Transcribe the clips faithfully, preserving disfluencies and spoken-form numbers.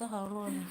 ꯍꯦꯛꯇ ꯍꯧꯔ ꯂꯣꯏꯔꯦ꯫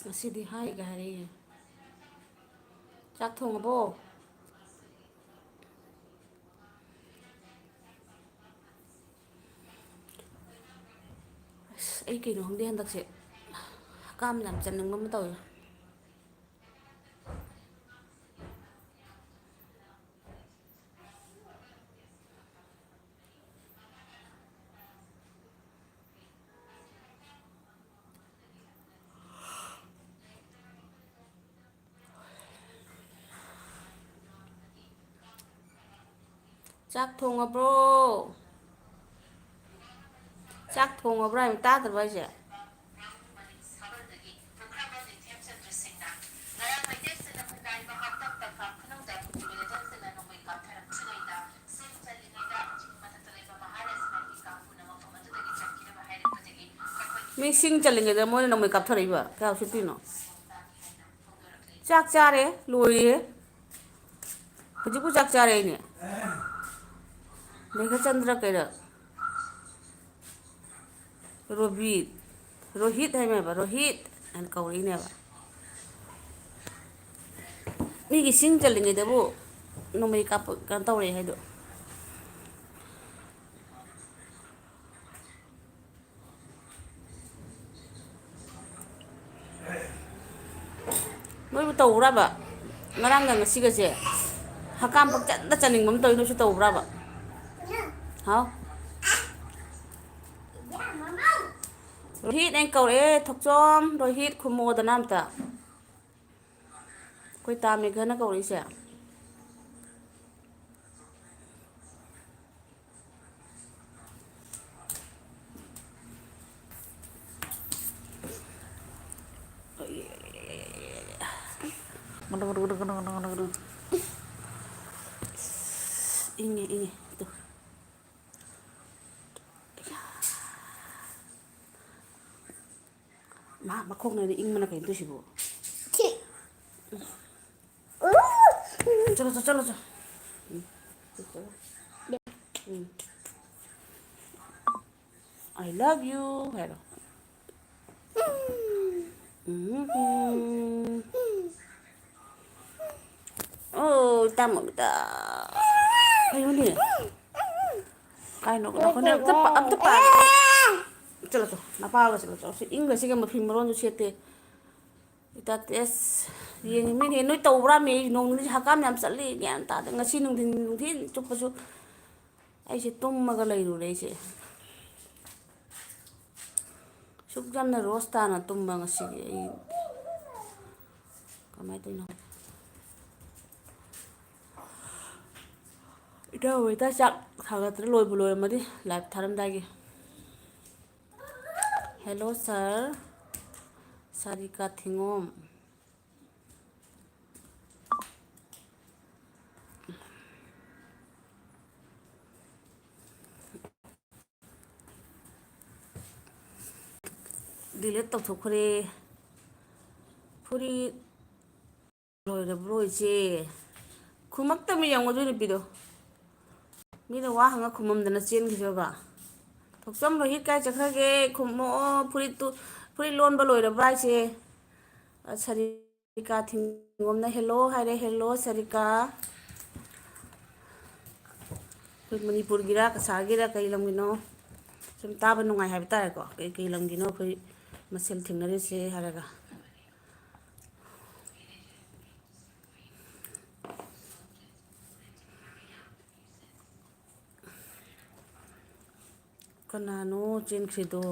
ꯉꯁꯤꯗꯤ ꯍꯥꯏꯒ ꯍꯥꯏꯔꯛꯏ꯫ ꯆꯥꯛ ꯊꯣꯡꯉꯕꯣ? ꯑꯁ, ꯑꯩ ꯀꯩꯅꯣ ꯈꯪꯗꯦ, ꯍꯟꯗꯛꯁꯦ ꯍꯀꯥꯝ ꯌꯥꯝ ꯆꯟꯅꯤꯡꯕ ꯑꯃ ꯇꯧꯋꯦ꯫ ꯆꯥꯛ ꯊꯣꯡꯉꯕ꯭ꯔꯣ? ꯆꯥꯛ ꯊꯣꯡꯉꯕ꯭ꯔꯥ ꯍꯥꯏꯕ, ꯇꯥꯗ꯭ꯔꯕ ꯍꯥꯏꯁꯦ? ꯃꯤ ꯁꯤꯡ ꯆꯜꯂꯤꯉꯩꯗ ꯃꯣꯏꯅ ꯅꯣꯡꯃꯩ ꯀꯥꯞꯊꯣꯔꯛꯏꯕ ꯀꯌꯥ ꯎꯁꯤꯠꯇ꯭ꯔꯤꯅꯣ? ꯆꯥꯛ ꯆꯥꯔꯦ, ꯂꯣꯏꯔꯦ꯫ ꯍꯧꯖꯤꯛꯄꯨ ꯆꯥꯛ ꯆꯥꯔꯦ ꯑꯩꯅꯦ꯫ ꯃꯦꯘꯆꯟꯗ꯭ꯔ ꯀꯩꯔ-, ꯔꯣꯕꯤꯠ, ꯔꯣꯍꯤꯠ ꯍꯥꯏꯃꯦꯕ, ꯔꯣꯍꯤꯠ ꯍꯥꯏꯅ ꯀꯧꯔꯛꯏꯅꯦꯕ꯫ ꯃꯤꯒꯤ ꯁꯤꯡ ꯆꯜꯂꯤꯉꯩꯗꯕꯨ ꯅꯣꯡꯃꯩ ꯀꯥꯞꯄ ꯀꯩꯅꯣ ꯇꯧꯔꯛꯑꯦ ꯍꯥꯏꯗꯣ꯫ ꯅꯣꯏꯕꯨ ꯇꯧꯕ꯭ꯔꯕ? ꯉꯔꯥꯡꯒ ꯉꯁꯤꯒꯁꯦ ꯍꯀꯥꯝ ꯄꯪꯆꯟꯗ ꯆꯟꯅꯤꯡꯕ ꯑꯃ ꯇꯧꯋꯤ, ꯅꯣꯏꯁꯨ ꯇꯧꯕ꯭ꯔꯕ? ꯍꯥꯎ? ꯔꯣꯍꯤꯠ ꯍꯥꯏꯅ ꯀꯧꯔꯛꯑꯦ, ꯊꯣꯛꯆꯣꯝ, ꯔꯣꯍꯤꯠ ꯈꯨꯝꯃꯣꯗꯅ ꯑꯝꯇ꯫ ꯑꯩꯈꯣꯏ ꯇꯥ ꯃꯦꯘꯅ ꯀꯧꯔꯛꯏꯁꯦ꯫ ꯏꯪꯉꯦ, ꯏꯪꯉꯦ꯫ ꯇꯨ꯫ ꯃꯥ ꯃꯈꯣꯡꯅꯗꯤ ꯏꯪꯕꯅ ꯀꯩꯅꯣ ꯇꯧꯏꯁꯤꯕꯨ? ꯆꯠꯂꯣ, ꯆꯠꯂꯣ, ꯆꯠꯂꯣ, ꯆꯠꯂꯣ꯫ ꯎꯝ꯫ ꯎꯝ꯫ "I love you" ꯍꯥꯏꯔꯣ꯫ ꯎꯝ꯫ ꯎꯝ꯫ ꯑꯣ, ꯏꯇꯥ ꯃꯃꯤꯇꯥ꯫ ꯀꯩꯅꯣꯅꯦ? ꯀꯥꯏꯅꯣ? ꯅꯈꯣꯟꯗꯣ ꯑꯝꯇ ꯄꯥ-, ꯑꯝꯇ ꯄꯥ-, ꯆꯠꯂꯣ, ꯆꯠꯂꯣ, ꯅꯄꯥꯒ ꯆꯠꯂꯣ, ꯆꯠꯂꯣ꯫ ꯁꯤ ꯏꯪꯒ꯭ꯔꯁꯤꯒ ꯃꯐꯤ ꯃꯔꯣꯟꯗꯨ ꯁꯦꯠꯇꯦ꯫ ꯏꯇꯥ ꯇꯦꯁ ꯌꯦꯡꯉꯤꯃꯤꯅꯦ, ꯅꯣꯏ ꯇꯧꯕ꯭ꯔꯥꯃꯤ? ꯅꯣꯡ ꯅꯤꯅꯤ ꯍꯀꯥꯝ ꯌꯥꯝ ꯆꯠꯂꯤ, ꯒ꯭ꯌꯥꯟ ꯇꯥꯗꯦ꯫ ꯉꯁꯤ ꯅꯨꯡꯊꯤꯟ, ꯅꯨꯡꯊꯤꯟ ꯆꯨꯞꯄꯁꯨ ꯑꯩꯁꯦ ꯇꯨꯝꯃꯒ ꯂꯩꯔꯨꯔꯦ ꯑꯩꯁꯦ꯫ ꯁꯨꯛ ꯌꯥꯝꯅ ꯔꯣꯁ ꯇꯥꯅ ꯇꯨꯝꯕ ꯉꯁꯤꯗꯤ ꯑꯩ꯫ ꯀꯃꯥꯏꯅ ꯇꯧꯔꯤꯅꯣ? ꯏꯇꯥꯎ ꯍꯣꯏꯗ ꯆꯥꯛ ꯊꯥꯒꯠꯇꯅ ꯂꯣꯏꯕꯨ ꯂꯣꯏꯔꯝꯃꯅꯤ, ꯂꯥꯏꯚ ꯊꯥꯔꯝꯗꯥꯏꯒꯤ꯫ Hello sir, ꯁꯥꯔꯤꯀꯥ ꯊꯤꯉꯣꯝ꯫ Delete ꯇꯧꯊꯣꯛꯈ꯭ꯔꯦ꯫ ꯐꯨꯔꯤꯠ ꯂꯣꯏꯔꯕ꯭ꯔꯣ ꯏꯆꯦ? ꯈꯨꯝꯃꯛꯇꯕ ꯌꯦꯡꯉꯣ ꯑꯗꯨ ꯅꯨꯄꯤꯗꯣ꯫ ꯃꯤꯅ ꯋꯥ ꯍꯪꯉ ꯈꯨꯝꯃꯝꯗꯅ ꯆꯦꯟꯈꯤꯗꯣꯏꯕ꯫ ꯊꯣꯛꯆꯝ ꯔꯣꯍꯤꯠ ꯀꯥꯏ ꯆꯠꯈ꯭ꯔꯒꯦ? ꯈꯨꯝꯃꯛꯑꯣ꯫ ꯐꯨꯔꯤꯠꯇꯨ, ꯐꯨꯔꯤꯠ ꯂꯣꯟꯕ ꯂꯣꯏꯔꯕ꯭ꯔꯥ ꯍꯥꯏꯁꯦ? ꯑ, ꯁꯥꯔꯤꯀꯥ ꯊꯤꯡꯒꯣꯝꯅ hello ꯍꯥꯏꯔꯦ꯫ Hello ꯁꯥꯔꯤꯀꯥ꯫ ꯑꯩꯈꯣꯏ ꯃꯅꯤꯄꯨꯔꯒꯤꯔ, ꯀꯁꯥꯔꯒꯤꯔ, ꯀꯩ ꯂꯝꯒꯤꯅꯣ? ꯁꯨꯝ ꯇꯥꯕ ꯅꯨꯡꯉꯥꯏ ꯍꯥꯏꯕ ꯇꯥꯔꯦꯀꯣ꯫ ꯀꯩ, ꯀꯩ ꯂꯝꯒꯤꯅꯣ ꯑꯩꯈꯣꯏ ꯃꯁꯦꯜ ꯊꯦꯡꯅꯔꯤꯁꯦ ꯍꯥꯏꯔꯒ꯫ ꯀꯅꯥꯅꯣ ꯆꯦꯟꯈ꯭ꯔꯤꯗꯣ?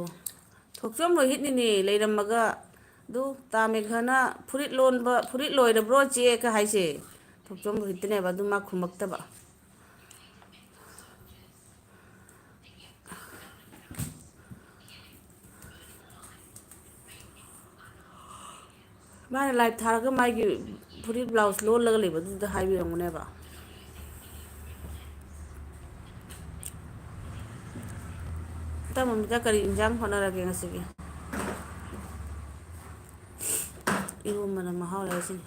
ꯊꯣꯛꯆꯣꯝ ꯔꯣꯍꯤꯠꯅꯤꯅꯦ, ꯂꯩꯔꯝꯃꯒ꯫ ꯑꯗꯨ ꯇꯥ ꯃꯦꯘꯅ ꯐꯨꯔꯤꯠ ꯂꯣꯟꯕ, "ꯐꯨꯔꯤꯠ ꯂꯣꯏꯔꯕ꯭ꯔꯣ, ꯆꯦ?" ꯀ ꯍꯥꯏꯁꯦ꯫ ꯊꯣꯛꯆꯣꯝ ꯔꯣꯍꯤꯠꯇꯅꯦꯕ, ꯑꯗꯨ ꯃꯥ ꯈꯨꯝꯃꯛꯇꯕ꯫ ꯃꯥꯅ live ꯊꯥꯔꯒ ꯃꯥꯒꯤ ꯐꯨꯔꯤꯠ blouse ꯂꯣꯜꯂꯒ ꯂꯩꯕꯗꯨꯗ ꯍꯥꯏꯕꯤꯔꯝꯒꯅꯦꯕ꯫ ꯏꯇꯥ ꯃꯃꯤꯇꯥ, ꯀꯔꯤ ꯏꯟꯖꯥꯡ ꯍꯣꯠꯅꯔꯒꯦ ꯉꯁꯤꯒꯤ? ꯏꯔꯣꯝꯕꯅ ꯃꯍꯥꯎ ꯂꯩ ꯁꯤꯅꯤ꯫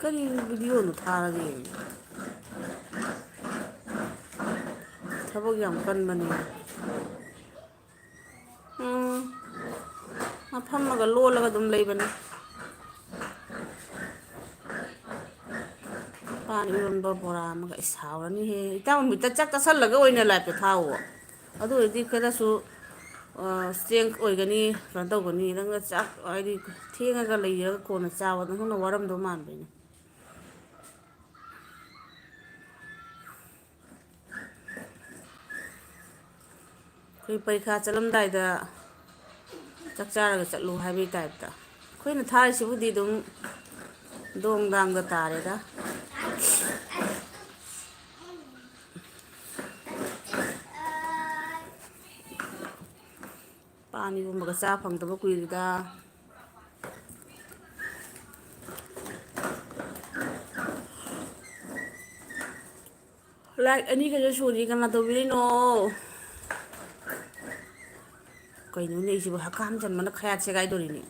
ꯀꯔꯤ ꯚꯤꯗꯤꯑꯣꯅꯣ ꯊꯥꯔꯒꯦ? ꯊꯕꯛ ꯌꯥꯝ ꯀꯟꯕꯅꯦ꯫ ꯎꯝ꯫ ꯃꯥ ꯐꯝꯃꯒ ꯂꯣꯜꯂꯒ ꯑꯗꯨꯝ ꯂꯩꯕꯅꯦ꯫ ꯄꯥꯟ ꯏꯔꯣꯟꯕ ꯕꯣꯔꯥ ꯑꯃꯒ꯫ ꯏꯁ, ꯍꯥꯎꯔꯅꯤꯍꯦ꯫ ꯏꯇꯥꯎ ꯅꯨꯃꯤꯠꯇ ꯆꯥꯛ ꯆꯥꯁꯜꯂꯒ ꯑꯣꯏꯅ ꯂꯥꯏꯞꯇ ꯊꯥꯎꯋꯣ꯫ ꯑꯗꯨ ꯑꯣꯏꯔꯗꯤ ꯈꯔꯁꯨ, ꯑ, ꯏꯁꯇ꯭ꯔꯦꯡ ꯑꯣꯏꯒꯅꯤ, ꯀꯩꯅꯣ ꯇꯧꯒꯅꯤ꯫ ꯅꯪꯅ ꯆꯥꯛ, ꯍꯥꯏꯗꯤ, ꯊꯦꯡꯉꯒ ꯂꯩꯔꯒ ꯀꯣꯟꯅ ꯆꯥꯕ, ꯅꯪ ꯍꯦꯟꯅ ꯋꯥꯔꯝꯗꯧ ꯃꯥꯟꯕ ꯑꯩꯅ꯫ ꯑꯩꯈꯣꯏ ꯄꯔꯤꯈꯥ ꯆꯠꯂꯝꯗꯥꯏꯗ ꯆꯥꯛ ꯆꯥꯔꯒ ꯆꯠꯂꯨ ꯍꯥꯏꯕꯒꯤ ꯇꯥꯏꯞꯇ꯫ ꯑꯩꯈꯣꯏꯅ ꯊꯥꯔꯤꯁꯤꯕꯨꯗꯤ ꯑꯗꯨꯝ ꯗꯣꯡ ꯗꯥꯡꯗ ꯇꯥꯔꯦꯗ꯫ ꯄꯥꯟ ꯏꯔꯣꯟꯕꯒ ꯆꯥ ꯐꯪꯗꯕ ꯀꯨꯏꯔꯦꯗ꯫ ꯂꯥꯏꯛ ꯑꯅꯤꯒꯁꯨ ꯁꯨꯗ꯭ꯔꯤ, ꯀꯅꯥ ꯇꯧꯕꯤꯔꯤꯅꯣ? ꯀꯩꯅꯣꯅꯦ ꯑꯩꯁꯤꯕꯨ, ꯍꯛꯀꯥꯝ ꯆꯟꯕꯅ ꯈꯌꯥꯠ ꯁꯦꯒꯥꯏꯗꯧꯔꯤꯅꯦ꯫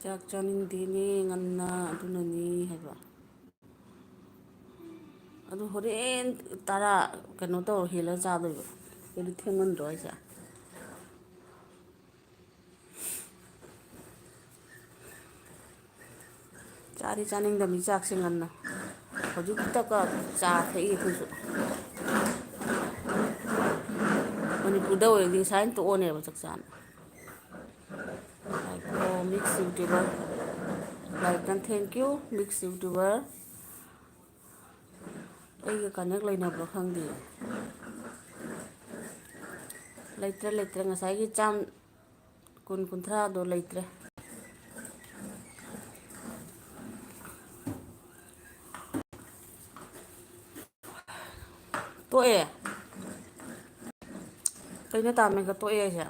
ꯆꯥꯛ ꯆꯥꯅꯤꯡꯗꯦꯅꯦ ꯉꯟꯅ, ꯑꯗꯨꯅꯅꯤ ꯍꯥꯏꯕ꯫ ꯑꯗꯨ ꯍꯣꯔꯦꯟ ꯇꯔꯥ ꯀꯩꯅꯣ ꯇꯧꯔ ꯍꯦꯜꯂꯒ ꯆꯥꯗꯣꯏꯕ꯫ ꯑꯗꯨꯗꯤ ꯊꯦꯡꯃꯟꯗ꯭ꯔꯣ ꯍꯥꯏꯁꯦ? ꯆꯥꯗꯤ ꯆꯥꯅꯤꯡꯗꯕꯅꯤ ꯆꯥꯛꯁꯦ ꯉꯟꯅ꯫ ꯍꯧꯖꯤꯛꯇꯀ ꯆꯥ ꯊꯛꯏ ꯑꯩꯈꯣꯏꯁꯨ꯫ ꯃꯅꯤꯄꯨꯔꯗ ꯑꯣꯏꯔꯗꯤ ꯉꯁꯥꯏꯅ ꯇꯣꯛꯑꯅꯦꯕ ꯆꯥꯛ ꯆꯥꯅ꯫ ꯂꯥꯏꯛ, ꯑꯣ, mix YouTuber. Like, thank you, mix YouTuber. ꯑꯩꯒ ꯀꯅꯦꯛ ꯂꯩꯅꯕ꯭ꯔꯣ ꯈꯪꯗꯦ꯫ ꯂꯩꯇ꯭ꯔꯦ, ꯂꯩꯇ꯭ꯔꯦ꯫ ꯉꯁꯥꯏꯒꯤ ꯆꯥꯝ ꯀꯨꯟ, ꯀꯨꯟꯊ꯭ꯔꯥꯗꯣ ꯂꯩꯇ꯭ꯔꯦ꯫ ꯇꯣꯛꯑꯦ꯫ ꯀꯩꯅꯣ ꯇꯥꯃꯦꯒ ꯇꯣꯛꯑꯦ ꯍꯥꯏꯁꯦ?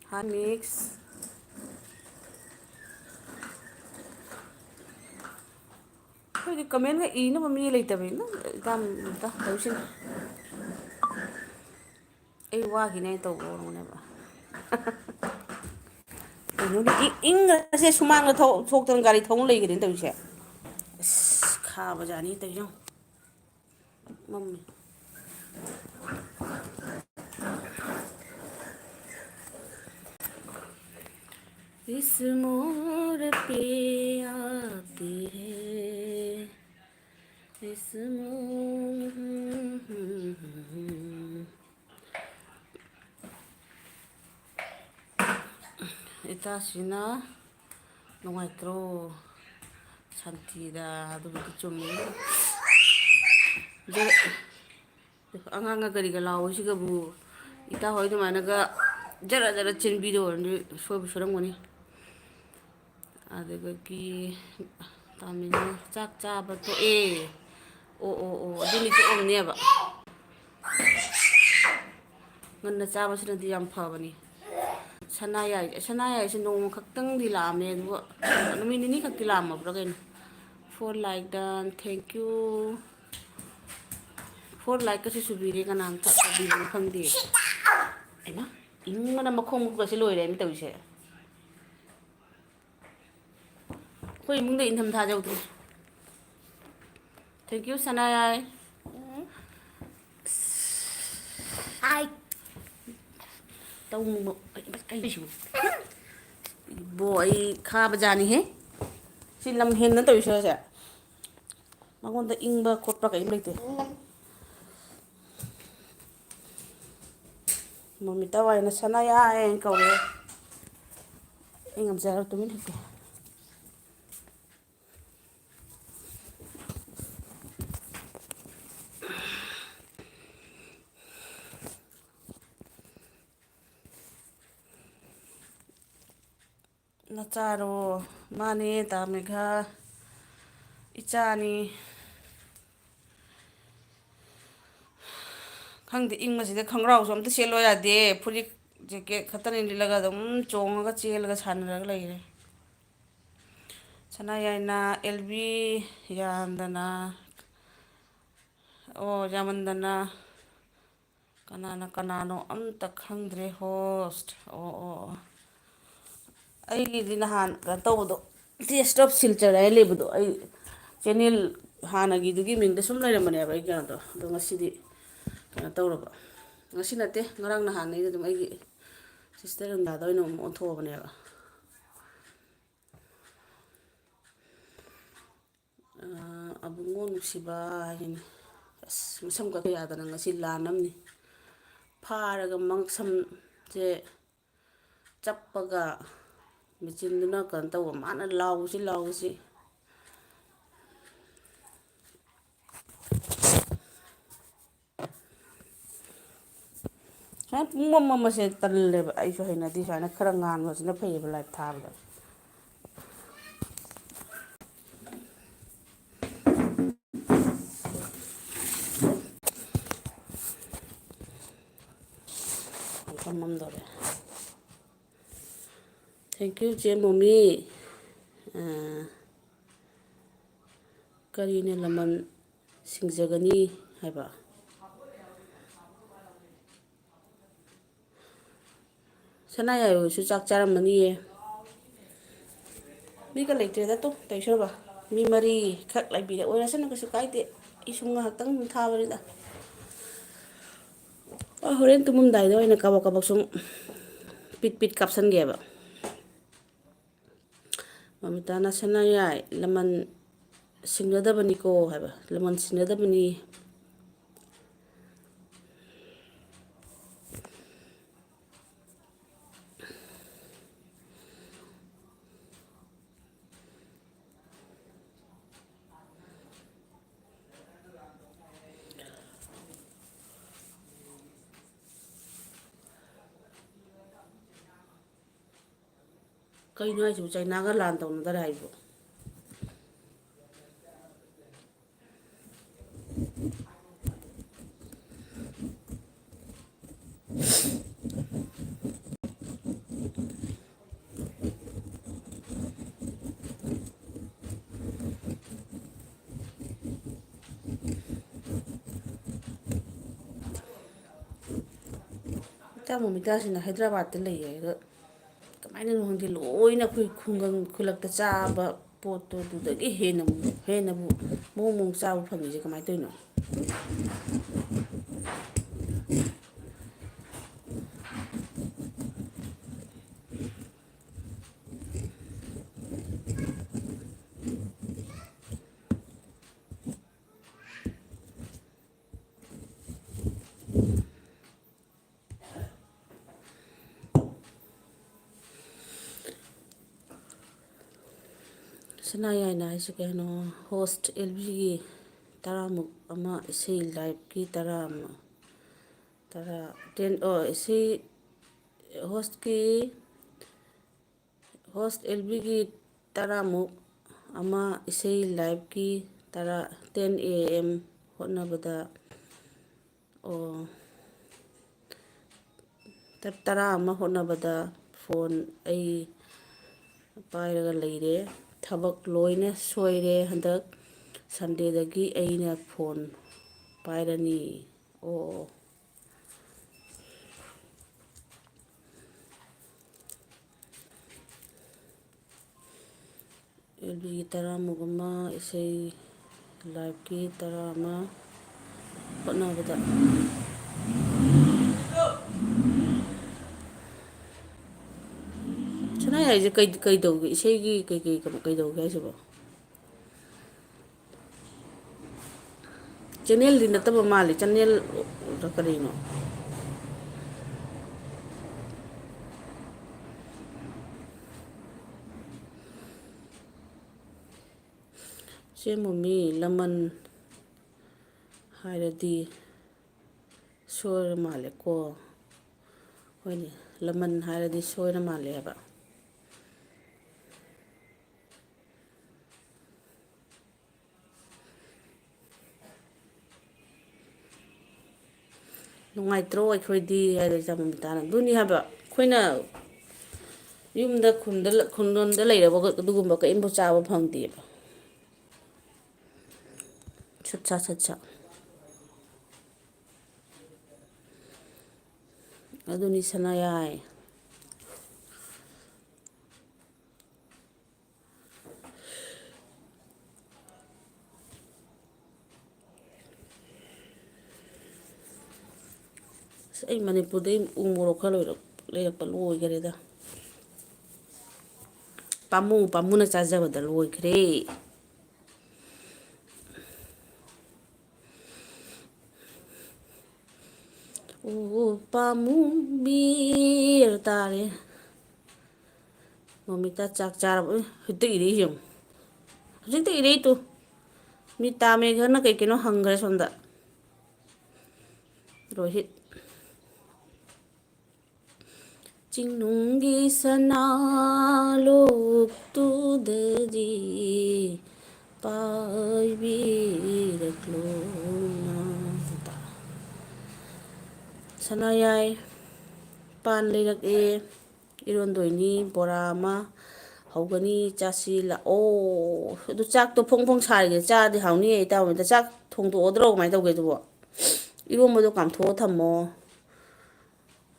ꯍꯥ, ꯃꯤꯛꯁ꯫ ꯀꯃꯦꯟꯒ ꯏꯅꯕ ꯃꯤ ꯂꯩꯇꯕꯅꯤꯅ ꯏꯇꯥꯝꯇ ꯇꯧꯁꯤꯅ꯫ ꯑꯩ ꯋꯥꯈꯤꯅꯦ ꯇꯧꯕ ꯑꯣꯏꯔꯝꯒꯅꯦꯕ꯫ ꯀꯩꯅꯣꯅꯦ, ꯏꯪ-, ꯏꯪꯒꯁꯦ ꯁꯨꯃꯥꯡꯗ ꯊꯣꯛ-, ꯊꯣꯛꯇꯅ ꯒꯥꯔꯤ ꯊꯧꯅ ꯂꯩꯈ꯭ꯔꯦꯅ ꯇꯧꯔꯤꯁꯦ꯫ ꯑꯁ, ꯈꯥꯕꯖꯥꯠꯅꯤ ꯇꯧꯔꯤꯁꯦ ꯌꯦꯡꯉꯣ꯫ ꯃꯝꯃꯤ꯫ इस मोड़ पे आती है, इस मोड़। ꯏꯇꯥꯁꯤꯅ ꯅꯨꯡꯉꯥꯏꯇ꯭ꯔꯣ? ꯁꯥꯟꯇꯤꯗ ꯑꯗꯨꯕꯨꯗꯤ ꯆꯨꯝꯃꯤ꯫ ꯑꯗꯨ ꯑꯉꯥꯡꯒ ꯀꯔꯤꯒ ꯂꯥꯎꯕꯁꯤꯒꯕꯨ ꯏꯇꯥ ꯍꯣꯏ ꯑꯗꯨꯃꯥꯏꯅꯒ ꯖꯔ ꯖꯔ ꯆꯦꯟꯕꯤꯗꯣ ꯑꯣꯏꯔꯗꯤ ꯁꯣꯏꯕꯨ ꯁꯣꯏꯔꯝꯒꯅꯤ꯫ ꯑꯗꯨꯗꯒꯤ ꯇꯥꯃꯤꯅ ꯆꯥꯛ ꯆꯥꯕ ꯇꯣꯛꯑꯦ꯫ ꯑꯣ, ꯑꯣ, ꯑꯣ, ꯑꯗꯨꯅꯤ ꯇꯣꯛꯑꯝꯅꯦꯕ꯫ ꯉꯟꯅ ꯆꯥꯕꯁꯤꯅꯗꯤ ꯌꯥꯝ ꯐꯕꯅꯤ꯫ ꯁꯅꯥ ꯌꯥꯏ-, ꯁꯅꯥ ꯌꯥꯏꯁꯦ ꯅꯣꯡꯃ ꯈꯛꯇꯪꯗꯤ ꯂꯥꯛꯑꯝꯃꯦ, ꯑꯗꯨꯒ ꯅꯨꯃꯤꯠ ꯅꯤꯅꯤ ꯈꯛꯇꯤ ꯂꯥꯛꯑꯝꯃꯕ꯭ꯔꯥ ꯀꯩꯅꯣ꯫ Four like done, thank you꯫ Four like ꯀꯁꯦ ꯁꯨꯕꯤꯔꯦ, ꯀꯅꯥꯝꯇ ꯇꯧꯕꯤꯕꯅꯣ ꯈꯪꯗꯦ꯫ ꯍꯩꯃꯥ, ꯏꯪꯕꯅ ꯃꯈꯣꯡ ꯃꯈꯨꯠꯀꯁꯦ ꯂꯣꯏꯔꯦꯅꯦ ꯇꯧꯔꯤꯁꯦ꯫ ꯑꯩꯈꯣꯏ ꯏꯃꯨꯡꯗ ꯏꯪꯊꯝꯊꯥ ꯌꯧꯗ꯭ꯔꯤ꯫ Thank you, ꯁꯅꯥ ꯌꯥꯏ꯫ ꯍꯥꯏ꯫ ꯇꯧꯅꯨ, ꯀꯩꯅꯣ ꯁꯤꯕꯨ? ꯏꯕꯣ, ꯑꯩ ꯈꯥꯕ ꯖꯥꯠꯅꯤꯍꯦ꯫ ꯁꯤ ꯂꯝ ꯍꯦꯟꯅ ꯇꯧꯔꯤꯁꯦ ꯍꯧꯖꯤꯛ꯫ ꯃꯉꯣꯟꯗ ꯏꯪꯕ ꯈꯣꯠꯄ ꯀꯔꯤꯝ ꯂꯩꯇꯦ꯫ ꯃꯃꯤꯇꯥ ꯋꯥꯏꯅ ꯁꯅꯥ ꯌꯥꯏ ꯀꯧꯔꯦ꯫ ꯑꯩ ꯉꯝꯖꯔꯣꯏ, ꯇꯨꯃꯤꯟ ꯂꯩꯇꯦ꯫ ꯅꯆꯥꯔꯣ? ꯃꯥꯅꯦ, ꯇꯥ ꯃꯦꯘꯥ ꯏꯆꯥꯅꯤ꯫ ꯈꯪꯗꯦ, ꯏꯪꯕꯁꯤꯗ ꯈꯣꯡꯒ꯭ꯔꯥꯎꯁꯨ ꯑꯝꯇ ꯁꯦꯠꯂꯣ ꯌꯥꯗꯦ, ꯐꯨꯔꯤꯠ ꯖꯦꯀꯦꯠ ꯈꯛꯇꯅꯤ ꯂꯤꯠꯂꯒ ꯑꯗꯨꯝ ꯆꯣꯡꯉꯒ ꯆꯦꯜꯂꯒ ꯁꯥꯟꯅꯔꯒ ꯂꯩꯔꯦ꯫ ꯁꯅꯥꯌꯥꯏꯅ, ꯑꯦꯜꯕꯤ, ꯌꯥꯝꯗꯅ, ꯑꯣ, ꯌꯥꯝꯃꯟꯗꯅ, ꯀꯅꯥꯅ ꯀꯅꯥꯅꯣ ꯑꯝꯇ ꯈꯪꯗ꯭ꯔꯦ host꯫ ꯑꯣ, ꯑꯣ, ꯑꯣ꯫ ꯑꯩꯒꯤꯗꯤ ꯅꯍꯥꯟ ꯀꯩꯅꯣ ꯇꯧꯕꯗꯣ, Taste of Silchar ꯍꯥꯏ ꯂꯩꯕꯗꯣ, ꯑꯩ ꯆꯦꯅꯦꯜ ꯍꯥꯟꯅꯒꯤꯗꯨꯒꯤ ꯃꯤꯡꯗ ꯁꯨꯝ ꯂꯩꯔꯝꯕꯅꯦꯕ ꯑꯩ ꯀꯩꯅꯣꯗꯣ꯫ ꯑꯗꯣ ꯉꯁꯤꯗꯤ ꯀꯩꯅꯣ ꯇꯧꯔꯕ, ꯉꯁꯤ ꯅꯠꯇꯦ, ꯉꯔꯥꯡ ꯅꯍꯥꯟꯗꯩꯗꯤ ꯑꯗꯨꯝ ꯑꯩꯒꯤ ꯁꯤꯁꯇꯔ ꯏꯟꯗꯤꯌꯥꯗ ꯑꯣꯏꯅ ꯑꯃꯨꯛ ꯑꯣꯟꯊꯣꯛꯑꯕꯅꯦꯕ꯫ ꯑꯕꯨꯡꯉꯣ ꯅꯨꯡꯁꯤꯕ ꯍꯥꯏꯅ, ꯑꯁ, ꯃꯁꯝ ꯀꯛꯄ ꯌꯥꯗꯅ ꯉꯁꯤ ꯂꯥꯟ ꯑꯃꯅꯤ꯫ ꯐꯥꯔꯒ ꯃꯁꯝꯁꯦ ꯆꯞꯄꯒ ꯃꯦꯆꯤꯟꯗꯨꯅ ꯀꯩꯅꯣ ꯇꯧꯕ, ꯃꯥꯅ ꯂꯥꯎꯕꯁꯤ ꯂꯥꯎꯕꯁꯤ꯫ ꯁꯨꯃꯥꯏꯅ ꯄꯨꯡꯃꯝ ꯃꯝꯕꯁꯦ ꯇꯜꯂꯦꯕ꯫ ꯑꯩꯁꯨ ꯍꯩꯅꯗꯦ꯫ ꯁꯨꯃꯥꯏꯅ ꯈꯔ ꯉꯥꯟꯕꯁꯤꯅ ꯐꯩꯌꯦꯕ live ꯊꯥꯕꯗ꯫ ꯄꯨꯡꯃꯝ ꯃꯝꯗꯣꯔꯦ꯫ Thank you, ꯆꯦ ꯃꯣꯃꯤ꯫ ꯑꯥ, ꯀꯔꯤꯅ ꯂꯃꯟ ꯁꯤꯡꯖꯒꯅꯤ ꯍꯥꯏꯕ? ꯁꯅꯥꯌꯥꯏꯕꯁꯨ ꯆꯥꯛ ꯆꯥꯔꯝꯃꯅꯤꯌꯦ꯫ ꯃꯤꯒ ꯂꯩꯇ꯭ꯔꯦꯗ ꯇꯣ, ꯇꯧꯁꯣꯔꯕ꯫ ꯃꯤ ꯃꯔꯤꯈꯛ ꯂꯩꯕꯤꯔꯦ, ꯑꯣꯏꯔꯁꯅꯨ, ꯀꯩꯁꯨ ꯀꯥꯏꯗꯦ꯫ ꯑꯩ ꯁꯨꯝ ꯉꯥꯏꯍꯥꯛꯇꯪ ꯊꯥꯕꯅꯤꯗ꯫ ꯑ, ꯍꯣꯔꯦꯟ ꯇꯨꯝꯃꯝꯗꯥꯏꯗ ꯑꯣꯏꯅ ꯀꯕꯛ ꯀꯕꯛ ꯁꯨꯝ ꯄꯤꯠ ꯄꯤꯠ ꯀꯥꯞꯁꯟꯒꯦꯕ꯫ ꯃꯃꯤꯇꯥꯅ ꯁꯅꯥꯌꯥꯏ ꯂꯃꯟ ꯁꯤꯡꯅꯗꯕꯅꯤꯀꯣ ꯍꯥꯏꯕ, ꯂꯃꯟ ꯁꯤꯡꯅꯗꯕꯅꯤ꯫ ꯀꯩꯅꯣ ꯍꯥꯏꯁꯤꯕꯨ? ꯆꯩꯅꯥꯒ ꯂꯥꯟ ꯇꯧꯅꯗꯔꯦ ꯍꯥꯏꯕꯨ? ꯏꯆꯥ ꯃꯣꯃꯤꯇꯥꯁꯤꯅ ꯍꯥꯏꯗ꯭ꯔꯕꯥꯠꯇ ꯂꯩꯌꯦ ꯍꯥꯏꯔꯒ, ꯀꯃꯥꯏꯅꯅꯣ ꯈꯪꯗꯦ, ꯂꯣꯏꯅ ꯑꯩꯈꯣꯏ ꯈꯨꯡꯒꯪ, ꯈꯨꯜꯂꯛꯇ ꯆꯥꯕ ꯄꯣꯠꯇꯣ ꯑꯗꯨꯗꯒꯤ ꯍꯦꯟꯅꯕꯨ, ꯍꯦꯟꯅꯕꯨ ꯃꯑꯣꯡ ꯃꯑꯣꯡ ꯆꯥꯕ ꯐꯪꯉꯤꯁꯦ ꯀꯃꯥꯏꯅ ꯇꯧꯔꯤꯅꯣ? ꯁꯅꯥ ꯌꯥꯏꯅ ꯍꯥꯏꯁꯦ ꯀꯩꯅꯣ? ꯍꯣꯁ ꯑꯦꯜ ꯕꯤꯒꯤ ꯇꯔꯥꯃꯨꯛ ꯑꯃ, ꯏꯁꯩ ꯂꯥꯏꯞꯀꯤ ꯇꯔꯥ ꯑꯃ, ꯇꯔꯥ, ꯇꯦꯟ, ꯑꯣ, ꯏꯁꯩ ꯍꯣꯁꯀꯤ ꯍꯣꯁ ꯑꯦꯜ ꯕꯤꯒꯤ ꯇꯔꯥꯃꯨꯛ ꯑꯃ, ꯏꯁꯩ ꯂꯥꯏꯞꯀꯤ ꯇꯔꯥ, ꯇꯦꯟ ꯑꯦ ꯑꯦꯝ ꯍꯣꯠꯅꯕꯗ, ꯑꯣ, ꯇ-, ꯇꯔꯥ ꯑꯃ ꯍꯣꯠꯅꯕꯗ ꯐꯣꯟ ꯑꯩ ꯄꯥꯏꯔꯒ ꯂꯩꯔꯦ꯫ ꯊꯕꯛ ꯂꯣꯏꯅ ꯁꯣꯏꯔꯦ꯫ ꯍꯟꯗꯛ ꯁꯟꯗꯦꯗꯒꯤ ꯑꯩꯅ ꯐꯣꯟ ꯄꯥꯏꯔꯅꯤ꯫ ꯑꯣ, ꯑꯣ꯫ ꯑꯦꯜ ꯕꯤꯒꯤ ꯇꯔꯥꯃꯨꯛ ꯑꯃ, ꯏꯁꯩ ꯂꯥꯏꯞꯀꯤ ꯇꯔꯥ ꯑꯃ ꯍꯣꯠꯅꯕꯗ꯫ ꯁꯅꯥ ꯌꯥꯏꯁꯦ ꯀꯩ, ꯀꯩꯗꯧꯒꯦ? ꯏꯁꯩꯒꯤ ꯀꯩ, ꯀꯩ, ꯀꯩꯗꯧꯒꯦ ꯍꯥꯏꯁꯤꯕꯣ? ꯆꯦꯅꯦꯜꯗꯤ ꯅꯠꯇꯕ ꯃꯥꯜꯂꯤ, ꯆꯦꯅꯦꯜ ꯀꯔꯤꯅꯣ? ꯆꯦ ꯃꯣꯃꯤ, ꯂꯃꯟ ꯍꯥꯏꯔꯗꯤ ꯁꯣꯏꯔ ꯃꯥꯜꯂꯦꯀꯣ꯫ ꯍꯣꯏꯅꯦ, ꯂꯃꯟ ꯍꯥꯏꯔꯗꯤ ꯁꯣꯏꯔ ꯃꯥꯜꯂꯦ ꯍꯥꯏꯕ꯫ ꯅꯨꯡꯉꯥꯏꯇ꯭ꯔꯣ ꯑꯩꯈꯣꯏꯗꯤ ꯍꯥꯏꯔꯦ ꯆꯥꯃꯝ ꯇꯥꯅ꯫ ꯑꯗꯨꯅꯤ ꯍꯥꯏꯕ, ꯑꯩꯈꯣꯏꯅ ꯌꯨꯝꯗ, ꯈꯨꯟꯗ, ꯈꯨꯡꯒꯪꯗ ꯂꯩꯔꯕꯒ ꯑꯗꯨꯒꯨꯝꯕ ꯀꯔꯤꯝꯐꯥꯎ ꯆꯥꯕ ꯐꯪꯗꯦꯕ꯫ ꯁꯠ ꯁꯠ ꯁꯠ ꯁꯠ꯫ ꯑꯗꯨꯅꯤ ꯁꯅꯥꯌꯥꯏ꯫ ꯑꯁ, ꯑꯩ ꯃꯅꯤꯄꯨꯔꯗꯩ ꯎ ꯃꯣꯔꯣꯛ ꯈꯔ ꯂꯣꯏꯔꯛ-, ꯂꯩꯔꯛꯄ ꯂꯣꯏꯈꯔꯦꯗ꯫ ꯄꯥꯝꯃꯨ ꯄꯥꯝꯃꯨꯅ ꯆꯥꯖꯕꯗ ꯂꯣꯏꯈ꯭ꯔꯦ꯫ ꯎ ꯄꯥꯝꯃꯨꯕꯤ ꯇꯥꯔꯦ꯫ ꯃꯃꯤꯇꯥ ꯆꯥꯛ ꯆꯥꯔꯕ? ꯎꯏ, ꯍꯧꯖꯤꯛꯇ ꯏꯔꯛꯏꯁꯦ ꯌꯦꯡꯉꯨ꯫ ꯍꯧꯖꯤꯛꯇ ꯏꯔꯛꯏꯗꯨ꯫ ꯃꯤ ꯇꯥꯃꯦ ꯈꯔꯅ ꯀꯩ ꯀꯩꯅꯣ ꯍꯪꯈ꯭ꯔꯦ ꯁꯣꯝꯗ꯫ ꯔꯣꯍꯤꯠ꯫ ꯆꯤꯡꯅꯨꯡꯒꯤ ꯁꯅꯥ ꯂꯣꯛꯇꯨꯗꯗꯤ ꯄꯥꯏꯕꯤꯔꯛꯂꯣꯅ꯫ ꯁꯅꯥꯌꯥꯏ ꯄꯥꯟ ꯂꯩꯔꯛꯑꯦ꯫ ꯏꯔꯣꯟꯗꯣꯏꯅꯤ꯫ ꯕꯣꯔꯥ ꯑꯃ ꯍꯧꯒꯅꯤ꯫ ꯆꯥꯁꯤ ꯂꯥꯛꯑꯣ꯫ ꯑꯗꯨ ꯆꯥꯛꯇꯣ ꯐꯣꯡ ꯐꯣꯡ ꯁꯥꯔꯤꯉꯩ ꯆꯥꯔꯗꯤ ꯍꯥꯎꯅꯤꯌꯦ ꯏꯇꯥꯎ꯫ ꯑꯝꯇ ꯆꯥꯛ ꯊꯣꯡꯗꯣꯛꯑꯗ꯭ꯔꯣ? ꯀꯃꯥꯏꯅ ꯇꯧꯒꯦ ꯑꯗꯨꯕꯣ? ꯏꯔꯣꯟꯕꯗꯣ ꯀꯥꯝꯊꯣꯛꯑ ꯊꯝꯃꯣ꯫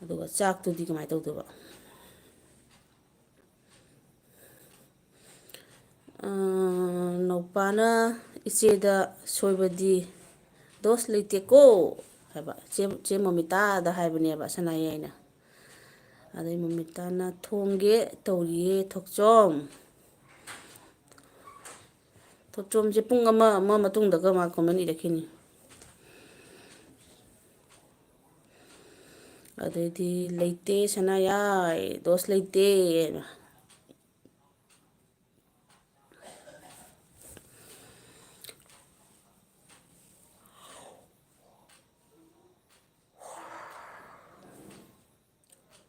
ꯑꯗꯨꯒ ꯆꯥꯛꯇꯨꯗꯤ ꯀꯃꯥꯏꯅ ꯇꯧꯗꯣꯏꯕ? ꯑꯥ, ꯅꯧꯄꯥꯅ ꯏꯆꯦꯗ ꯁꯣꯏꯕꯗꯤ ꯗꯣꯁ ꯂꯩꯇꯦꯀꯣ ꯍꯥꯏꯕ꯫ ꯆꯦ, ꯆꯦ ꯃꯣꯃꯤꯇꯥꯗ ꯍꯥꯏꯕꯅꯦꯕ ꯁꯅꯥꯌꯥꯏꯅ꯫ ꯑꯗꯩ ꯃꯣꯃꯤꯇꯥꯅ ꯊꯣꯡꯒꯦ ꯇꯧꯔꯤꯌꯦ ꯊꯣꯛꯆꯣꯝ꯫ ꯊꯣꯛꯆꯣꯝꯁꯦ ꯄꯨꯡ ꯑꯃ, ꯑꯃ ꯃꯇꯨꯡꯗꯒ ꯃꯥ comment ꯏꯔꯛꯈꯤꯅꯤ꯫ ꯑꯗꯩꯗꯤ ꯂꯩꯇꯦ ꯁꯅꯥꯌꯥꯏ, ꯗꯣꯁ ꯂꯩꯇꯦ꯫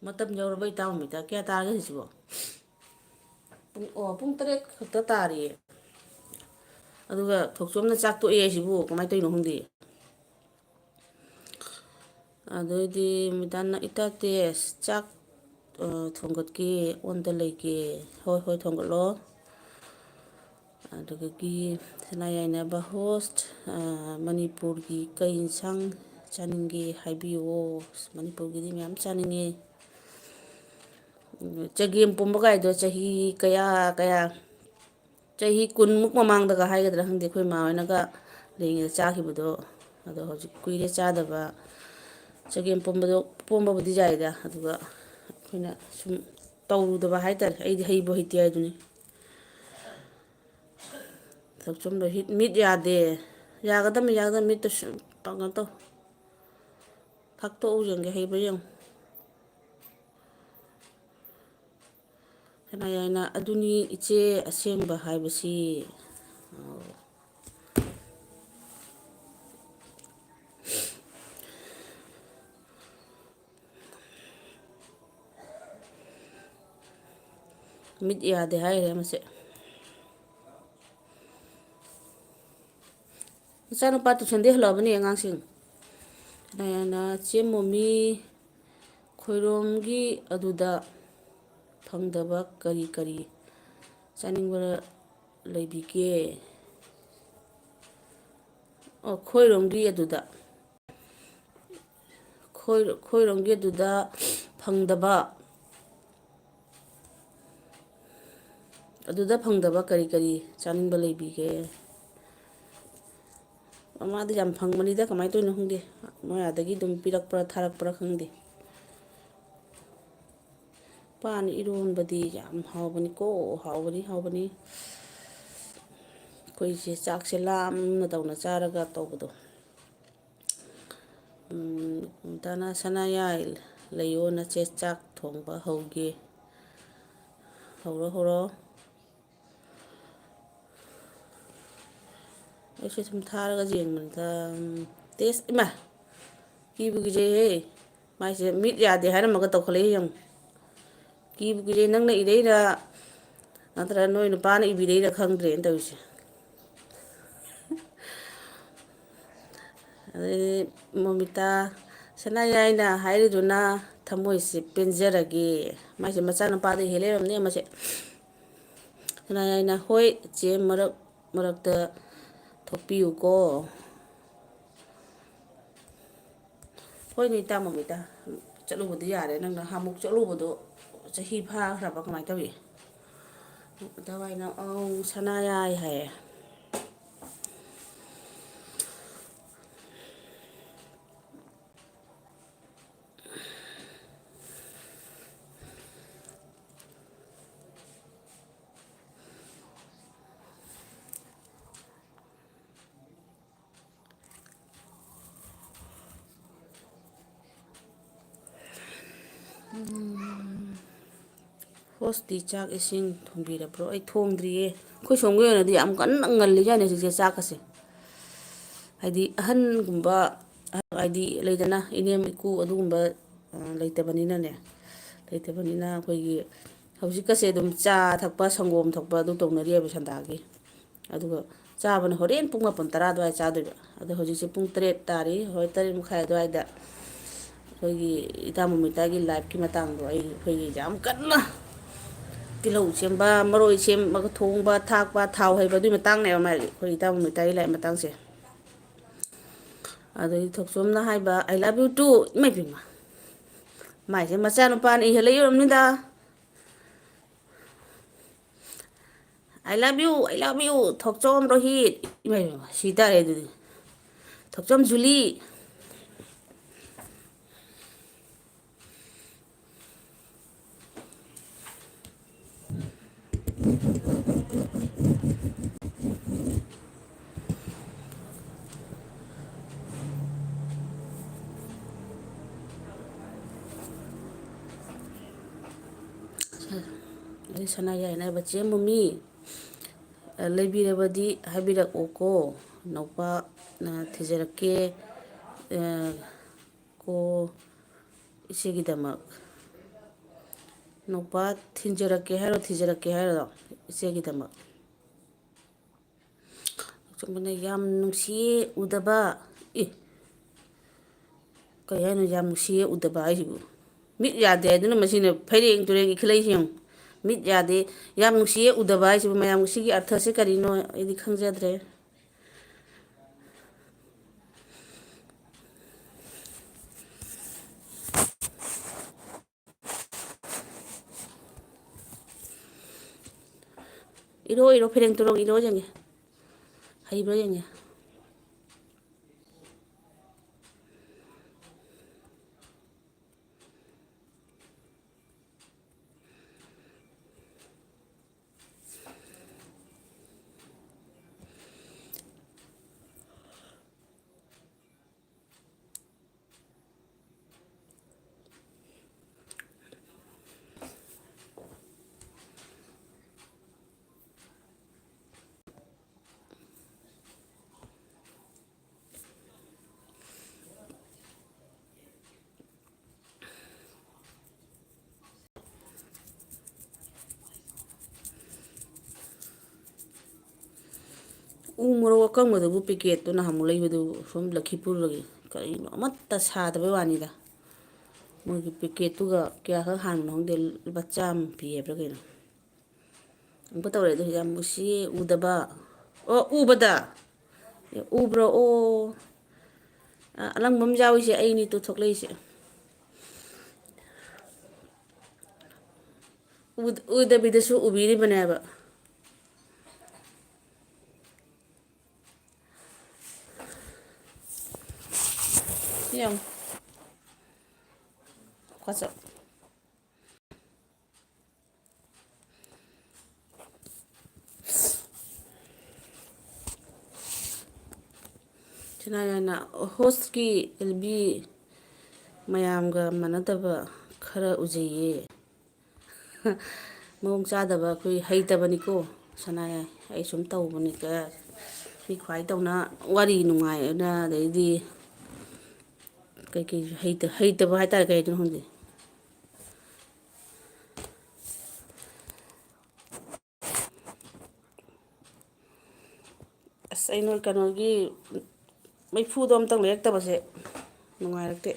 ꯃꯇꯝ ꯌꯧꯔꯕ ꯏꯇꯥꯎ ꯃꯤꯇꯥ? ꯀꯌꯥ ꯇꯥꯔꯒꯦ ꯍꯧꯖꯤꯛꯁꯤꯕꯣ? ꯄꯨꯡ, ꯑꯣ, ꯄꯨꯡ ꯇꯔꯦꯠ ꯈꯛꯇ ꯇꯥꯔꯤꯌꯦ꯫ ꯑꯗꯨꯒ ꯊꯣꯛꯆꯣꯝꯅ ꯆꯥꯛ ꯇꯣꯛꯑꯦ ꯍꯥꯏꯁꯤꯕꯨ ꯀꯃꯥꯏꯅ ꯇꯧꯔꯤꯅꯣ ꯈꯪꯗꯦ꯫ ꯑꯗꯩꯗꯤ ꯃꯤꯇꯥꯅ, "ꯏꯇꯥ ꯇꯦꯁ, ꯆꯥꯛ, ꯑ, ꯊꯣꯡꯒꯠꯀꯦ, ꯑꯣꯟꯗ ꯂꯩꯒꯦ꯫" "ꯍꯣꯏ, ꯍꯣꯏ, ꯊꯣꯡꯒꯠꯂꯣ꯫" ꯑꯗꯨꯗꯒꯤ ꯁꯅꯥꯌꯥꯏꯅꯕ host, ꯑ, ꯃꯅꯤꯄꯨꯔꯒꯤ ꯀꯩ ꯏꯟꯁꯥꯡ ꯆꯥꯅꯤꯡꯒꯦ ꯍꯥꯏꯕꯤꯌꯨ꯫ ꯑꯁ, ꯃꯅꯤꯄꯨꯔꯒꯤꯗꯤ ꯃꯌꯥꯝ ꯆꯥꯅꯤꯡꯉꯦ꯫ ꯎꯝ, ꯆꯒꯦꯝ ꯄꯣꯝꯕ ꯀꯥꯏꯗꯣ ꯆꯍꯤ ꯀꯌꯥ, ꯀꯌꯥ, ꯆꯍꯤ ꯀꯨꯟꯃꯨꯛ ꯃꯃꯥꯡꯗꯒ ꯍꯥꯏꯒꯗ꯭ꯔꯥ ꯈꯪꯗꯦ, ꯑꯩꯈꯣꯏ ꯏꯃꯥ ꯍꯣꯏꯅꯒ ꯂꯩꯔꯤꯉꯩꯗ ꯆꯥꯈꯤꯕꯗꯣ꯫ ꯑꯗꯣ ꯍꯧꯖꯤꯛ ꯀꯨꯏꯔꯦ ꯆꯥꯗꯕ꯫ ꯆꯒꯦꯝ ꯄꯣꯝꯕꯗꯣ, ꯄꯣꯝꯕꯕꯨꯗꯤ ꯌꯥꯏꯗ, ꯑꯗꯨꯒ ꯑꯩꯈꯣꯏꯅ ꯁꯨꯝ ꯇꯧꯔꯨꯗꯕ ꯍꯥꯏꯇꯥꯔꯦ꯫ ꯑꯩꯗꯤ ꯍꯩꯕꯨ ꯍꯩꯇꯦ ꯍꯥꯏꯗꯨꯅꯤ꯫ ꯊꯛꯆꯨꯝꯗꯣ ꯍꯤꯠ, ꯃꯤꯠ ꯌꯥꯗꯦ꯫ ꯌꯥꯒꯗꯕꯅꯤ, ꯌꯥꯒꯗꯕꯅꯤ, ꯃꯤꯠꯇꯨ ꯁꯨꯝ ꯀꯩꯅꯣ ꯇꯧ꯫ ꯐꯥꯛꯇꯣꯛꯎ ꯌꯦꯡꯒꯦ, ꯍꯩꯕ꯭ꯔꯥ ꯌꯦꯡꯉꯨ꯫ ꯁꯅꯥ ꯌꯥꯏꯅ, ꯑꯗꯨꯅꯤ ꯏꯆꯦ ꯑꯁꯦꯡꯕ ꯍꯥꯏꯕꯁꯤ꯫ ꯑꯧ꯫ ꯃꯤꯠ ꯌꯥꯗꯦ ꯍꯥꯏꯔꯦ ꯃꯁꯦ꯫ ꯃꯆꯥꯅꯨꯄꯥ ꯇꯨꯏꯁꯟꯗꯩ ꯍꯜꯂꯛꯑꯕꯅꯦ ꯑꯉꯥꯡꯁꯤꯡ꯫ ꯁꯅꯥ ꯌꯥꯏꯅ, ꯆꯦ ꯃꯣꯃꯤ, ꯈꯣꯏꯔꯣꯝꯒꯤ ꯑꯗꯨꯗ ꯐꯪꯗꯕ ꯀꯔꯤ ꯀꯔꯤ ꯆꯥꯅꯤꯡꯕ ꯂꯩꯕꯤꯒꯦ? ꯑꯣ, ꯈꯣꯏꯔꯣꯝꯒꯤ ꯑꯗꯨꯗ꯫ ꯈꯣꯏ-, ꯈꯣꯏꯔꯣꯝꯒꯤ ꯑꯗꯨꯗ ꯐꯪꯗꯕ, ꯑꯗꯨꯗ ꯐꯪꯗꯕ ꯀꯔꯤ ꯀꯔꯤ ꯆꯥꯅꯤꯡꯕ ꯂꯩꯕꯤꯒꯦ? ꯃꯃꯥꯗꯤ ꯌꯥꯝ ꯐꯪꯕꯅꯤꯗ, ꯀꯃꯥꯏꯅ ꯇꯧꯔꯤꯅꯣ ꯈꯪꯗꯦ꯫ ꯃꯣꯏ ꯑꯥꯗꯒꯤ ꯑꯗꯨꯝ ꯄꯤꯔꯛꯄ꯭ꯔꯥ, ꯊꯥꯔꯛꯄ꯭ꯔꯥ ꯈꯪꯗꯦ꯫ ꯄꯥꯟ ꯏꯔꯣꯟꯕꯗꯤ ꯌꯥꯝ ꯍꯥꯎꯕꯅꯤꯀꯣ, ꯍꯥꯎꯕꯅꯤ, ꯍꯥꯎꯕꯅꯤ꯫ ꯑꯩꯈꯣꯏꯁꯦ ꯆꯥꯛꯁꯦ ꯂꯥꯝꯅ ꯇꯧꯅ ꯆꯥꯔꯒ ꯇꯧꯕꯗꯣ꯫ ꯎꯝ, ꯇꯅ ꯁꯅꯥꯌꯥꯏ ꯂꯩꯌꯣ, ꯅꯆꯦ ꯆꯥꯛ ꯊꯣꯡꯕ ꯍꯧꯒꯦ꯫ ꯍꯧꯔꯣ, ꯍꯧꯔꯣ꯫ ꯑꯩꯁꯨ ꯁꯨꯝ ꯊꯥꯔꯒ ꯌꯦꯡꯕꯅꯤꯗ꯫ ꯎꯝ, ꯇꯦꯁ, ꯏꯃꯥ! ꯀꯤꯕꯨ ꯀꯤꯖꯩꯍꯦ꯫ ꯃꯥꯏꯁꯦ ꯃꯤꯠ ꯌꯥꯗꯦ ꯍꯥꯏꯔꯝꯃꯒ ꯇꯧꯈꯠꯂꯛꯏ ꯌꯦꯡꯉꯨ꯫ ꯀꯤꯕꯨ ꯀꯤꯖꯩ, ꯅꯪꯅ ꯏꯔꯩꯔꯥ ꯅꯠꯇ꯭ꯔꯒ ꯅꯣꯏ ꯅꯨꯄꯥꯅ ꯏꯕꯤꯔꯩꯔꯥ ꯈꯪꯗ꯭ꯔꯦꯅ ꯇꯧꯔꯤꯁꯦ꯫ ꯑꯗꯩꯗꯤ ꯃꯣꯃꯤꯇꯥ, ꯁꯅꯥꯌꯥꯏꯅ ꯍꯥꯏꯔꯤꯗꯨꯅ ꯊꯃꯣꯏꯁꯦ ꯄꯦꯟꯖꯔꯒꯦ꯫ ꯃꯥꯏꯁꯦ ꯃꯆꯥꯅꯨꯄꯥꯗ ꯍꯦꯜ ꯂꯩꯔꯝꯅꯦ ꯃꯁꯦ꯫ ꯁꯅꯥꯌꯥꯏꯅ, ꯍꯣꯏ ꯆꯦ, ꯃꯔꯛ ꯃꯔꯛꯇ ꯊꯣꯛꯄꯤꯌꯨꯀꯣ꯫ ꯍꯣꯏꯅꯦ, ꯏꯇꯥ ꯃꯃꯤꯇꯥ, ꯆꯠꯂꯨꯕꯗꯤ ꯌꯥꯔꯦ꯫ ꯅꯪꯅ ꯍꯥꯃꯨꯛ ꯆꯠꯂꯨꯕꯗꯣ ꯆꯍꯤ ꯐꯥꯈ꯭ꯔꯕ ꯀꯃꯥꯏꯅ ꯇꯧꯏ? ꯑꯗꯨꯃꯥꯏꯅ, ꯑꯪ, ꯁꯅꯥ ꯌꯥꯏ ꯍꯥꯏꯌꯦ꯫ ꯍꯣꯁꯇꯤ ꯆꯥꯛ ꯏꯁꯤꯡ ꯊꯣꯡꯕꯤꯔꯕ꯭ꯔꯣ? ꯑꯩ ꯊꯣꯡꯗ꯭ꯔꯤꯌꯦ꯫ ꯑꯩꯈꯣꯏ ꯁꯣꯝꯒꯤ ꯑꯣꯏꯅꯗꯤ ꯌꯥꯝ ꯀꯟꯅ ꯉꯜꯂꯤꯖꯥꯠꯅꯤ ꯍꯧꯖꯤꯛꯁꯦ ꯆꯥꯛꯀꯁꯦ꯫ ꯍꯥꯏꯗꯤ ꯑꯍꯟꯒꯨꯝꯕ, ꯍꯥꯏꯗꯤ ꯂꯩꯗꯅ, ꯏꯅꯦꯝ ꯏꯀꯨ ꯑꯗꯨꯒꯨꯝꯕ, ꯑ, ꯂꯩꯇꯕꯅꯤꯅꯅꯦ, ꯂꯩꯇꯕꯅꯤꯅ ꯑꯩꯈꯣꯏꯒꯤ ꯍꯧꯖꯤꯛꯀꯁꯦ ꯑꯗꯨꯝ ꯆꯥ ꯊꯛꯄ, ꯁꯪꯒꯣꯝ ꯊꯛꯄ ꯑꯗꯨ ꯇꯧꯅꯔꯤꯑꯕ ꯁꯟꯗꯥꯒꯤ꯫ ꯑꯗꯨꯒ ꯆꯥꯕꯅ ꯍꯣꯔꯦꯟ ꯄꯨꯡ ꯃꯥꯄꯟ ꯇꯔꯥ ꯑꯗꯨꯋꯥꯏ ꯆꯥꯗꯣꯏꯕ꯫ ꯑꯗꯣ ꯍꯧꯖꯤꯛꯁꯦ ꯄꯨꯡ ꯇꯔꯦꯠ ꯇꯥꯔꯤ, ꯍꯣꯏ, ꯇꯔꯦꯠ ꯃꯈꯥꯏ ꯑꯗꯨꯋꯥꯏꯗ ꯑꯩꯈꯣꯏꯒꯤ ꯏꯇꯥ ꯃꯃꯤꯇꯥꯒꯤ ꯂꯥꯏꯐꯀꯤ ꯃꯇꯥꯡꯗꯣ ꯑꯩ, ꯑꯩꯈꯣꯏꯒꯤ ꯌꯥꯝ ꯀꯟꯅ ꯇꯤꯜꯍꯧ ꯁꯦꯝꯕ, ꯃꯔꯣꯏ ꯁꯦꯝꯃꯒ ꯊꯣꯡꯕ, ꯊꯥꯛꯄ, ꯊꯥꯎ ꯍꯩꯕ, ꯑꯗꯨꯒꯤ ꯃꯇꯥꯡꯅꯦꯕ ꯃꯥꯒꯤ, ꯑꯩꯈꯣꯏ ꯏꯇꯥ ꯃꯃꯤꯇꯥꯒꯤ ꯂꯥꯏꯐ ꯃꯇꯥꯡꯁꯦ꯫ ꯑꯗꯩ ꯊꯣꯛꯆꯣꯝꯅ ꯍꯥꯏꯕ, "I love you too"꯫ ꯏꯃꯥꯏ ꯄꯦꯝꯃ, ꯃꯥꯏꯁꯦ ꯃꯆꯥꯅꯨꯄꯥꯅ ꯏꯍꯜꯂꯛꯏ ꯑꯣꯏꯔꯝꯅꯤꯗ꯫ "I love you, I love you, ꯊꯣꯛꯆꯣꯝ ꯔꯣꯍꯤꯠ"꯫ ꯏꯃꯥꯏ ꯄꯦꯝꯃ, ꯁꯤ ꯇꯥꯔꯦ ꯑꯗꯨꯗꯤ꯫ ꯊꯣꯛꯆꯣꯝ ꯖꯨꯂꯤ꯫ ꯑꯗꯩ ꯁꯅꯥ ꯌꯥꯏꯅ ꯍꯥꯏꯕ, "ꯆꯦ ꯃꯨꯃꯤ, ꯂꯩꯕꯤꯔꯕꯗꯤ ꯍꯥꯏꯕꯤꯔꯛꯑꯣꯀꯣ, ꯅꯧꯄꯥ, ꯑ, ꯊꯤꯖꯔꯛꯀꯦ, ꯑ, ꯀꯣ ꯏꯆꯦꯒꯤꯗꯃꯛ"꯫ ꯅꯧꯄꯥ ꯊꯤꯟꯖꯔꯛꯀꯦ ꯍꯥꯏꯔꯣ, ꯊꯤꯖꯔꯛꯀꯦ ꯍꯥꯏꯔꯣ ꯏꯆꯦꯒꯤꯗꯃꯛ? ꯑꯆꯨꯝꯕꯅ ꯌꯥꯝ ꯅꯨꯡꯁꯤꯌꯦ ꯎꯗꯕ꯫ ꯑꯦ, ꯀꯩ ꯍꯥꯏꯅꯣ ꯌꯥꯝ ꯅꯨꯡꯁꯤꯌꯦ ꯎꯗꯕ ꯍꯥꯏꯁꯤꯕꯨ? ꯃꯤꯠ ꯌꯥꯗꯦ ꯍꯥꯏꯗꯨꯅ ꯃꯁꯤꯅ ꯐꯩꯔꯦꯡ ꯇꯨꯔꯦꯡ ꯏꯈꯠꯂꯛꯏꯁꯤ ꯌꯦꯡꯉꯨ꯫ ꯃꯤꯠ ꯌꯥꯗꯦ, ꯌꯥꯝ ꯅꯨꯡꯁꯤꯌꯦ ꯎꯗꯕ ꯍꯥꯏꯁꯤꯕꯨ ꯃꯌꯥꯝ ꯁꯤꯒꯤ ꯑꯔꯊꯁꯦ ꯀꯔꯤꯅꯣ ꯑꯩꯗꯤ ꯈꯪꯖꯗ꯭ꯔꯦ꯫ ꯏꯔꯣ, ꯏꯔꯣ, ꯐꯦꯔꯦꯡ ꯇꯨꯔꯣꯡ ꯏꯔꯣ ꯌꯦꯡꯒꯦ꯫ ꯍꯩꯕ꯭ꯔꯥ ꯌꯦꯡꯒꯦ꯫ ꯎ ꯃꯣꯔꯣꯛ ꯑꯀꯪꯕꯗꯨꯕꯨ ꯄꯦꯀꯦꯠꯇꯨ ꯅꯍꯥꯟꯃꯨꯛ ꯂꯩꯕꯗꯨ ꯁꯣꯝ ꯂꯛꯈꯤꯄꯨꯔꯗꯒꯤ ꯀꯔꯤꯅꯣ ꯑꯃꯠꯇ ꯁꯥꯗꯕꯩ ꯋꯥꯅꯤꯗ꯫ ꯃꯣꯏꯒꯤ ꯄꯦꯀꯦꯠꯇꯨꯒ ꯀꯌꯥꯈꯛ ꯍꯥꯟꯕꯅꯣ ꯈꯪꯗꯦ, ꯂꯨꯄꯥ ꯆꯥꯝꯃ ꯄꯤ ꯍꯥꯏꯕ꯭ꯔꯥ ꯀꯩꯅꯣ꯫ ꯑꯃꯨꯛꯀ ꯇꯧꯔꯛꯑꯦ ꯑꯗꯨ ꯌꯥꯝ ꯅꯨꯡꯁꯤꯌꯦ ꯎꯗꯕ꯫ ꯑꯣ, ꯎꯕꯗ꯫ ꯑꯦ, ꯎꯕ꯭ꯔꯣ? ꯑꯣ꯫ ꯑ, ꯑꯂꯪꯕ ꯑꯃ ꯌꯥꯎꯔꯤꯁꯦ ꯑꯩꯅꯤ ꯇꯨ ꯊꯣꯛꯂꯛꯏꯁꯦ꯫ ꯎꯗ-, ꯎꯗꯕꯤꯗꯁꯨ ꯎꯕꯤꯔꯤꯕꯅꯦꯕ꯫ ꯁꯤ ꯌꯦꯡꯉꯨ꯫ ꯈ꯭ꯋꯥꯆꯞ꯫ ꯁꯅꯥ ꯌꯥꯏꯅ ꯍꯣꯁꯀꯤ ꯑꯦꯜ ꯕꯤ ꯃꯌꯥꯝꯒ ꯃꯥꯟꯅꯗꯕ ꯈꯔ ꯎꯖꯩꯌꯦ꯫ ꯃꯑꯣꯡ ꯆꯥꯗꯕ ꯑꯩꯈꯣꯏ ꯍꯩꯇꯕꯅꯤꯀꯣ ꯁꯅꯥ ꯌꯥꯏ꯫ ꯑꯩ ꯁꯨꯝ ꯇꯧꯕꯅꯤ꯫ ꯃꯤ ꯈ꯭ꯋꯥꯏ ꯇꯧꯅ ꯋꯥꯔꯤ ꯅꯨꯡꯉꯥꯏꯅ ꯑꯗꯩꯗꯤ ꯀꯩꯀꯩ ꯍꯩꯇ-, ꯍꯩꯇꯕ ꯍꯥꯏꯇꯥꯔꯦ, ꯀꯩ ꯍꯥꯏꯗꯣꯏꯅꯣ ꯈꯪꯗꯦ꯫ ꯑꯁ, ꯑꯩ ꯅꯣꯏ ꯀꯩꯅꯣꯒꯤ ꯃꯩꯐꯨꯗꯣ ꯑꯝꯇꯪ ꯂꯩꯔꯛꯇꯕꯁꯦ ꯅꯨꯡꯉꯥꯏꯔꯛꯇꯦ꯫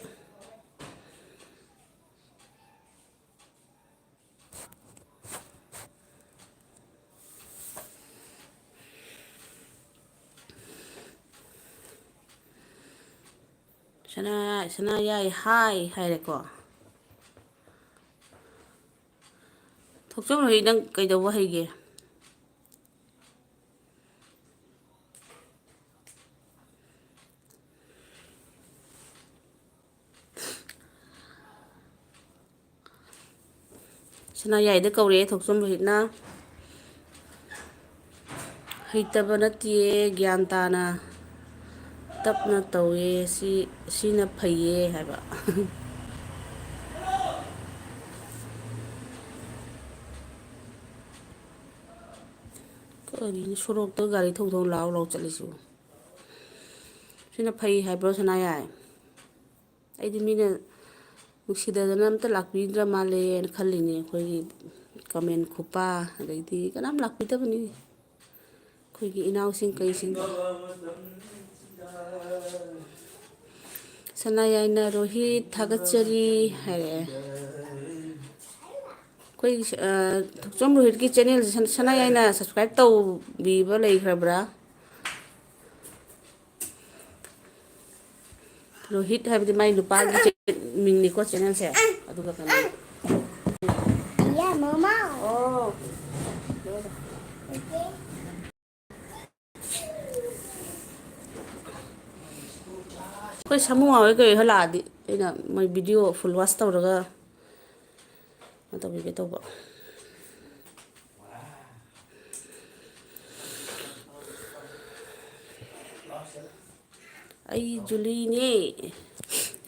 ꯁꯅꯥ, ꯁꯅꯥ ꯌꯥꯏ ꯍꯥꯏ ꯍꯥꯏꯔꯦꯀꯣ꯫ ꯊꯣꯛꯆꯧ ꯍꯩ, ꯅꯪ ꯀꯩꯗꯧꯕ ꯍꯩꯒꯦ? ꯁꯅꯥꯌꯥꯏꯗ ꯀꯧꯔꯛꯑꯦ ꯊꯣꯛꯆꯣꯝ ꯔꯣꯍꯤꯠꯅ꯫ "ꯍꯩꯇꯕ ꯅꯠꯇꯤꯌꯦ, ꯒ꯭ꯌꯥꯟ ꯇꯥꯅ ꯇꯞꯅ ꯇꯧꯋꯦ, ꯁꯤ, ꯁꯤꯅ ꯐꯩꯌꯦ" ꯍꯥꯏꯕ꯫ ꯀꯔꯤꯅꯣ ꯁꯣꯔꯣꯛꯇ ꯒꯥꯔꯤ ꯊꯧ ꯊꯧ ꯂꯥꯎ ꯂꯥꯎ ꯆꯠꯂꯤꯁꯤꯕꯨ? ꯁꯤꯅ ꯐꯩ ꯍꯥꯏꯕ꯭ꯔꯣ ꯁꯅꯥꯌꯥꯏ? ꯑꯩꯗꯤ ꯃꯤꯅ ꯅꯨꯡꯁꯤꯗꯗꯅ ꯑꯝꯇ ꯂꯥꯛꯄꯤꯗ꯭ꯔ ꯃꯥꯜꯂꯦꯅ ꯈꯜꯂꯤꯅꯦ꯫ ꯑꯩꯈꯣꯏꯒꯤ ꯀꯃꯦꯟ ꯈꯨꯄꯥ, ꯑꯗꯩꯗꯤ ꯀꯅꯥꯝ ꯂꯥꯛꯄꯤꯗꯕꯅꯤ꯫ ꯑꯩꯈꯣꯏꯒꯤ ꯏꯅꯥꯎꯁꯤꯡ ꯀꯩꯁꯤꯡ꯫ ꯁꯅꯥꯌꯥꯏꯅ "ꯔꯣꯍꯤꯠ ꯊꯥꯒꯠꯆꯔꯤ" ꯍꯥꯏꯔꯛꯑꯦ꯫ ꯑꯩꯈꯣꯏꯒꯤ, ꯑ, ꯊꯣꯛꯆꯣꯝ ꯔꯣꯍꯤꯠꯀꯤ ꯆꯦꯅꯦꯜꯁꯦ ꯁꯟ-, ꯁꯅꯥꯌꯥꯏꯅ subscribe ꯇꯧꯕꯤꯕ ꯂꯩꯈ꯭ꯔꯕ꯭ꯔꯥ? ꯔꯣꯍꯤꯠ ꯍꯥꯏꯕꯗꯤ ꯃꯥꯏ ꯅꯨꯄꯥꯒꯤ ꯆꯦ-, ꯃꯤꯡꯅꯤꯀꯣ ꯆꯦꯅꯦꯜꯁꯦ꯫ ꯑꯗꯨꯒ ꯀꯩꯅꯣ꯫ ꯌꯥ, ꯃꯃꯥ꯫ ꯑꯣ꯫ ꯑꯩꯈꯣꯏ ꯁꯥꯃꯨ ꯍꯣꯏ ꯀꯩ ꯍꯣꯏ ꯂꯥꯛꯑꯗꯤ ꯑꯩꯅ ꯃꯣꯏ video full watch ꯇꯧꯔꯒ ꯀꯩꯅꯣ ꯇꯧꯕꯤꯒꯦ ꯇꯧꯕ꯫ "ꯑꯩ ꯖꯨꯂꯤꯅꯦ"꯫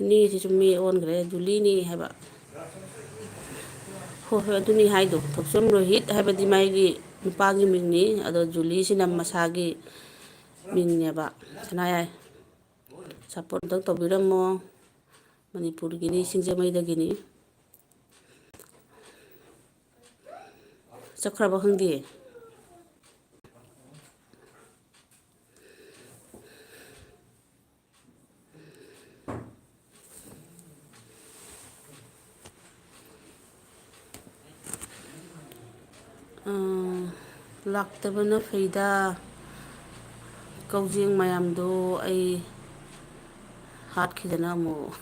ꯅꯦꯁꯤꯁꯨ ꯃꯦ ꯑꯣꯟꯈ꯭ꯔꯦ, "ꯖꯨꯂꯤꯅꯦ" ꯍꯥꯏꯕ꯫ ꯍꯣꯏ, ꯍꯣꯏ, ꯑꯗꯨꯅꯤ ꯍꯥꯏꯗꯣ꯫ ꯊꯣꯛꯆꯣꯝ ꯔꯣꯍꯤꯠ ꯍꯥꯏꯕꯗꯤ ꯃꯥꯒꯤ ꯅꯨꯄꯥꯒꯤ ꯃꯤꯡꯅꯤ, ꯑꯗꯣ ꯖꯨꯂꯤꯁꯤꯅ ꯃꯁꯥꯒꯤ ꯃꯤꯡꯅꯦꯕ꯫ ꯁꯅꯥꯌꯥꯏ, support ꯑꯝꯇꯪ ꯇꯧꯕꯤꯔꯝꯃꯣ꯫ ꯃꯅꯤꯄꯨꯔꯒꯤꯅꯤ, ꯁꯤꯡꯖꯃꯩꯗꯒꯤꯅꯤ꯫ ꯆꯠꯈ꯭ꯔꯕ ꯈꯪꯗꯦ꯫ ꯑꯥ, ꯂꯥꯛꯇꯕꯅ ꯐꯩꯗ꯫ ꯀꯧꯖꯦꯡ ꯃꯌꯥꯝꯗꯣ ꯑꯩ ꯍꯥꯠꯈꯤꯗꯅ ꯑꯃꯨꯛ꯫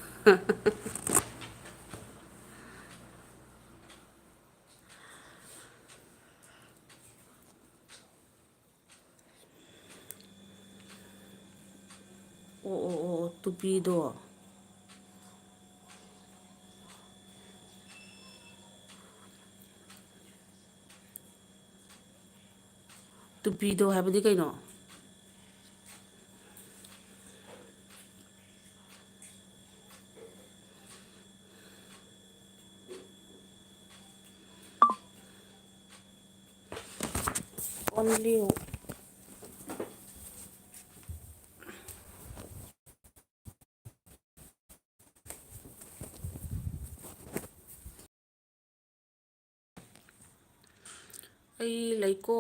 ꯑꯣ, ꯑꯣ, ꯑꯣ, ꯇꯨꯄꯤꯗꯣ꯫ ꯇꯨꯄꯤꯗꯣ ꯍꯥꯏꯕꯗꯤ ꯀꯩꯅꯣ? Only ꯑꯩ ꯂꯩꯀꯣ꯫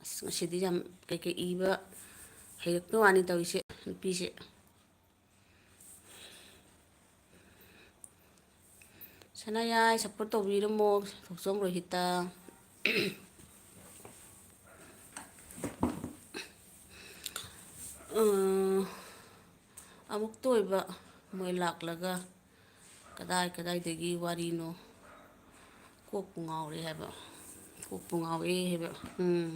ꯑꯁ, ꯉꯁꯤꯗꯤ ꯌꯥꯝ ꯀꯩꯀꯩ ꯏꯕ ꯍꯩꯔꯛꯄ ꯋꯥꯅꯤ ꯇꯧꯔꯤꯁꯦ, ꯅꯨꯄꯤꯁꯦ꯫ ꯁꯅꯥꯌꯥꯏ support ꯇꯧꯕꯤꯔꯝꯃꯣ, ꯊꯣꯛꯆꯣꯝ ꯔꯣꯍꯤꯇꯥ꯫ ꯑꯥ, ꯑꯃꯨꯛꯇ ꯑꯣꯏꯕ ꯃꯣꯏ ꯂꯥꯛꯂꯒ ꯀꯗꯥꯏ ꯀꯗꯥꯏꯗꯒꯤ ꯋꯥꯔꯤꯅꯣ? ꯀꯣꯛꯄꯨ ꯉꯥꯎꯔꯦ ꯍꯥꯏꯕ, ꯀꯣꯛꯄꯨ ꯉꯥꯎꯔꯦ ꯍꯥꯏꯕ꯫ ꯎꯝ꯫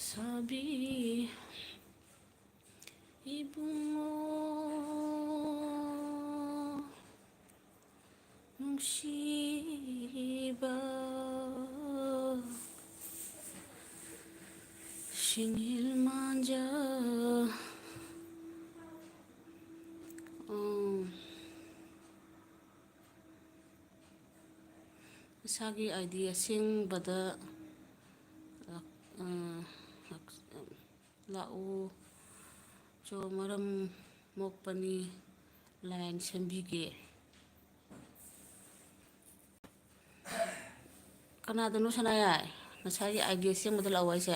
ꯁꯥꯕꯤ ꯏꯕꯨꯡꯉꯣ ꯅꯨꯡꯁꯤꯕ ꯁꯤꯡꯍꯤꯜ ꯃꯥꯟꯖ-, ꯎꯝ꯫ ꯏꯁꯥꯒꯤ ID ꯑꯁꯦꯡꯕꯗ ꯂꯥꯛ-, ꯑ, ꯂꯥꯛ-, ꯂꯥꯛꯎ꯫ ꯆꯣ ꯃꯔꯝ ꯃꯣꯛꯄꯅꯤ line ꯁꯦꯝꯕꯤꯒꯦ꯫ ꯀꯅꯥꯗꯅꯣ ꯁꯅꯥꯌꯥꯏ? ꯉꯁꯥꯏꯒꯤ ID ꯑꯁꯦꯡꯕꯗ ꯂꯥꯛꯎ ꯍꯥꯏꯁꯦ?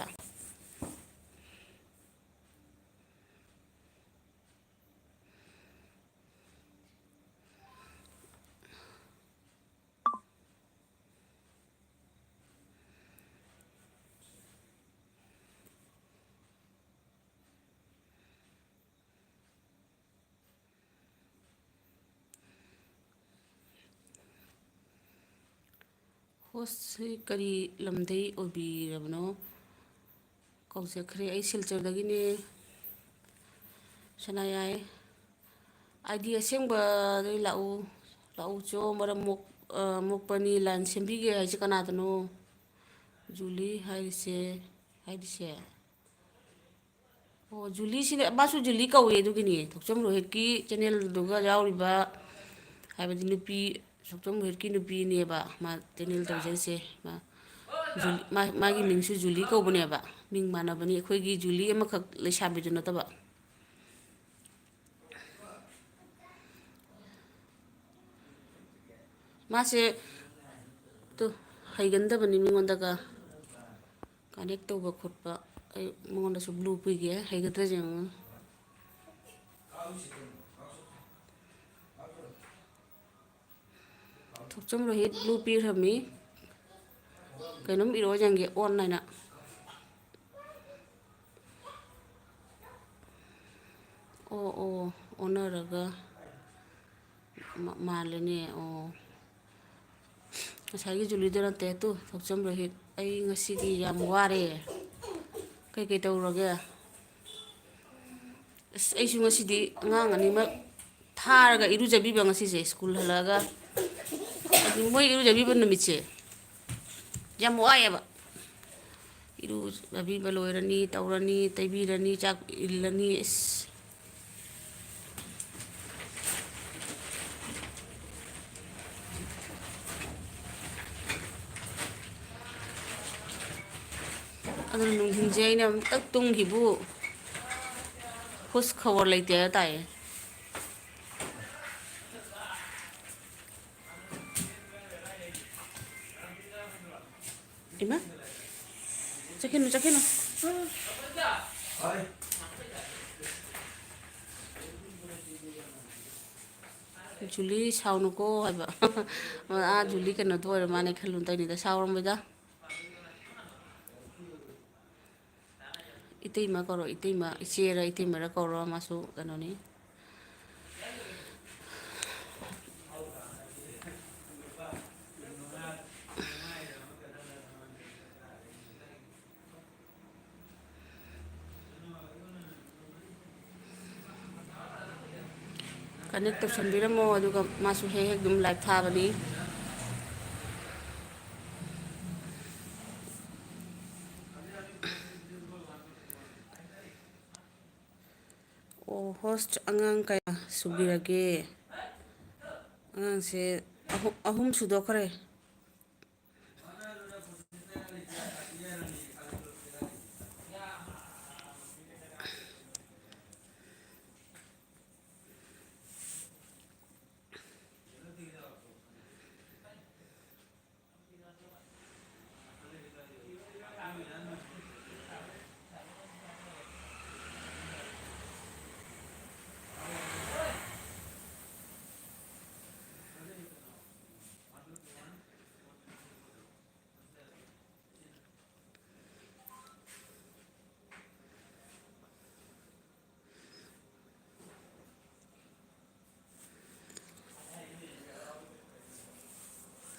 Host ꯁꯤ ꯀꯔꯤ ꯂꯝꯗꯩ ꯑꯣꯏꯕꯤꯔꯕꯅꯣ? ꯀꯥꯎꯖꯈ꯭ꯔꯦ꯫ ꯑꯩ ꯁꯤꯜꯆꯔꯗꯒꯤꯅꯦ꯫ ꯁꯅꯥꯌꯥꯏ꯫ ꯑꯥꯏ ꯗꯤ ꯑꯁꯦꯡꯕꯗꯩ ꯂꯥꯛꯎ꯫ ꯂꯥꯛꯎ ꯆꯣ꯫ ꯃꯔꯝ ꯃꯣꯛ-, ꯑ, ꯃꯣꯛꯄꯅꯤ꯫ ꯂꯥꯏꯟ ꯁꯦꯝꯕꯤꯒꯦ ꯍꯥꯏꯁꯦ ꯀꯅꯥꯗꯅꯣ? ꯖꯨꯂꯤ ꯍꯥꯏꯔꯤꯁꯦ, ꯍꯥꯏꯔꯤꯁꯦ꯫ ꯑꯣ, ꯖꯨꯂꯤꯁꯤꯅꯦ, ꯃꯥꯁꯨ ꯖꯨꯂꯤ ꯀꯧꯏ꯫ ꯑꯗꯨꯒꯤꯅꯤ, ꯊꯣꯛꯆꯣꯝ ꯔꯣꯍꯤꯠꯀꯤ ꯆꯦꯅꯦꯜꯗꯨꯒ ꯌꯥꯎꯔꯤꯕ, ꯍꯥꯏꯕꯗꯤ ꯅꯨꯄꯤ, ꯊꯣꯛꯆꯣꯝ ꯔꯣꯍꯤꯠꯀꯤ ꯅꯨꯄꯤꯅꯦꯕ ꯃꯥ ꯆꯦꯅꯦꯜ ꯇꯧꯖꯔꯤꯁꯦ꯫ ꯃꯥ ꯖꯨꯂꯤ-, ꯃꯥ-, ꯃꯥꯒꯤ ꯃꯤꯡꯁꯨ ꯖꯨꯂꯤ ꯀꯧꯕꯅꯦꯕ, ꯃꯤꯡ ꯃꯥꯟꯅꯕꯅꯤ꯫ ꯑꯩꯈꯣꯏꯒꯤ ꯖꯨꯂꯤ ꯑꯃꯈꯛ ꯂꯩꯁꯥꯕꯤꯗꯨ ꯅꯠꯇꯕ꯫ ꯃꯥꯁꯦ ꯇꯨ ꯍꯩꯒꯟꯗꯕꯅꯤ ꯃꯤꯉꯣꯟꯗꯒ ꯀꯅꯦꯛ ꯇꯧꯕ ꯈꯣꯠꯄ꯫ ꯑꯩ ꯃꯉꯣꯟꯗꯁꯨ ꯕ꯭ꯂꯨ ꯄꯤꯒꯦ, ꯍꯩꯒꯗ꯭ꯔꯥ ꯌꯦꯡꯉꯨ꯫ ꯊꯣꯛꯆꯣꯝ ꯔꯣꯍꯤꯠ ꯕ꯭ꯂꯨ ꯄꯤꯈ꯭ꯔꯕꯅꯤ꯫ ꯀꯩꯅꯣꯝ ꯏꯔꯛꯑꯣ ꯌꯦꯡꯒꯦ, ꯑꯣꯟ ꯍꯥꯏꯅ꯫ ꯑꯣ, ꯑꯣ, ꯑꯣꯟꯅꯔꯒ ꯃ-, ꯃꯥꯜꯂꯦꯅꯦ꯫ ꯑꯣ, ꯉꯁꯥꯏꯒꯤ ꯖꯨꯂꯤꯗꯣ ꯅꯠꯇꯦ꯫ ꯇꯨ, ꯊꯣꯛꯆꯣꯝ ꯔꯣꯍꯤꯠ, ꯑꯩ ꯉꯁꯤꯗꯤ ꯌꯥꯝ ꯋꯥꯔꯦ꯫ ꯀꯩꯀꯩ ꯇꯧꯔꯒꯦ? ꯑꯁ, ꯑꯩꯁꯨ ꯉꯁꯤꯗꯤ ꯑꯉꯥꯡ ꯑꯅꯤꯃꯛ ꯊꯥꯔꯒ ꯏꯔꯨꯖꯕꯤꯕ ꯉꯁꯤꯁꯦ, ꯁ꯭ꯀꯨꯜ ꯍꯜꯂꯛꯑꯒ꯫ ꯑꯗꯨ ꯃꯣꯏ ꯏꯔꯨꯖꯕꯤꯕ ꯅꯨꯃꯤꯠꯁꯦ ꯌꯥꯝ ꯋꯥꯏꯑꯦꯕ꯫ ꯏꯔꯨꯖꯕꯤꯕ ꯂꯣꯏꯔꯅꯤ, ꯇꯧꯔꯅꯤ, ꯇꯩꯕꯤꯔꯅꯤ, ꯆꯥꯛ ꯏꯜꯂꯅꯤ꯫ ꯑꯁ꯫ ꯑꯗꯨꯅ ꯅꯨꯡꯊꯤꯟꯁꯦ ꯑꯩꯅ ꯑꯃꯨꯛꯇꯪ ꯇꯨꯝꯈꯤꯕꯨ ꯍꯨꯁ ꯈꯕꯔ ꯂꯩꯇꯦ ꯍꯥꯏ ꯇꯥꯏꯌꯦ꯫ ꯏꯃꯥ, ꯆꯠꯈꯤꯅꯨ, ꯆꯠꯈꯤꯅꯨ꯫ ꯖꯨꯂꯤ ꯁꯥꯎꯅꯨꯀꯣ ꯍꯥꯏꯕ꯫ ꯑꯥ, ꯖꯨꯂꯤ ꯀꯩꯅꯣꯗꯣ ꯑꯣꯏꯔ ꯃꯥꯜꯂꯦ ꯈꯜꯂꯨ ꯇꯧꯅꯤꯗ, ꯁꯥꯎꯔꯝꯃꯣꯏꯗ꯫ ꯏꯇꯩꯃ ꯀꯧꯔꯣ, ꯏꯇꯩꯃ, ꯏꯆꯦꯔ ꯏꯇꯩꯃꯔ ꯀꯧꯔꯣ, ꯃꯥꯁꯨ ꯀꯩꯅꯣꯅꯤ꯫ ꯀꯅꯦꯛ ꯇꯧꯁꯟꯕꯤꯔꯝꯃꯣ, ꯑꯗꯨꯒ ꯃꯥꯁꯨ ꯍꯦꯛ ꯍꯦꯛ ꯑꯗꯨꯝ ꯂꯥꯏꯚ ꯊꯥꯕꯅꯤ꯫ ꯑꯣ, ꯍꯣꯁ ꯑꯉꯥꯡ ꯀꯌꯥ ꯁꯨꯕꯤꯔꯒꯦ? ꯑꯉꯥꯡꯁꯦ ꯑꯍꯨ-, ꯑꯍꯨꯝ ꯁꯨꯗꯣꯛꯈ꯭ꯔꯦ꯫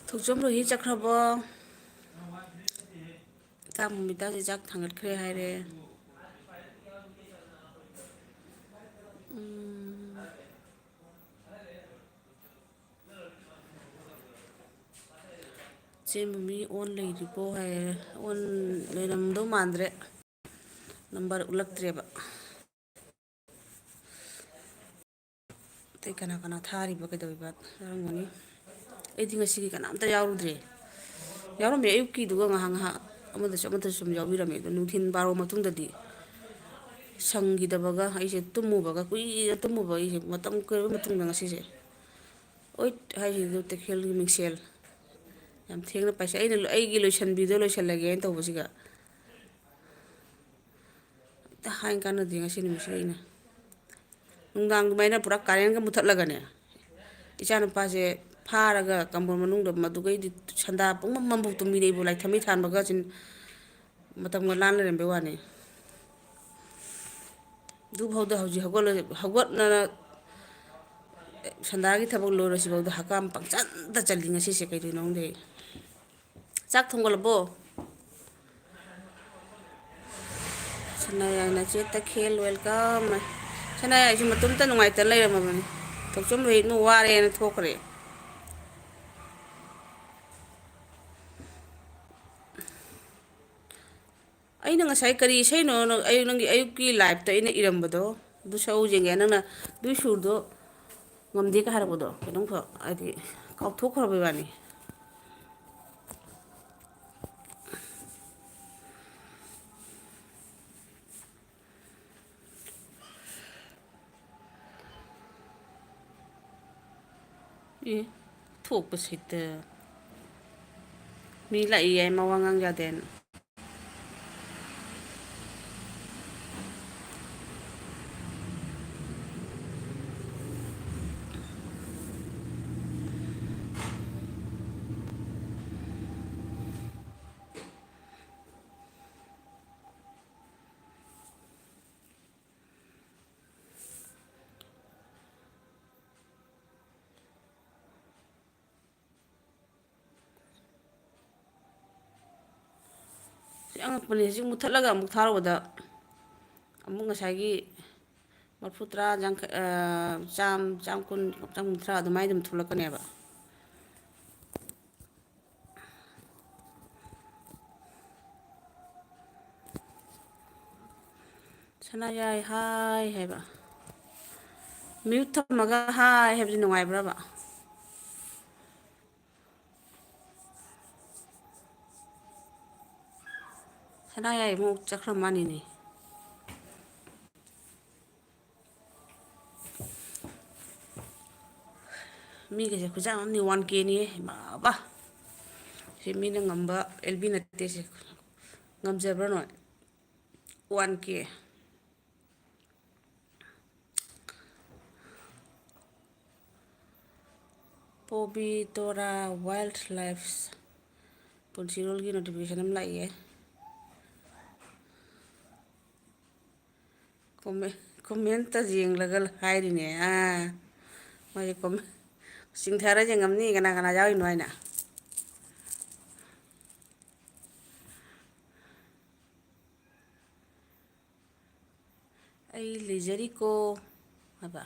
ꯊꯣꯛꯆꯣꯝ ꯔꯣꯍꯤ ꯆꯠꯈ꯭ꯔꯕꯣ? ꯆꯥꯛ ꯃꯨꯃꯤꯇꯥꯁꯦ ꯆꯥꯛ ꯊꯥꯡꯒꯠꯈ꯭ꯔꯦ ꯍꯥꯏꯔꯦ꯫ ꯎꯝ꯫ ꯆꯦꯟꯕ ꯃꯤ ꯑꯣꯟ ꯂꯩꯔꯤꯕꯣ ꯍꯥꯏꯔꯦ꯫ ꯑꯣꯟ ꯂꯩꯔꯝꯗꯧ ꯃꯥꯟꯗ꯭ꯔꯦ꯫ ꯅꯝꯕꯔ ꯎꯠꯂꯛꯇ꯭ꯔꯦꯕ꯫ ꯑꯇꯩ ꯀꯅꯥ ꯀꯅꯥ ꯊꯥꯔꯤꯕ ꯀꯩꯗꯧꯔꯤꯕ ꯌꯥꯎꯔꯝꯒꯅꯤ꯫ ꯑꯩꯗꯤ ꯉꯁꯤꯒꯤ ꯀꯅꯥꯝꯇ ꯌꯥꯎꯔꯨꯗ꯭ꯔꯦ꯫ ꯌꯥꯎꯔꯝꯃꯦ ꯑꯌꯨꯛꯀꯤꯗꯨꯒ ꯉꯥꯏꯍꯥꯛ ꯉꯥꯏꯍꯥꯛ ꯑꯃꯗꯁꯨ ꯑꯃꯗꯁꯨ ꯁꯨꯝ ꯌꯥꯎꯕꯤꯔꯝꯃꯦ꯫ ꯑꯗꯣ ꯅꯨꯡꯊꯤꯟ ꯕꯥꯔꯣ ꯃꯇꯨꯡꯗꯗꯤ ꯁꯪꯈꯤꯗꯕꯒ ꯑꯩꯁꯦ ꯇꯨꯝꯃꯨꯕꯒ ꯀꯨꯏꯅ ꯇꯨꯝꯃꯨꯕ ꯑꯩꯁꯦ ꯃꯇꯝ ꯀꯨꯏꯔꯕ ꯃꯇꯨꯡꯗ ꯉꯁꯤꯁꯦ ꯑꯣꯏꯠ ꯍꯥꯏꯁꯤꯗ ꯇꯈꯦꯜꯒꯤ ꯃꯤꯡꯁꯦꯜ ꯌꯥꯝ ꯊꯦꯡꯅ ꯄꯥꯏꯁꯦ꯫ ꯑꯩꯅ ꯂꯣ-, ꯑꯩꯒꯤ ꯂꯣꯏꯁꯟꯕꯤꯗꯣ ꯂꯣꯏꯁꯜꯂꯒꯦꯅ ꯇꯧꯕꯁꯤꯒ ꯍꯦꯛꯇ ꯍꯥꯏ ꯀꯥꯟꯅꯗꯦ ꯉꯁꯤ ꯅꯨꯃꯤꯠꯁꯤꯗ ꯑꯩꯅ꯫ ꯅꯨꯡꯗꯥꯡ ꯑꯗꯨꯃꯥꯏꯅ ꯄꯨꯔꯥ ꯀꯔꯦꯟꯒ ꯃꯨꯊꯠꯂꯒꯅꯦ, ꯏꯆꯥꯅꯨꯄꯥꯁꯦ ꯐꯥꯔꯒ ꯀꯝꯕꯣꯜ ꯃꯅꯨꯡꯗ ꯃꯗꯨꯒꯩꯗꯤ ꯁꯟꯗꯥ ꯄꯨꯡꯃꯝ ꯃꯝꯐꯥꯎ ꯇꯨꯝꯕꯤꯅꯦ ꯑꯩꯕꯨ ꯂꯥꯏꯔꯤꯛ ꯊꯝꯃꯤ ꯊꯥꯟꯕꯒ ꯁꯤꯟ ꯃꯇꯝꯒ ꯂꯥꯟ ꯂꯩꯔꯝꯕꯩ ꯋꯥꯅꯤ꯫ ꯑꯗꯨꯐꯥꯎꯗ ꯍꯧꯖꯤꯛ ꯍꯧꯒꯠꯂ-, ꯍꯧꯒꯠꯅꯅ ꯁꯟꯗꯥꯒꯤ ꯊꯕꯛ ꯂꯣꯏꯔꯁꯤꯐꯥꯎꯗ ꯍꯛꯀꯥꯝ ꯄꯪꯆꯟꯗ ꯆꯜꯂꯤ ꯉꯁꯤꯁꯦ ꯀꯩꯗꯧꯅꯣ ꯈꯪꯗꯦ ꯑꯩ꯫ ꯆꯥꯛ ꯊꯣꯡꯒꯠꯂꯕꯣ? ꯁꯅꯥꯌꯥꯏꯅ ꯆꯦ ꯇꯈꯦꯜ welcome꯫ ꯁꯅꯥꯌꯥꯏꯁꯨ ꯃꯇꯣꯝꯇ ꯅꯨꯡꯉꯥꯏꯇꯅ ꯂꯩꯔꯝꯃꯕꯅꯤ꯫ ꯊꯣꯛꯆꯣꯝ ꯔꯣꯍꯤꯠꯅ ꯋꯥꯔꯦꯅ ꯊꯣꯛꯈ꯭ꯔꯦ꯫ ꯑꯩꯅ ꯉꯁꯥꯏ ꯀꯔꯤ ꯏꯁꯩꯅꯣ ꯅꯪ, ꯑꯌꯨꯛ, ꯅꯪꯒꯤ ꯑꯌꯨꯛꯀꯤ liveꯇ ꯑꯩꯅ ꯏꯔꯝꯕꯗꯣ, ꯑꯗꯨ ꯁꯛꯎ ꯌꯦꯡꯒꯦ꯫ ꯅꯪꯅ ꯑꯗꯨꯒꯤ ꯁꯨꯔꯗꯣ ꯉꯝꯗꯦꯒ ꯍꯥꯏꯔꯛꯄꯗꯣ, ꯀꯩꯅꯣꯝꯈꯛ ꯍꯥꯏꯗꯤ ꯀꯥꯎꯊꯣꯛꯈ꯭ꯔꯕ ꯏꯕꯥꯅꯤ꯫ ꯑꯦ, ꯊꯣꯛꯄꯁꯤꯗ꯫ ꯃꯤ ꯂꯥꯛꯏ ꯍꯥꯏ, ꯃꯋꯥ ꯉꯥꯡ ꯌꯥꯗꯦꯅ꯫ ꯁꯤ ꯑꯉꯛꯄꯅꯤ꯫ ꯍꯧꯖꯤꯛ ꯃꯨꯠꯊꯠꯂꯒ ꯑꯃꯨꯛ ꯊꯥꯔꯨꯕꯗ ꯑꯃꯨꯛ ꯉꯁꯥꯏꯒꯤ ꯃꯔꯤꯐꯨ ꯇꯔꯥ, ꯌꯥꯡꯈꯩ, ꯑ, ꯆꯥꯝ, ꯆꯥꯝ ꯀꯨꯟ, ꯆꯥꯝ ꯀꯨꯟꯊ꯭ꯔꯥ ꯑꯗꯨꯃꯥꯏꯅ ꯑꯗꯨꯝ ꯊꯣꯛꯂꯛꯀꯅꯦꯕ꯫ ꯁꯅꯥꯌꯥꯏ ꯍꯥꯏ ꯍꯥꯏꯕ꯫ Mute ꯊꯝꯃꯒ ꯍꯥꯏ ꯍꯥꯏꯕꯗꯤ ꯅꯨꯡꯉꯥꯏꯕ꯭ꯔꯕ? ꯁꯅꯥꯌꯥꯏ ꯑꯃꯨꯛ ꯆꯠꯈ꯭ꯔ ꯃꯥꯅꯤꯅꯦ꯫ ꯃꯤꯒꯁꯦ ꯈꯨꯠꯆꯥꯝ ꯑꯃꯅꯤ, one Kꯅꯤ꯫ ꯕꯥꯕꯥ! ꯁꯤ ꯃꯤꯅ ꯉꯝꯕ ꯑꯦꯜ ꯕꯤ ꯅꯠꯇꯦ ꯁꯦ꯫ ꯉꯝꯖꯕ꯭ꯔꯥ ꯅꯣꯏ? One K꯫ ꯄꯣꯕꯤ ꯇꯣꯔꯥ ꯋꯥꯏꯜ ꯂꯥꯏꯐ ꯄꯨꯟꯁꯤꯔꯣꯜꯒꯤ notification ꯑꯃ ꯂꯥꯛꯏꯌꯦ꯫ Comment, commentꯇ ꯌꯦꯡꯂꯒ ꯍꯥꯏꯔꯤꯅꯦ꯫ ꯑꯥ, ꯃꯥꯒꯤ comment ꯆꯤꯡꯊꯔ ꯌꯦꯡꯉꯝꯅꯤ ꯀꯅꯥ ꯀꯅꯥ ꯌꯥꯎꯔꯤꯅꯣ ꯍꯥꯏꯅ꯫ ꯑꯩ ꯂꯩꯖꯔꯤꯀꯣ ꯍꯥꯏꯕ꯫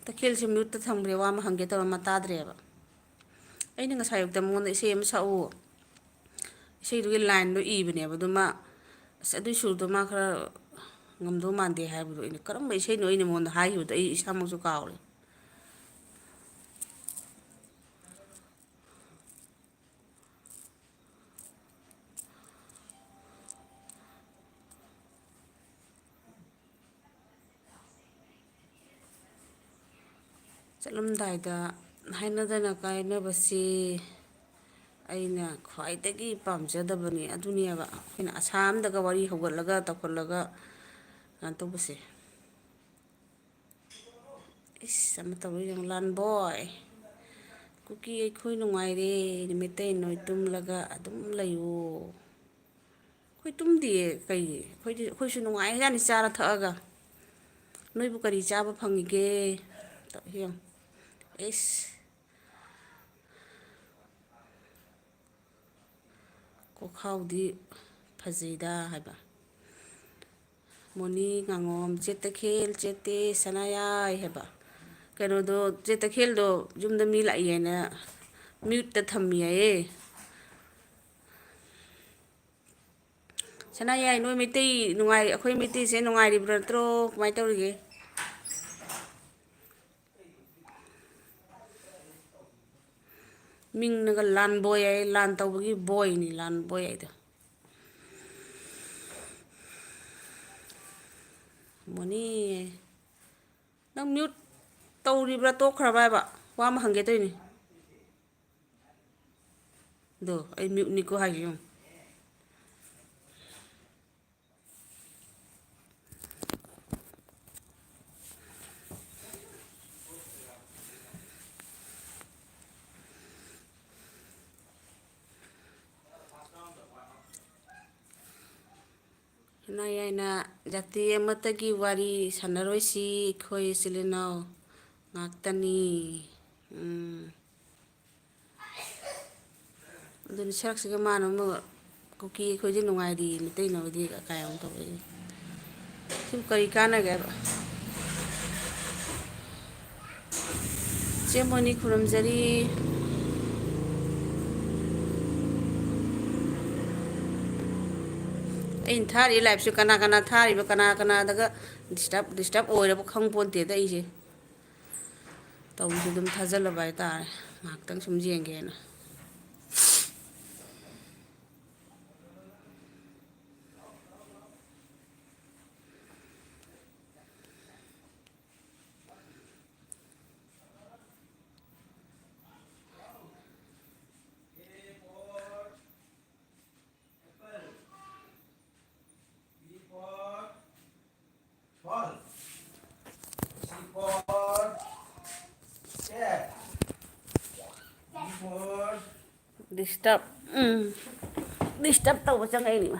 ꯇꯈꯦꯜꯁꯦ mute ꯇ ꯊꯝꯈ꯭ꯔꯦ, ꯋꯥ ꯑꯃ ꯍꯪꯒꯦ ꯇꯧꯔ ꯃꯥ ꯇꯥꯗ꯭ꯔꯦꯕ꯫ ꯑꯩꯅ ꯉꯁꯥꯏ ꯑꯌꯨꯛꯇ ꯃꯉꯣꯟꯗ ꯏꯁꯩ ꯑꯃ ꯁꯛꯎ, ꯏꯁꯩꯗꯨꯒꯤ line ꯗꯣ ꯏꯕꯅꯦꯕ, ꯑꯗꯨ ꯃꯥ, "ꯑꯁ, ꯑꯗꯨꯏ ꯁꯨꯔꯗꯣ ꯃꯥ ꯈꯔ ꯉꯝꯗꯧ ꯃꯥꯟꯗꯦ" ꯍꯥꯏꯕꯗꯣ ꯑꯩꯅ, ꯀꯔꯝꯕ ꯏꯁꯩꯅꯣ ꯑꯩꯅ ꯃꯉꯣꯟꯗ ꯍꯥꯏꯈꯤꯕꯗꯣ ꯑꯩ ꯏꯁꯥꯃꯛꯁꯨ ꯀꯥꯎꯔꯦ꯫ ꯆꯠꯂꯝꯗꯥꯏꯗ ꯍꯥꯏꯅꯗꯅ ꯀꯥꯏꯅꯕꯁꯤ ꯑꯩꯅ ꯈ꯭ꯋꯥꯏꯗꯒꯤ ꯄꯥꯝꯖꯗꯕꯅꯤ꯫ ꯑꯗꯨꯅꯦꯕ ꯑꯩꯈꯣꯏꯅ ꯑꯁꯥ ꯑꯝꯗꯒ ꯋꯥꯔꯤ ꯍꯧꯒꯠꯂꯒ ꯇꯧꯈꯠꯂꯒ ꯀꯩꯅꯣ ꯇꯧꯕꯁꯦ꯫ ꯏꯁ, ꯑꯃ ꯇꯧꯔꯤ ꯌꯦꯡꯉꯨ, ꯂꯥꯟꯕꯣꯏ꯫ ꯀꯨꯀꯤ ꯑꯩꯈꯣꯏ ꯅꯨꯡꯉꯥꯏꯔꯦ, ꯃꯩꯇꯩ ꯅꯣꯏ ꯇꯨꯝꯂꯒ ꯑꯗꯨꯝ ꯂꯩꯌꯨ꯫ ꯑꯩꯈꯣꯏ ꯇꯨꯝꯗꯤꯌꯦ, ꯀꯩꯒꯤ? ꯑꯩꯈꯣꯏꯗꯤ, ꯑꯩꯈꯣꯏꯁꯨ ꯅꯨꯡꯉꯥꯏꯖꯥꯠꯅꯤ ꯆꯥꯔ ꯊꯛꯑꯒ꯫ ꯅꯣꯏꯕꯨ ꯀꯔꯤ ꯆꯥꯕ ꯐꯪꯉꯤꯒꯦ? ꯇꯧ ꯌꯦꯡꯉꯨ꯫ ꯏꯁ꯫ ꯀꯣꯛꯈꯥꯎꯗꯤ ꯐꯖꯩꯗ ꯍꯥꯏꯕ꯫ ꯃꯣꯅꯤ ꯉꯥꯉꯣꯝ, "ꯆꯦ ꯇꯈꯦꯜ, ꯆꯦ ꯇꯦ, ꯁꯅꯥꯌꯥꯏ" ꯍꯥꯏꯕ꯫ ꯀꯩꯅꯣꯗꯣ, ꯆꯦ ꯇꯈꯦꯜꯗꯣ ꯌꯨꯝꯗ ꯃꯤ ꯂꯥꯛꯏ ꯍꯥꯏꯅ mute ꯇ ꯊꯝꯃꯤ ꯍꯥꯏꯌꯦ꯫ ꯁꯅꯥꯌꯥꯏ, ꯅꯣꯏ ꯃꯩꯇꯩ ꯅꯨꯡꯉꯥꯏ-, ꯑꯩꯈꯣꯏ ꯃꯩꯇꯩꯁꯦ ꯅꯨꯡꯉꯥꯏꯔꯤꯕ꯭ꯔꯥ ꯅꯠꯇ꯭ꯔꯣ? ꯀꯃꯥꯏꯅ ꯇꯧꯔꯤꯒꯦ? ꯃꯤꯡꯅꯒ ꯂꯥꯟꯕꯣꯏ ꯍꯥꯏ, ꯂꯥꯟ ꯇꯧꯕꯒꯤ ꯕꯣꯏꯅꯤ, ꯂꯥꯟꯕꯣꯏ ꯍꯥꯏꯗꯣ꯫ ꯃꯣꯅꯤ, ꯅꯪ mute ꯇꯧꯔꯤꯕ꯭ꯔꯥ ꯇꯣꯛꯈ꯭ꯔꯕ ꯍꯥꯏꯕ? ꯋꯥ ꯑꯃ ꯍꯪꯒꯦ ꯇꯧꯔꯤꯅꯤ꯫ ꯑꯗꯣ ꯑꯩ mute ꯅꯤꯀꯣ ꯍꯥꯏꯁꯦ ꯌꯦꯡꯉꯨ꯫ ꯏꯅꯥ ꯌꯥꯏꯅ ꯖꯥꯇꯤ ꯑꯃꯠꯇꯒꯤ ꯋꯥꯔꯤ ꯁꯥꯟꯅꯔꯣꯏꯁꯤ, ꯑꯩꯈꯣꯏ ꯏꯆꯤꯜ ꯏꯅꯥꯎ ꯉꯥꯛꯇꯅꯤ꯫ ꯎꯝ꯫ ꯑꯗꯨꯅꯤ ꯁꯔꯛꯁꯤꯒ ꯃꯥꯅ ꯑꯃ ꯀꯨꯀꯤ ꯑꯩꯈꯣꯏꯗꯤ ꯅꯨꯡꯉꯥꯏꯔꯤ, ꯃꯩꯇꯩꯅꯕꯨꯗꯤ ꯀꯥꯏ ꯑꯃ ꯇꯧꯔꯛꯏ꯫ ꯁꯤꯕꯨ ꯀꯔꯤ ꯀꯥꯟꯅꯒꯦ ꯍꯥꯏꯕ? ꯆꯦ ꯃꯣꯅꯤ ꯈꯨꯔꯨꯝꯖꯔꯤ꯫ ꯑꯩꯅ ꯊꯥꯔꯤ ꯂꯥꯏꯞꯁꯨ ꯀꯅꯥ ꯀꯅꯥ ꯊꯥꯔꯤꯕ, ꯀꯅꯥ ꯀꯅꯥꯗꯒ ꯗꯤꯁꯇꯔꯕ, ꯗꯤꯁꯇꯔꯕ ꯑꯣꯏꯔꯕ ꯈꯪ ꯄꯣꯟꯇꯦꯗ ꯑꯩꯁꯦ꯫ ꯇꯧꯕꯁꯨ ꯑꯗꯨꯝ ꯊꯥꯖꯜꯂꯕ ꯍꯥꯏꯇꯥꯔꯦ, ꯉꯥꯏꯍꯥꯛꯇꯪ ꯁꯨꯝ ꯌꯦꯡꯒꯦꯅ꯫ ꯗꯤꯁꯇꯔꯕ꯫ ꯎꯝ꯫ ꯗꯤꯁꯇꯔꯕ ꯇꯧꯕ ꯆꯪꯉꯛꯏꯅꯤ꯫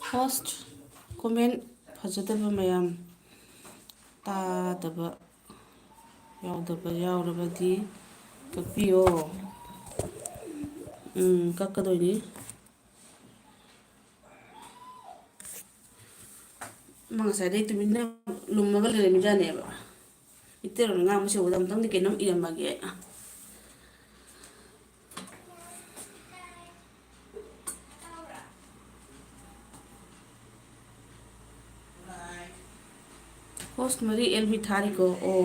ꯍꯣꯁ ꯀꯣꯃꯦꯟ ꯐꯖꯗꯕ ꯃꯌꯥꯝ ꯇꯥꯗꯕ ꯌꯥꯎꯗꯕ ꯌꯥꯎꯔꯕꯗꯤ ꯀꯛꯄꯤꯌꯣ꯫ ꯎꯝ, ꯀꯛꯀꯗꯣꯏꯅꯤ꯫ ꯑꯃ ꯉꯁꯥꯏꯗꯩ ꯇꯨꯃꯤꯟꯅ ꯂꯨꯝꯃꯒ ꯂꯩꯔꯝꯃꯤꯖꯥꯠꯅꯦꯕ꯫ ꯃꯤꯇꯩꯔꯣꯟ ꯉꯥꯡꯕꯁꯦ ꯎꯕꯗ ꯑꯃꯨꯛꯇꯪꯗꯤ ꯀꯩꯅꯣꯝ ꯏꯔꯝꯃꯒꯦ꯫ ꯍꯣꯁ ꯃꯔꯤ ꯑꯦꯜ ꯕꯤ ꯊꯥꯔꯤꯀꯣ꯫ ꯑꯣ,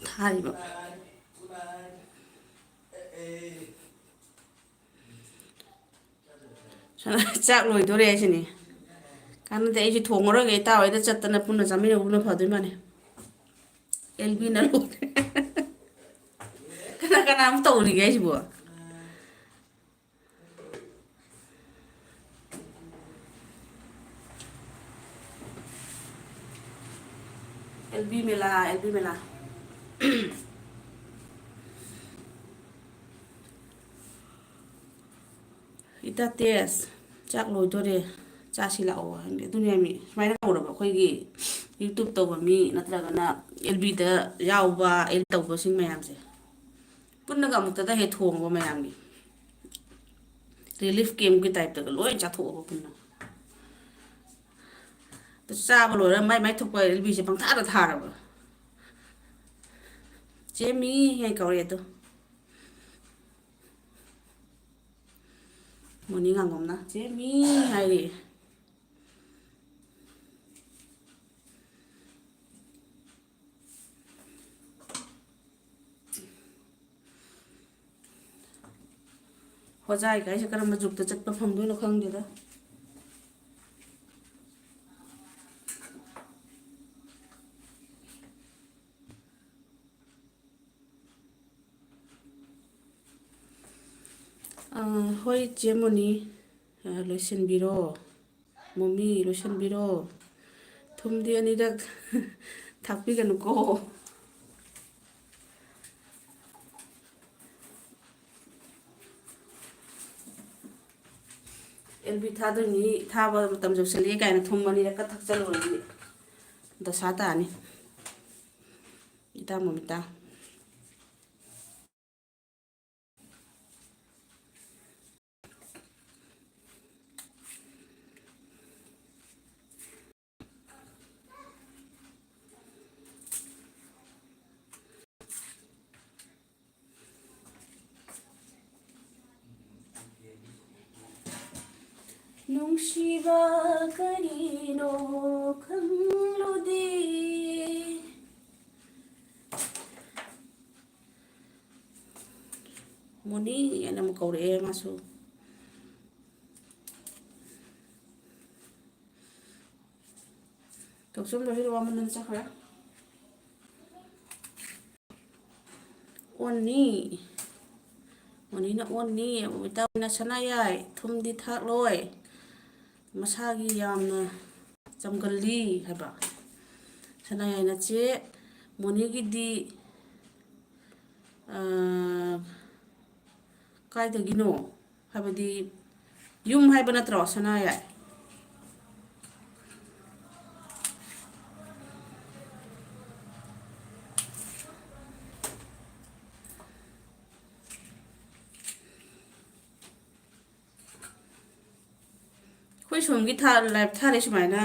ꯊꯥꯔꯤꯕ꯫ ꯆꯥꯛ ꯂꯣꯏꯗꯣꯔꯦ ꯍꯥꯏꯁꯤꯅꯤ꯫ ꯀꯥꯟꯅꯗꯦ, ꯑꯩꯁꯦ ꯊꯣꯡꯉꯔꯣꯏꯒꯦ, ꯏꯇꯥꯎ ꯍꯣꯏꯗ ꯆꯠꯇꯅ ꯄꯨꯟꯅ ꯆꯥꯃꯤꯟꯅꯧꯕꯅ ꯐꯗꯣꯏ ꯃꯥꯜꯂꯦ꯫ ꯑꯦꯜ ꯕꯤꯅ ꯂꯣꯏꯔꯦ꯫ ꯀꯅꯥ ꯀꯅꯥ ꯑꯃꯨꯛ ꯇꯧꯔꯤꯒꯦ ꯍꯥꯏꯁꯤꯕꯣ? ꯑꯦꯜ ꯕꯤ ꯃꯦꯂꯥ, ꯑꯦꯜ ꯕꯤ ꯃꯦꯂꯥ꯫ ꯏꯇꯥ ꯇꯦꯁ, ꯆꯥꯛ ꯂꯣꯏꯗꯣꯔꯦ꯫ ꯆꯥꯁꯤ ꯂꯥꯛꯑꯣ ꯍꯥꯏꯕꯅꯦ꯫ ꯑꯗꯨꯅꯦ ꯃꯤ ꯁꯨꯃꯥꯏꯅ ꯇꯧꯔꯕ ꯑꯩꯈꯣꯏꯒꯤ YouTube ꯇꯧꯕ ꯃꯤ ꯅꯠꯇ꯭ꯔꯒꯅ ꯑꯦꯜ ꯕꯤꯗ ꯌꯥꯎꯕ ꯑꯦꯜ ꯇꯧꯕꯁꯤꯡ ꯃꯌꯥꯝꯁꯦ ꯄꯨꯟꯅꯒ ꯑꯃꯨꯛꯇꯗ ꯍꯦꯛ ꯊꯣꯡꯉꯕ ꯃꯌꯥꯝꯒꯤ ꯔꯤꯂꯤꯐ ꯀꯦꯝꯞꯀꯤ ꯇꯥꯏꯞꯇꯒ ꯂꯣꯏ ꯆꯥꯊꯣꯛꯑꯕ ꯄꯨꯟꯅ꯫ ꯑꯗꯨ ꯆꯥꯕ ꯂꯣꯏꯔ ꯃꯥꯏ ꯃꯥꯏ ꯊꯣꯛꯄ ꯑꯦꯜ ꯕꯤꯁꯦ ꯄꯪꯊꯥꯗ ꯊꯥꯔꯕ꯫ "ꯆꯦ ꯃꯤ" ꯍꯥꯏꯅ ꯀꯧꯔꯛꯑꯦ ꯑꯗꯣ꯫ ꯃꯣꯅꯤ ꯉꯥꯡꯉꯝꯅ "ꯆꯦ ꯃꯤ" ꯍꯥꯏꯔꯤ꯫ ꯍꯣꯖꯥꯏ ꯀꯥꯏꯁꯦ ꯀꯔꯝꯕ ꯖꯨꯛꯇ ꯆꯠꯄ ꯐꯪꯗꯣꯏꯅꯣ ꯈꯪꯗꯦꯗ꯫ ꯑ, ꯍꯣꯏ, ꯆꯦ ꯃꯣꯅꯤ, ꯑ, ꯂꯣꯏꯁꯤꯟꯕꯤꯔꯣ꯫ ꯃꯣꯃꯤ, ꯂꯣꯏꯁꯤꯟꯕꯤꯔꯣ꯫ ꯊꯨꯝꯗꯤ ꯑꯅꯤꯔꯛ ꯊꯥꯛꯄꯤꯒꯅꯨꯀꯣ꯫ ꯑꯦꯜ ꯕꯤ ꯊꯥꯗꯣꯏꯅꯤ, ꯊꯥꯕ ꯃꯇꯝ ꯌꯧꯁꯜꯂꯛꯑꯦ ꯀꯥꯏꯅ ꯊꯨꯝ ꯑꯅꯤꯔꯛꯀ ꯊꯛꯆꯜꯂꯨꯔꯗꯤ ꯗꯁꯥ ꯇꯥꯅꯤ꯫ ꯏꯇꯥ ꯃꯣꯃꯤꯇꯥ꯫ ꯅꯨꯡꯁꯤꯕ ꯀꯔꯤꯅꯣ ꯈꯪꯂꯨꯗꯦ꯫ ꯃꯣꯅꯤ ꯍꯥꯏꯅ ꯑꯃꯨꯛ ꯀꯧꯔꯛꯑꯦ ꯃꯥꯁꯨ꯫ ꯇꯣꯛꯆꯨꯝꯗꯣ ꯍꯤꯔꯣ ꯑꯃꯅ ꯆꯠꯈ꯭ꯔꯦ꯫ ꯑꯣꯟꯅꯤ꯫ ꯃꯣꯅꯤꯅ ꯑꯣꯟꯅꯤ꯫ ꯏꯇꯥꯎꯅ ꯁꯅꯥ ꯌꯥꯏ, ꯊꯨꯝꯗꯤ ꯊꯥꯛꯂꯣꯏ꯫ ꯃꯁꯥꯒꯤ ꯌꯥꯝꯅ ꯆꯝꯒꯜꯂꯤ ꯍꯥꯏꯕ꯫ ꯁꯅꯥ ꯌꯥꯏ ꯅꯆꯦ ꯃꯣꯅꯤꯒꯤꯗꯤ, ꯑꯥ, ꯀꯥꯏꯗꯒꯤꯅꯣ? ꯍꯥꯏꯕꯗꯤ ꯌꯨꯝ ꯍꯥꯏꯕ ꯅꯠꯇ꯭ꯔꯣ, ꯁꯅꯥ ꯌꯥꯏ? ꯑꯩꯈꯣꯏ ꯁꯣꯝꯒꯤ ꯊꯥ-, ꯂꯥꯏꯞ ꯊꯥꯔꯦ ꯁꯨꯃꯥꯏꯅ,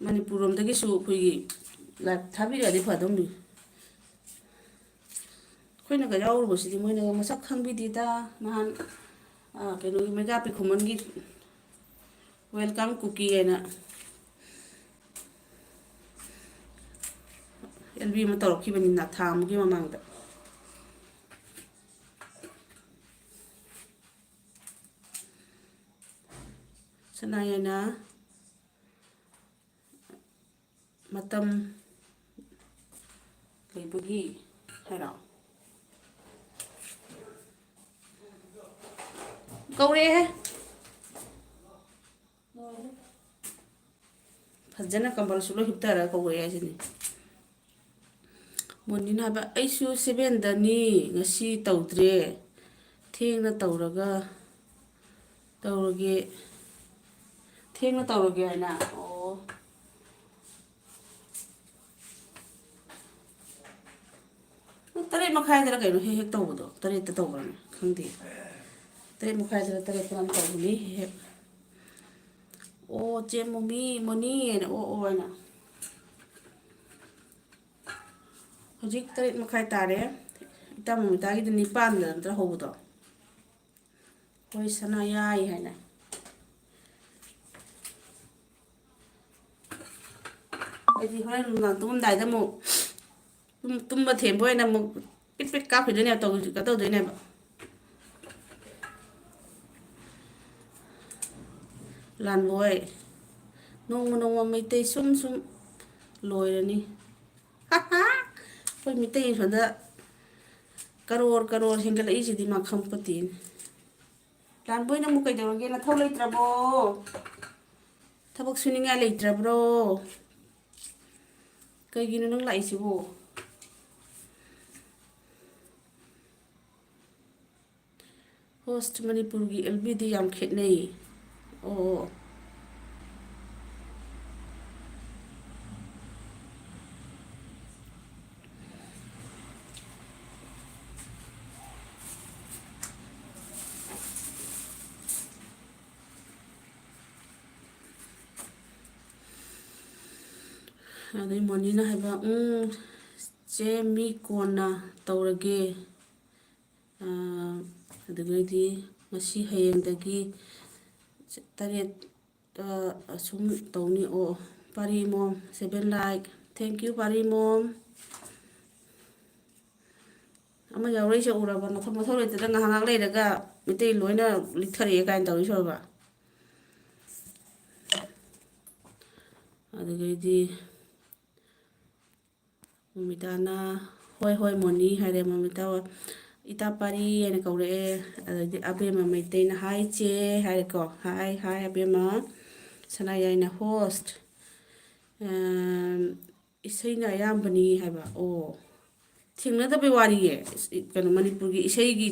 ꯃꯅꯤꯄꯨꯔ ꯂꯣꯝꯗꯒꯤꯁꯨ ꯑꯩꯈꯣꯏꯒꯤ ꯂꯥꯏꯞ ꯊꯥꯕꯤꯔꯛꯑꯗꯤ ꯐꯗꯧꯅꯤ꯫ ꯑꯩꯈꯣꯏꯅꯒ ꯌꯥꯎꯔꯨꯕꯁꯤꯗꯤ ꯃꯣꯏꯅ ꯃꯁꯛ ꯈꯪꯕꯤꯗꯦꯗ꯫ ꯅꯍꯥꯟ, ꯑ, ꯀꯩꯅꯣꯒꯤ, ꯃꯩꯔꯥ ꯄꯤꯈꯨꯃꯟꯒꯤ welcome cookie ꯍꯥꯏꯅ ꯑꯦꯜ ꯕꯤ ꯑꯃ ꯇꯧꯔꯛꯈꯤꯕꯅꯤꯅ ꯊꯥ ꯑꯃꯒꯤ ꯃꯃꯥꯡꯗ꯫ ꯁꯅꯥꯌꯥꯏꯅ ꯃꯇꯝ ꯂꯩꯕꯒꯤ ꯍꯥꯏꯔꯣ? ꯀꯧꯔꯛꯑꯦꯍꯦ꯫ ꯐꯖꯅ ꯀꯝꯕꯜꯁꯨ ꯂꯣꯏ ꯍꯨꯞꯊꯔꯒ ꯀꯧꯔꯛꯑꯦ ꯍꯥꯏꯁꯤꯅꯤ꯫ ꯃꯣꯅꯤꯅ ꯍꯥꯏꯕ, "ꯑꯩꯁꯨ ꯁꯦꯚꯦꯟꯗꯅꯤ, ꯉꯁꯤ ꯇꯧꯗ꯭ꯔꯦ, ꯊꯦꯡꯅ ꯇꯧꯔꯒ, ꯇꯧꯔꯒꯦ, ꯊꯦꯡꯅ ꯇꯧꯔꯒꯦ" ꯍꯥꯏꯅ꯫ ꯑꯣ, ꯄꯨꯡ ꯇꯔꯦꯠ ꯃꯈꯥꯏꯗꯔ ꯀꯩꯅꯣ ꯍꯦꯛ ꯍꯦꯛ ꯇꯧꯕꯗꯣ, ꯇꯔꯦꯠꯇ ꯇꯧꯕ꯭ꯔꯅꯦ? ꯈꯪꯗꯦ꯫ ꯇꯔꯦꯠ ꯃꯈꯥꯏꯗꯔ ꯇꯔꯦꯠꯇꯔ ꯑꯃ ꯇꯧꯕꯅꯤ ꯍꯦꯛ ꯍꯦꯛ꯫ ꯑꯣ, ꯆꯦ ꯃꯣꯃꯤ, ꯃꯣꯅꯤ ꯍꯥꯏꯅ, ꯑꯣ, ꯑꯣ ꯍꯥꯏꯅ꯫ ꯍꯧꯖꯤꯛ ꯇꯔꯦꯠ ꯃꯈꯥꯏ ꯇꯥꯔꯦ꯫ ꯏꯇꯥ ꯃꯣꯃꯤꯇꯥꯒꯤꯗꯤ ꯅꯤꯄꯥꯟꯗ ꯅꯠꯇ꯭ꯔ ꯍꯧꯕꯗꯣ? ꯍꯣꯏ, ꯁꯅꯥ ꯌꯥꯏ ꯍꯥꯏꯅ꯫ ꯑꯩꯗꯤ ꯍꯣꯔꯦꯟ ꯅꯨꯡꯗꯥꯡ ꯇꯨꯝꯃꯝꯗꯥꯏꯗ ꯑꯃꯨꯛ ꯇꯨꯝ-, ꯇꯨꯝꯕ ꯊꯦꯝꯕ ꯑꯣꯏꯅ ꯑꯃꯨꯛ ꯄꯤꯠ ꯄꯤꯠ ꯀꯥꯞꯈꯤꯗꯣꯏꯅꯦꯕ, ꯇꯧ-, ꯀꯩꯅꯣ ꯇꯧꯗꯣꯏꯅꯦꯕ꯫ ꯂꯥꯟꯕ ꯍꯣꯏ, ꯅꯣꯡꯃ ꯅꯣꯡꯃ ꯃꯩꯇꯩ ꯁꯨꯝ ꯁꯨꯝ ꯂꯣꯏꯔꯅꯤ꯫ ꯑꯩꯈꯣꯏ ꯃꯤꯇꯩ ꯁꯣꯝꯗ ꯀꯔꯣꯔ ꯀꯔꯣꯔ ꯍꯦꯟꯒꯠꯂꯛꯏꯁꯤꯗꯤ ꯃꯥ ꯈꯪꯄꯣꯠꯇꯦꯅꯦ꯫ ꯂꯥꯟꯕꯣꯏ, ꯅꯪꯕꯨ ꯀꯩꯗꯧꯔꯒꯦ? ꯅꯊꯧ ꯂꯩꯇ꯭ꯔꯕꯣ? ꯊꯕꯛ ꯁꯨꯅꯤꯡꯉꯥꯏ ꯂꯩꯇ꯭ꯔꯕ꯭ꯔꯣ? ꯀꯩꯒꯤꯅꯣ ꯅꯪ ꯂꯥꯛꯏꯁꯤꯕꯣ? ꯍꯣꯁ, ꯃꯅꯤꯄꯨꯔꯒꯤ ꯑꯦꯜ ꯕꯤꯗꯤ ꯌꯥꯝ ꯈꯦꯠꯅꯩ꯫ ꯑꯣ, ꯑꯣ꯫ ꯑꯗꯩ ꯃꯣꯅꯤꯅ ꯍꯥꯏꯕ, "ꯎꯝ, ꯆꯦ, ꯃꯤ ꯀꯣꯟꯅ ꯇꯧꯔꯒꯦ꯫ ꯑꯥ, ꯑꯗꯨꯒꯩꯗꯤ ꯉꯁꯤ ꯍꯌꯦꯡꯗꯒꯤ ꯇꯔꯦꯠ, ꯑꯥ, ꯑꯁꯨꯝ ꯇꯧꯅꯤ꯫ ꯑꯣ, Pari mom, seven like꯫ Thank you, Pari mom. ꯑꯃ ꯌꯥꯎꯔꯛꯏꯁꯦ ꯎꯔꯕ? ꯃꯊꯧ, ꯃꯊꯧ ꯂꯩꯇꯗ ꯉꯥꯏꯍꯥꯛ ꯉꯥꯏꯍꯥꯛ ꯂꯩꯔꯒ ꯃꯩꯇꯩ ꯂꯣꯏꯅ ꯂꯤꯛꯊꯔꯛꯑꯦ ꯀꯥꯏꯅ ꯇꯧꯔꯤꯁꯦ ꯎꯔꯕ?" ꯑꯗꯨꯗꯩꯗꯤ ꯃꯣꯃꯤꯇꯥꯅ, "ꯍꯣꯏ, ꯍꯣꯏ, ꯃꯣꯅꯤ" ꯍꯥꯏꯔꯦ꯫ ꯃꯣꯃꯤꯇꯥ, "ꯏꯇꯥ ꯄꯥꯔꯤ" ꯍꯥꯏꯅ ꯀꯧꯔꯛꯑꯦ꯫ ꯑꯗꯩꯗꯤ ꯑꯕꯦꯝꯃ ꯃꯩꯇꯩꯅ, "ꯍꯥꯏ ꯆꯦ" ꯍꯥꯏꯔꯦꯀꯣ꯫ "ꯍꯥꯏ, ꯍꯥꯏ, ꯑꯕꯦꯝꯃ"꯫ ꯁꯅꯥꯌꯥꯏꯅ, "ꯍꯣꯁ, ꯑꯝ, ꯏꯁꯩꯅ ꯑꯌꯥꯝꯕꯅꯤ" ꯍꯥꯏꯕ꯫ ꯑꯣ, ꯊꯦꯡꯅꯗꯕꯩ ꯋꯥꯔꯤꯌꯦ꯫ ꯀꯩꯅꯣ, ꯃꯅꯤꯄꯨꯔꯒꯤ ꯏꯁꯩꯒꯤ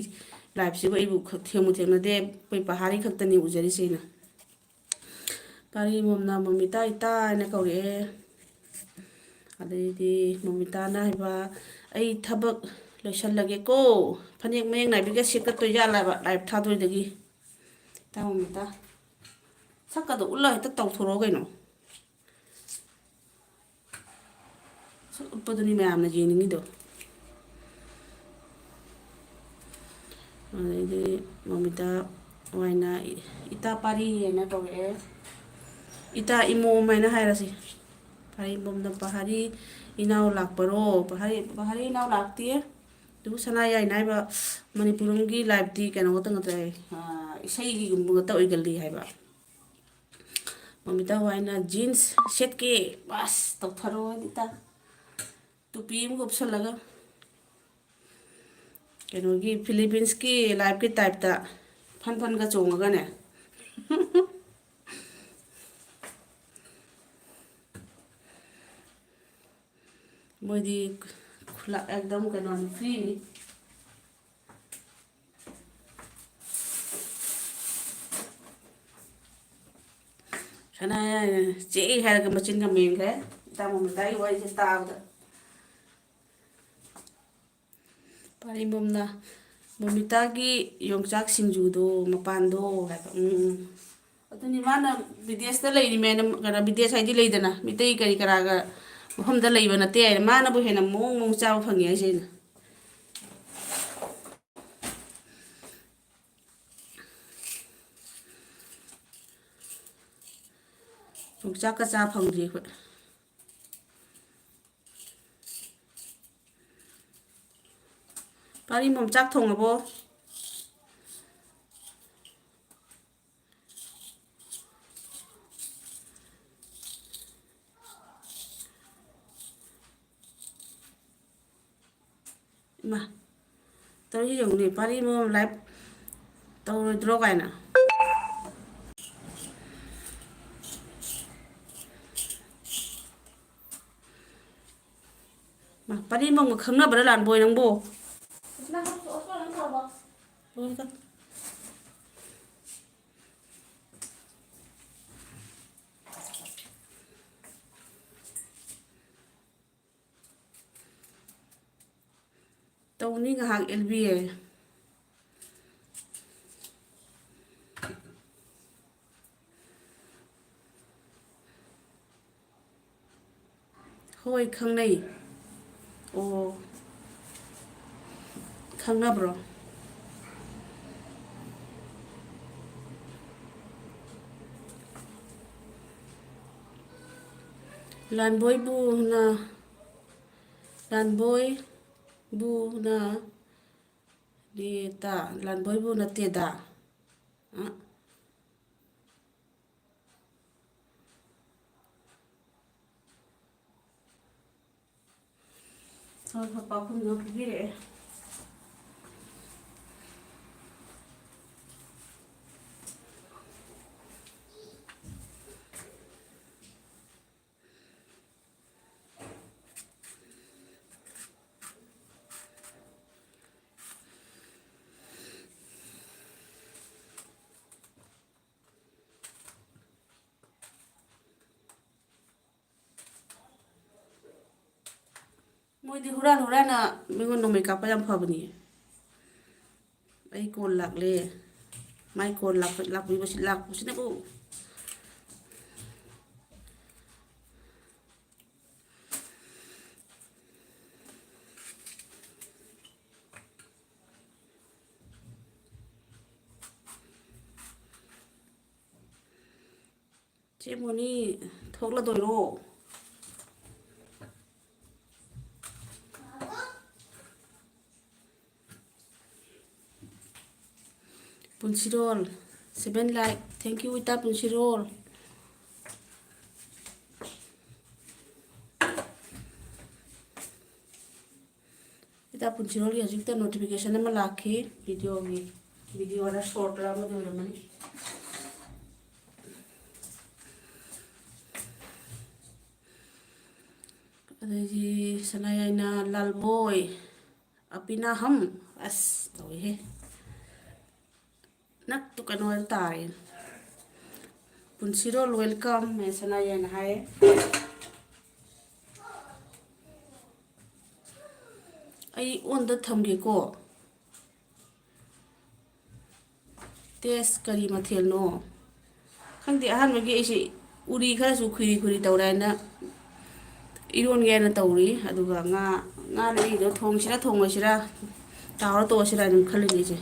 ꯂꯥꯏꯞꯁꯤꯕꯨ ꯑꯩꯕꯨ ꯈ-, ꯊꯦꯡꯕꯨ ꯊꯦꯡꯅꯗꯦ꯫ ꯑꯩꯈꯣꯏ ꯄꯍꯥꯔꯤ ꯈꯛꯇꯅꯤ ꯎꯖꯔꯤꯁꯦ ꯑꯩꯅ꯫ ꯄꯥꯔꯤ ꯃꯣꯝꯅ ꯃꯣꯃꯤꯇꯥ ꯏꯇꯥ ꯍꯥꯏꯅ ꯀꯧꯔꯛꯑꯦ꯫ ꯑꯗꯩꯗꯤ ꯃꯣꯃꯤꯇꯥꯅ ꯍꯥꯏꯕ, "ꯑꯩ ꯊꯕꯛ ꯂꯣꯏꯁꯜꯂꯒꯦꯀꯣ꯫ ꯐꯅꯦꯛ ꯃꯌꯦꯛ ꯅꯥꯏꯕꯤꯒ ꯁꯦꯠꯀꯠꯇꯣꯏꯖꯥꯠꯂꯕ ꯂꯥꯏꯞ ꯊꯥꯗꯣꯏꯗꯒꯤ?" ꯏꯇꯥ ꯃꯣꯃꯤꯇꯥ, ꯁꯛꯀꯗꯣ ꯎꯠꯂ ꯍꯦꯛꯇ ꯇꯧꯊꯣꯔꯛꯑꯣ ꯀꯩꯅꯣ꯫ ꯁꯛ ꯎꯠꯄꯗꯨꯅꯤ ꯃꯌꯥꯝꯅ ꯌꯦꯡꯅꯤꯡꯉꯤꯗꯣ꯫ ꯑꯗꯩꯗꯤ ꯃꯣꯃꯤꯇꯥ ꯋꯥꯏꯅ ꯏꯇꯥ ꯄꯥꯔꯤ ꯍꯥꯏꯅ ꯀꯧꯔꯛꯑꯦ꯫ ꯏꯇꯥ ꯏꯃꯣꯝ ꯍꯥꯏꯅ ꯍꯥꯏꯔꯁꯤ꯫ ꯄꯥꯔꯤ ꯏꯃꯣꯝꯅ, "ꯄꯍꯥꯔꯤ ꯏꯅꯥꯎ ꯂꯥꯛꯄꯔꯣ?" ꯄꯍꯥꯔꯤ, ꯄꯍꯥꯔꯤ ꯏꯅꯥꯎ ꯂꯥꯛꯇꯦ꯫ ꯑꯗꯨꯕꯨ ꯁꯅꯥ ꯌꯥꯏꯅ ꯍꯥꯏꯕ ꯃꯅꯤꯄꯨꯔ ꯂꯣꯝꯒꯤ ꯂꯥꯏꯞꯇꯤ ꯀꯩꯅꯣ ꯈꯛꯇ ꯉꯥꯛꯇ ꯍꯥꯏ, ꯑꯥ, ꯏꯁꯩꯒꯤꯒꯨꯝꯕ ꯉꯥꯛꯇ ꯑꯣꯏꯒꯜꯂꯤ ꯍꯥꯏꯕ꯫ ꯃꯃꯤꯇꯥ ꯍꯣꯏꯅ ꯖꯤꯟꯁ ꯁꯦꯠꯀꯦ, ꯕꯁ ꯇꯧꯊꯔꯣ ꯍꯥꯏꯗꯤ ꯇꯥ꯫ ꯇꯨꯄꯤ ꯑꯃꯒ ꯎꯞꯁꯜꯂꯒ꯫ ꯀꯩꯅꯣꯒꯤ ꯐꯤꯂꯤꯄꯤꯟꯁꯀꯤ ꯂꯥꯏꯐꯀꯤ ꯇꯥꯏꯞꯇ ꯐꯟ ꯐꯟꯒ ꯆꯣꯡꯉꯒꯅꯦ꯫ ꯃꯣꯏꯗꯤ ꯈꯨꯂꯥ-, ꯑꯦꯛꯗꯝ ꯀꯩꯅꯣꯅꯤ, ꯐ꯭ꯔꯤꯅꯤ꯫ ꯁꯅꯥ ꯌꯥꯏꯅ ꯆꯦꯛꯏ ꯍꯥꯏꯔꯒ ꯃꯆꯤꯟꯒ ꯃꯦꯟꯈ꯭ꯔꯦ꯫ ꯏꯇꯥ ꯃꯣꯃꯤꯇꯥꯒꯤ ꯋꯥꯔꯤꯁꯦ ꯇꯥꯕꯗ꯫ ꯄꯥꯔꯤꯃꯣꯝꯅ ꯃꯣꯃꯤꯇꯥꯒꯤ ꯌꯣꯡꯆꯥꯛ ꯁꯤꯡꯖꯨꯗꯣ, ꯃꯄꯥꯟꯗꯣ ꯍꯥꯏꯕ꯫ ꯎꯝ, ꯎꯝ꯫ ꯑꯗꯨꯅꯤ ꯃꯥꯅ ꯕꯤꯗꯦꯁꯇ ꯂꯩꯔꯤꯃꯦꯅ, ꯀꯩꯅꯣ, ꯕꯤꯗꯦꯁ ꯍꯥꯏꯗꯤ ꯂꯩꯗꯅ, ꯃꯤꯇꯩ ꯀꯔꯤ ꯀꯔꯥꯒ ꯃꯐꯝꯗ ꯂꯩꯕ ꯅꯠꯇꯦ ꯍꯥꯏꯅ ꯃꯥꯅꯕꯨ ꯍꯦꯟꯅ ꯃꯑꯣꯡ ꯃꯑꯣꯡ ꯆꯥꯕ ꯐꯪꯉꯦ ꯍꯥꯏꯁꯦ ꯑꯩꯅ꯫ ꯌꯣꯡꯆꯥꯛꯀ ꯆꯥ ꯐꯪꯗ꯭ꯔꯤ ꯑꯩꯈꯣꯏ꯫ ꯄꯥꯔꯤꯕꯣꯝ, ꯆꯥꯛ ꯊꯣꯡꯉꯕꯣ? ꯏꯃꯥ, ꯇꯧꯔꯤ ꯌꯦꯡꯉꯨꯅꯦ, ꯄꯥꯔꯤꯕꯣꯝ live ꯇꯧꯔꯣꯏꯗ꯭ꯔꯣ ꯀꯥꯏꯅ꯫ ꯃꯥ, ꯄꯥꯔꯤꯕꯣꯝꯒ ꯈꯪꯅꯕ꯭ꯔꯥ ꯂꯥꯟꯕꯣꯏ ꯅꯪꯕꯣ? ꯇꯧꯅꯤ ꯉꯥꯏꯍꯥꯛ ꯑꯦꯜ ꯕꯤ ꯑꯦ꯫ ꯍꯣꯏ, ꯈꯪꯅꯩ꯫ ꯑꯣ, ꯈꯪꯅꯕ꯭ꯔꯣ? ꯂꯥꯟꯕꯣꯏꯕꯨꯅ, ꯂꯥꯟꯕꯣꯏꯕꯨꯅ ꯅꯦꯇꯥ, ꯂꯥꯟꯕꯣꯏꯕꯨ ꯅꯠꯇꯦꯗ꯫ ꯑ? ꯍꯣꯏ, ꯍꯣꯏ, ꯄꯥꯎꯈꯨꯝꯗꯣ ꯄꯤꯕꯤꯔꯛꯑꯦ꯫ ꯃꯣꯏꯗꯤ ꯍꯨꯔꯥꯟ ꯍꯨꯔꯥꯟꯅ ꯃꯤꯉꯣꯟ ꯅꯣꯡꯃꯩ ꯀꯥꯞꯄ ꯌꯥꯝ ꯐꯕꯅꯤ꯫ ꯑꯩ call ꯂꯥꯛꯂꯦ꯫ ꯃꯥꯏ call ꯂꯥꯛꯄ-, ꯂꯥꯛꯄꯤꯕꯁꯤ-, ꯂꯥꯛꯄꯁꯤꯅꯀꯣ꯫ ꯆꯦ money ꯊꯣꯛꯂꯗꯣꯏꯔꯣ? ꯄꯨꯟꯁꯤꯔꯣꯜ, seven like, thank you ꯏꯇꯥ ꯄꯨꯟꯁꯤꯔꯣꯜ꯫ ꯏꯇꯥ ꯄꯨꯟꯁꯤꯔꯣꯜꯒꯤ ꯍꯧꯖꯤꯛꯇ notification ꯑꯃ ꯂꯥꯛꯈꯤ videoꯒꯤ꯫ Videoꯔ shortꯔ ꯑꯃꯗꯤ ꯑꯣꯏꯔꯝꯃꯅꯤ꯫ ꯑꯗꯩꯗꯤ ꯁꯅꯥꯌꯥꯏꯅ ꯂꯥꯜꯕꯣꯏ ꯑꯄꯤꯅꯥꯍꯝ꯫ ꯑꯁ ꯇꯧꯏꯍꯦ꯫ ꯅꯛꯇꯨ ꯀꯩꯅꯣ ꯇꯥꯔꯦ꯫ ꯄꯨꯟꯁꯤꯔꯣꯜ welcome ꯃꯦ ꯁꯅꯥꯌꯥꯏꯅ ꯍꯥꯏꯌꯦ꯫ ꯑꯩ ꯑꯣꯟꯗ ꯊꯝꯒꯦꯀꯣ꯫ ꯇꯦꯁ ꯀꯔꯤ ꯃꯊꯦꯜꯅꯣ? ꯈꯪꯗꯦ, ꯑꯍꯥꯟꯕꯒꯤ ꯑꯩꯁꯦ ꯎꯔꯤ ꯈꯔꯁꯨ ꯈꯨꯏꯔꯤ ꯈꯨꯏꯔꯤ ꯇꯧꯔꯦ ꯍꯥꯏꯅ ꯏꯔꯣꯟꯒꯦ ꯍꯥꯏꯅ ꯇꯧꯔꯤ꯫ ꯑꯗꯨꯒ ꯉꯥ, ꯉꯥ ꯂꯩꯔꯤꯗꯣ ꯊꯣꯡꯁꯤꯔꯥ ꯊꯣꯡꯉꯣꯏꯁꯤꯔꯥ, ꯇꯥꯎꯔ ꯇꯣꯛꯑꯁꯤꯔꯥ ꯑꯗꯨꯝ ꯈꯜꯂꯤꯅꯦ ꯑꯩꯁꯦ꯫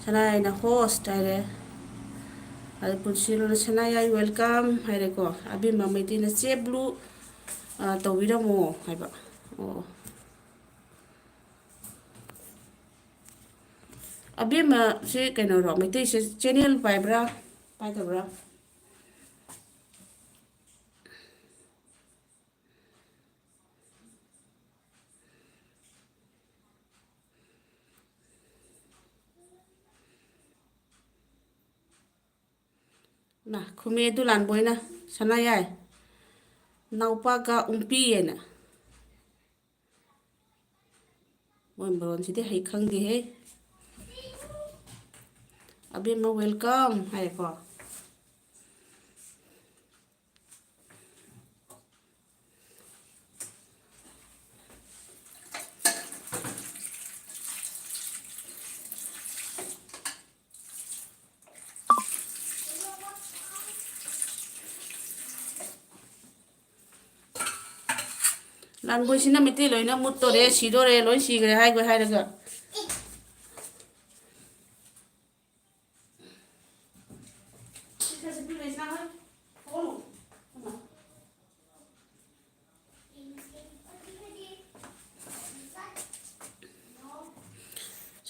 ꯁꯅꯥꯌꯥꯏꯅ host ꯍꯥꯏꯔꯦ꯫ ꯑꯗ ꯄꯨꯟꯁꯤꯔꯣꯜꯅ ꯁꯅꯥꯌꯥꯏ welcome ꯍꯥꯏꯔꯦꯀꯣ꯫ ꯑꯕꯦꯝꯃ ꯃꯩꯇꯩꯅ ꯆꯦ blue, ꯑ, ꯇꯧꯕꯤꯔꯝꯃꯣ ꯍꯥꯏꯕ꯫ ꯑꯣ꯫ ꯑꯕꯦꯝꯃꯁꯦ ꯀꯩꯅꯣꯔꯣ? ꯃꯩꯇꯩꯁꯦ channel ꯄꯥꯏꯕ꯭ꯔꯥ? ꯄꯥꯏꯗꯕ꯭ꯔꯥ? ꯅ ꯈꯨꯝꯃꯦ ꯑꯗꯨ ꯂꯥꯟꯕꯣꯏꯅ, ꯁꯅꯥꯌꯥꯏ ꯅꯥꯎꯄꯥꯒ ꯎꯝꯄꯤꯌꯦꯅ꯫ ꯃꯣꯏ ꯃꯔꯣꯟꯁꯤꯗꯤ ꯍꯩ ꯈꯪꯗꯦꯍꯦ꯫ ꯑꯕꯦꯝꯃ welcome ꯍꯥꯏꯔꯦꯀꯣ꯫ ꯂꯥꯟꯕꯣꯏꯁꯤꯅ ꯃꯩꯇꯩ ꯂꯣꯏꯅ ꯃꯨꯠꯇꯣꯔꯦ, ꯁꯤꯗꯣꯔꯦ, ꯂꯣꯏ ꯁꯤꯈ꯭ꯔꯦ ꯍꯥꯏꯈꯣꯏ ꯍꯥꯏꯔꯒ꯫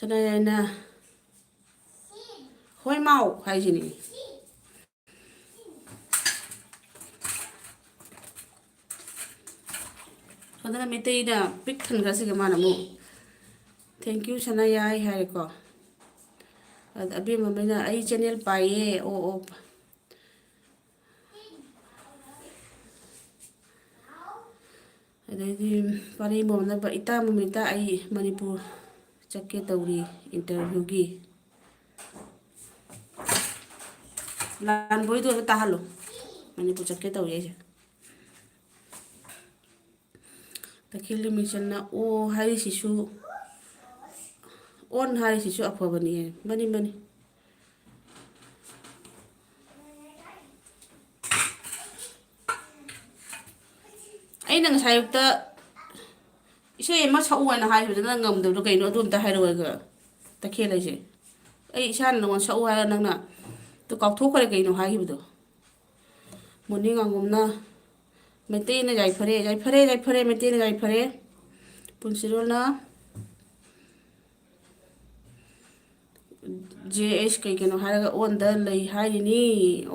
ꯁꯅꯥꯌꯥꯏꯅ "ꯍꯣꯏ ꯃꯥꯎ" ꯍꯥꯏꯁꯤꯅꯤ꯫ ꯑꯗꯨꯅ ꯃꯩꯇꯩꯅ ꯄꯤꯛ ꯊꯟꯈ꯭ꯔꯁꯤꯒ ꯃꯥꯅ ꯑꯃꯨꯛ "Thank you ꯁꯅꯥꯌꯥꯏ" ꯍꯥꯏꯔꯦꯀꯣ꯫ ꯑꯗ ꯑꯕꯦꯝꯃ ꯑꯃꯅ "ꯑꯩ ꯆꯦꯅꯦꯜ ꯄꯥꯏꯌꯦ, ꯑꯣ ꯑꯣ"꯫ ꯑꯗꯩꯗꯤ ꯄꯥꯔꯤ ꯃꯣꯝꯅꯕ "ꯏꯇꯥ ꯃꯣꯃꯤꯇꯥ, ꯑꯩ ꯃꯅꯤꯄꯨꯔ ꯆꯠꯀꯦ ꯇꯧꯔꯤ ꯏꯟꯇꯔꯚꯤꯌꯨꯒꯤ"꯫ ꯂꯥꯟꯕꯣꯏꯗꯣ ꯑꯗꯨ ꯇꯥꯍꯜꯂꯣ꯫ "ꯃꯅꯤꯄꯨꯔ ꯆꯠꯀꯦ ꯇꯧꯔꯤ" ꯍꯥꯏꯁꯦ꯫ ꯇꯈꯦꯜ ꯃꯤꯡꯆꯟꯅ "ꯑꯣ" ꯍꯥꯏꯔꯤꯁꯤꯁꯨ, "ꯑꯣꯟ" ꯍꯥꯏꯔꯤꯁꯤꯁꯨ ꯑꯐꯕꯅꯤ꯫ ꯃꯥꯅꯤ, ꯃꯥꯅꯤ꯫ ꯑꯩꯅ ꯉꯁꯥꯏ ꯑꯌꯨꯛꯇ ꯏꯁꯩ ꯑꯃ ꯁꯛꯎ ꯍꯥꯏꯅ ꯍꯥꯏꯈꯤꯕꯗ ꯅꯪ ꯉꯝꯗꯕꯗꯣ ꯀꯩꯅꯣ? ꯑꯗꯨ ꯑꯝꯇ ꯍꯥꯏꯔꯛꯑꯣ꯫ ꯇꯈꯦꯜ ꯍꯥꯏꯁꯦ꯫ ꯑꯩ ꯏꯁꯥꯅ ꯅꯉꯣꯟꯗ ꯁꯛꯎ ꯍꯥꯏꯔꯒ ꯅꯪꯅ ꯑꯗꯨ ꯀꯥꯎꯊꯣꯛꯈ꯭ꯔꯦ ꯀꯩꯅꯣ ꯍꯥꯏꯈꯤꯕꯗꯣ꯫ ꯃꯣꯔꯅꯤꯡ ꯉꯥꯉꯣꯝꯅ "ꯃꯩꯇꯩꯅ ꯌꯥꯏꯐꯔꯦ, ꯌꯥꯏꯐꯔꯦ, ꯌꯥꯏꯐꯔꯦ, ꯃꯩꯇꯩꯅ ꯌꯥꯏꯐꯔꯦ"꯫ ꯄꯨꯟꯁꯤꯔꯣꯜꯅ "ꯖꯦ ꯑꯦꯁ ꯀꯩ ꯀꯩꯅꯣ ꯍꯥꯏꯔꯒ ꯑꯣꯟꯗ ꯂꯩ" ꯍꯥꯏꯔꯤꯅꯤ꯫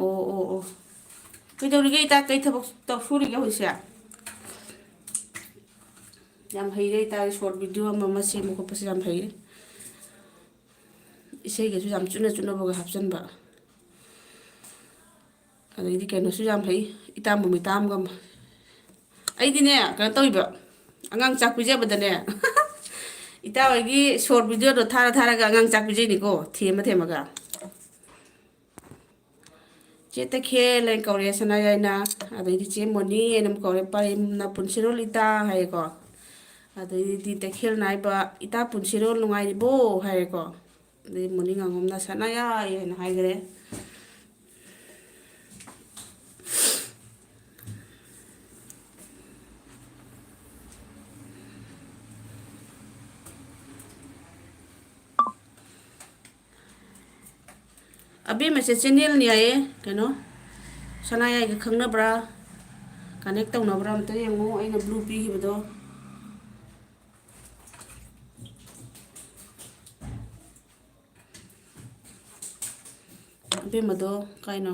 ꯑꯣ, ꯑꯣ, ꯑꯣ꯫ ꯀꯩꯗꯧꯔꯤꯒꯦ ꯏꯇꯥ? ꯀꯩ ꯊꯕꯛ ꯇꯧ-, ꯁꯨꯔꯤꯒꯦ ꯍꯧꯖꯤꯛꯁꯦ? ꯌꯥꯝ ꯍꯩꯔꯦ ꯏꯇꯥ, ꯁꯣꯔꯠ ꯚꯤꯗꯤꯑꯣ ꯑꯃ ꯑꯃ ꯁꯦꯝꯕ ꯈꯣꯠꯄꯁꯦ ꯌꯥꯝ ꯍꯩꯔꯦ꯫ ꯏꯁꯩꯒꯁꯨ ꯌꯥꯝ ꯆꯨꯅ ꯆꯨꯅꯕꯒ ꯍꯥꯞꯆꯤꯟꯕ꯫ ꯑꯗꯩꯗꯤ ꯀꯩꯅꯣꯁꯨ ꯌꯥꯝ ꯍꯩ, ꯏꯇꯥ ꯃꯣꯃꯤꯇꯥ ꯑꯃꯒ ꯑꯃ꯫ ꯑꯩꯗꯤꯅꯦ, ꯀꯩꯅꯣ ꯇꯧꯏꯕ, ꯑꯉꯥꯡ ꯆꯥꯛ ꯄꯤꯖꯕꯗꯅꯦ, ꯏꯇꯥ ꯍꯣꯏꯒꯤ ꯁꯣꯔꯠ ꯚꯤꯗꯤꯑꯣꯗꯣ ꯊꯥꯔ ꯊꯥꯔꯒ ꯑꯉꯥꯡ ꯆꯥꯛ ꯄꯤꯖꯩꯅꯤꯀꯣ, ꯊꯦꯝꯃ ꯊꯦꯝꯃꯒ꯫ "ꯆꯦ ꯇꯈꯦꯜ" ꯍꯥꯏꯅ ꯀꯧꯔꯦ ꯁꯅꯥꯌꯥꯏꯅ, ꯑꯗꯩꯗꯤ "ꯆꯦ ꯃꯣꯅꯤ" ꯍꯥꯏꯅ ꯑꯃꯨꯛ ꯀꯧꯔꯦ, ꯄꯔꯦꯝꯅ "ꯄꯨꯟꯁꯤꯔꯣꯜ ꯏꯇꯥ" ꯍꯥꯏꯌꯦꯀꯣ꯫ ꯑꯗꯩꯗꯤ ꯇꯈꯦꯜꯅ ꯍꯥꯏꯕ "ꯏꯇꯥ ꯄꯨꯟꯁꯤꯔꯣꯜ ꯅꯨꯡꯉꯥꯏꯔꯤꯕꯣ?" ꯍꯥꯏꯔꯦꯀꯣ꯫ ꯑꯗꯩ ꯃꯣꯔꯅꯤꯡ ꯉꯥꯉꯣꯝꯅ "ꯁꯅꯥꯌꯥꯏ" ꯍꯥꯏꯅ ꯍꯥꯏꯈ꯭ꯔꯦ꯫ ꯑꯕꯦꯝꯃꯁꯦ ꯆꯦꯅꯦꯜꯅꯤ ꯍꯥꯏꯌꯦ, ꯀꯩꯅꯣ, ꯁꯅꯥꯌꯥꯏꯒ ꯈꯪꯅꯕ꯭ꯔꯥ, ꯀꯅꯦꯛ ꯇꯧꯅꯕ꯭ꯔꯥ ꯑꯝꯇ ꯌꯦꯡꯉꯨ, ꯑꯩꯅ ꯕ꯭ꯂꯨ ꯄꯤꯈꯤꯕꯗꯣ꯫ ꯑꯕꯦꯝꯃꯗꯣ ꯀꯥꯏꯅꯣ?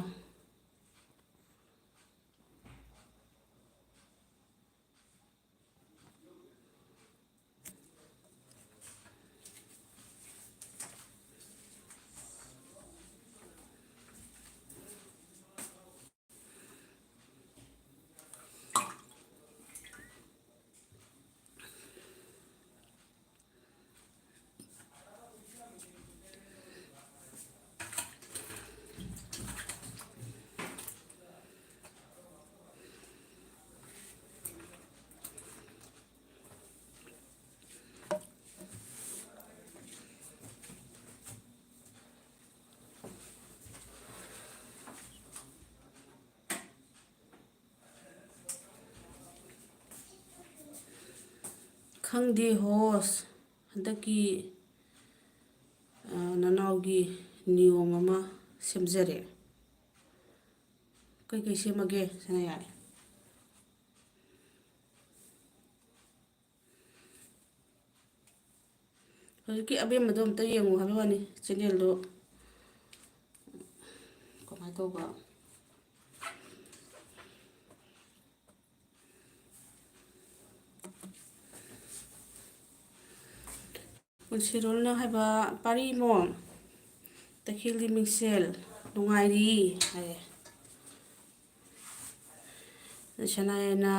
ꯈꯪꯗꯦ ꯍꯣꯁ, ꯍꯟꯗꯛꯀꯤ, ꯑ, ꯅꯅꯥꯎꯒꯤ ꯅꯤꯌꯣꯝ ꯑꯃ ꯁꯦꯝꯖꯔꯦ꯫ ꯀꯩꯀꯩ ꯁꯦꯝꯃꯒꯦ, ꯁꯅꯥꯌꯥꯏ? ꯍꯧꯖꯤꯛꯀꯤ ꯑꯕꯦꯝꯃꯗꯣ ꯑꯝꯇ ꯌꯦꯡꯉꯨ ꯍꯥꯏꯕ ꯋꯥꯅꯤ, ꯆꯦꯅꯦꯜꯗꯣ ꯀꯃꯥꯏꯅ ꯇꯧꯕ꯫ ꯄꯨꯟꯁꯤꯔꯣꯜꯅ ꯍꯥꯏꯕ ꯄꯥꯔꯤꯃꯣ, ꯇꯈꯦꯜꯒꯤ ꯃꯤꯡꯁꯦꯜ ꯅꯨꯡꯉꯥꯏꯔꯤ ꯍꯥꯏꯌꯦ꯫ ꯁꯅꯥꯌꯥꯏꯅ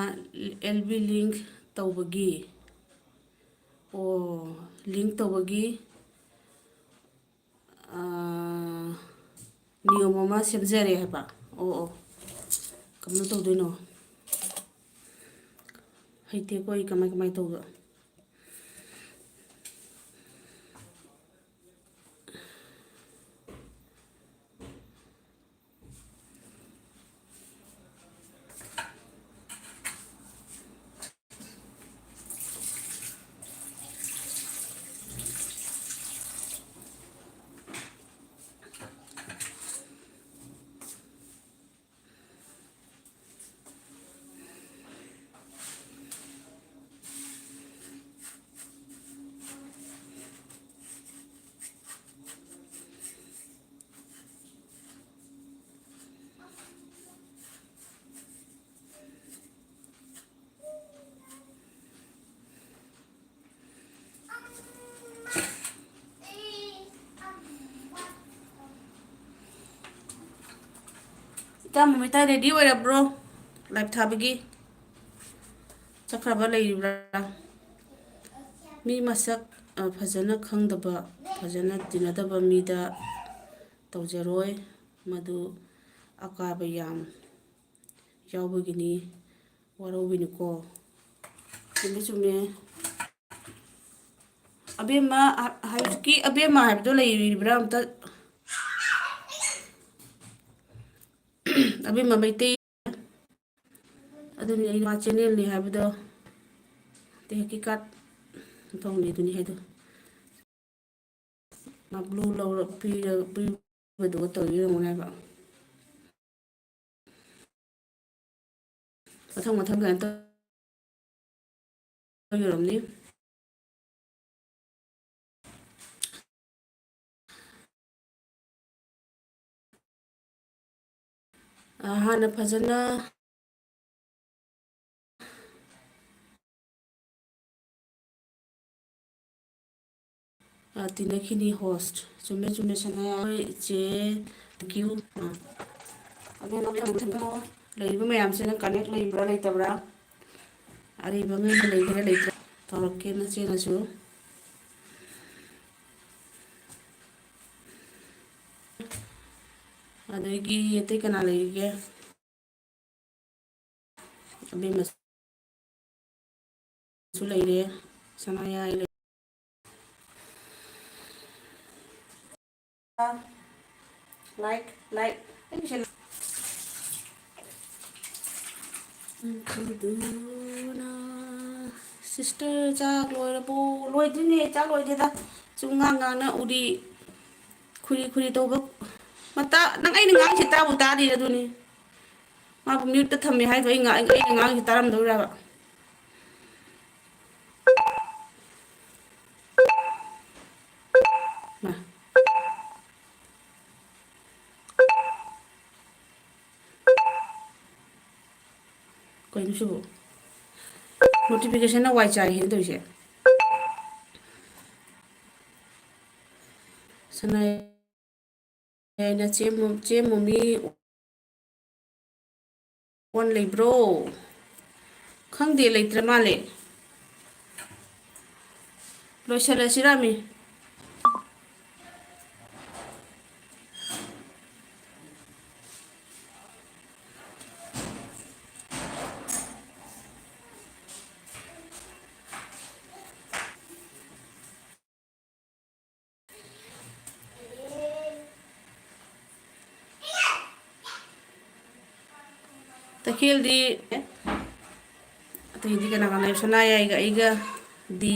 ꯑꯦꯜ ꯕꯤ ꯂꯤꯡ ꯇꯧꯕꯒꯤ, ꯑꯣ, ꯂꯤꯡ ꯇꯧꯕꯒꯤ, ꯑꯥ, ꯅꯤꯌꯣꯝ ꯑꯃ ꯁꯦꯝꯖꯔꯦ ꯍꯥꯏꯕ꯫ ꯑꯣ, ꯑꯣ, ꯀꯃꯥꯏꯅ ꯇꯧꯗꯣꯏꯅꯣ? ꯍꯩꯇꯦꯀꯣ ꯑꯩ ꯀꯃꯥꯏ, ꯀꯃꯥꯏꯅ ꯇꯧꯕ꯫ ꯏꯇꯥ ꯃꯃꯤꯇꯥ, ꯔꯦꯗꯤ ꯑꯣꯏꯔꯕ꯭ꯔꯣ? ꯂꯥꯏꯞ ꯊꯥꯕꯒꯤ ꯆꯠꯈ꯭ꯔꯕ ꯂꯩꯔꯤꯕ꯭ꯔꯥ? ꯃꯤ ꯃꯁꯛ, ꯑ, ꯐꯖꯅ ꯈꯪꯗꯕ, ꯐꯖꯅ ꯇꯤꯟꯅꯗꯕ ꯃꯤꯗ ꯇꯧꯖꯔꯣꯏ꯫ ꯃꯗꯨ ꯑꯀꯥꯕ ꯌꯥꯝ ꯌꯥꯎꯕꯒꯤꯅꯤ꯫ ꯋꯥꯔꯧꯕꯤꯅꯨꯀꯣ꯫ ꯆꯨꯝꯃꯦ, ꯆꯨꯝꯃꯦ꯫ ꯑꯕꯦꯝꯃ ꯍ-, ꯍꯧꯖꯤꯛꯀꯤ ꯑꯕꯦꯝꯃ ꯍꯥꯏꯕꯗꯣ ꯂꯩꯔꯤꯕ꯭ꯔꯥ ꯑꯝꯇ? ꯑꯕꯦꯝꯃ ꯃꯩꯇꯩ꯫ ꯑꯗꯨꯅꯤ ꯑꯩ ꯃꯥ ꯆꯦꯅꯦꯜꯅꯤ ꯍꯥꯏꯕꯗꯣ꯫ ꯇꯦꯍꯀꯤꯀꯥꯠ ꯇꯧꯅꯤ ꯑꯗꯨꯅꯤ ꯍꯥꯏꯗꯣ꯫ ꯃꯥ ꯕ꯭ꯂꯨ ꯂꯧꯔ-, ꯄꯤꯔ-, ꯄꯤꯕꯗꯨꯒ ꯇꯧꯔꯤ ꯑꯣꯏꯔꯝꯒꯅꯤ ꯍꯥꯏꯕ꯫ ꯃꯊꯪ ꯃꯊꯪ ꯀꯩꯅꯣ ꯇꯧꯔꯝꯅꯤ꯫ ꯑ, ꯍꯥꯟꯅ ꯐꯖꯅ ꯑ, ꯇꯤꯟꯅꯈꯤꯅꯤ ꯍꯣꯁ꯫ ꯆꯨꯝꯃꯦ, ꯆꯨꯝꯃꯦ, ꯁꯅꯥ꯫ ꯑꯩꯈꯣꯏ ꯏꯆꯦ, thank you꯫ ꯑ, ꯑꯗꯣ ꯂꯩꯔꯤꯕ ꯃꯌꯥꯝꯁꯤꯅ ꯀꯅꯦꯛ ꯂꯩꯕ꯭ꯔꯥ, ꯂꯩꯇꯕ꯭ꯔꯥ? ꯑꯔꯤꯕꯉꯩꯅ ꯂꯩꯒꯦꯔꯥ, ꯂꯩꯇ꯭ꯔꯥ? ꯇꯧꯔꯛꯀꯦ, ꯅꯆꯦꯅꯁꯨ꯫ ꯑꯗꯒꯤ ꯑꯇꯩ ꯀꯅꯥ ꯂꯩꯔꯤꯒꯦ? ꯑꯕꯦꯝꯃꯁꯨ ꯂꯩꯔꯦ, ꯁꯅꯥꯌꯥꯏ ꯂꯩ-, ꯂꯥꯏꯛ, ꯂꯥꯏꯛ꯫ ꯑꯗꯨꯅ, ꯁꯤꯁꯇꯔ, ꯆꯥꯛ ꯂꯣꯏꯔꯕꯣ? ꯂꯣꯏꯗ꯭ꯔꯤꯅꯦ, ꯆꯥꯛ ꯂꯣꯏꯗꯦꯗ꯫ ꯁꯨꯝ ꯉꯥꯡ ꯉꯥꯡꯅ ꯎꯔꯤ ꯈꯨꯔꯤ ꯈꯨꯔꯤ ꯇꯧꯕ꯫ ꯃꯇꯥ-, ꯅꯪ ꯑꯩꯅ ꯉꯥꯡꯉꯤꯁꯦ ꯇꯥꯕꯨ ꯇꯥꯗꯦ ꯑꯗꯨꯅꯤ꯫ ꯃꯥꯕꯨ ꯃ꯭ꯌꯨꯠꯇ ꯊꯝꯃꯦ ꯍꯥꯏꯗꯣ ꯑꯩ ꯉꯥ-, ꯑꯩꯅ ꯉꯥꯡꯉꯤꯁꯦ ꯇꯥꯔꯝꯗꯣꯏꯔꯕ? ꯃꯥ꯫ ꯀꯩꯅꯣ ꯁꯤꯕꯨ? ꯅꯣꯇꯤꯐꯤꯀꯦꯁꯟꯅ ꯋꯥꯏ ꯆꯥꯏꯔꯦꯅ ꯇꯧꯔꯤꯁꯦ꯫ ꯁꯅꯥꯌꯥꯏꯅ ꯆꯦ ꯃꯣ-, ꯆꯦ ꯃꯣꯃꯤ ꯑꯣꯟ ꯂꯩꯕ꯭ꯔꯣ? ꯈꯪꯗꯦ, ꯂꯩꯇ꯭ꯔ ꯃꯥꯜꯂꯦ꯫ ꯂꯣꯏꯁꯤꯜꯂꯁꯤꯔꯥꯃꯤ? ꯇꯈꯦꯜꯗꯤ ꯑꯇꯩꯗꯤ ꯀꯅꯥ ꯀꯅꯥ? ꯁꯅꯥꯌꯥꯏꯒ ꯑꯩꯒꯗꯤ꯫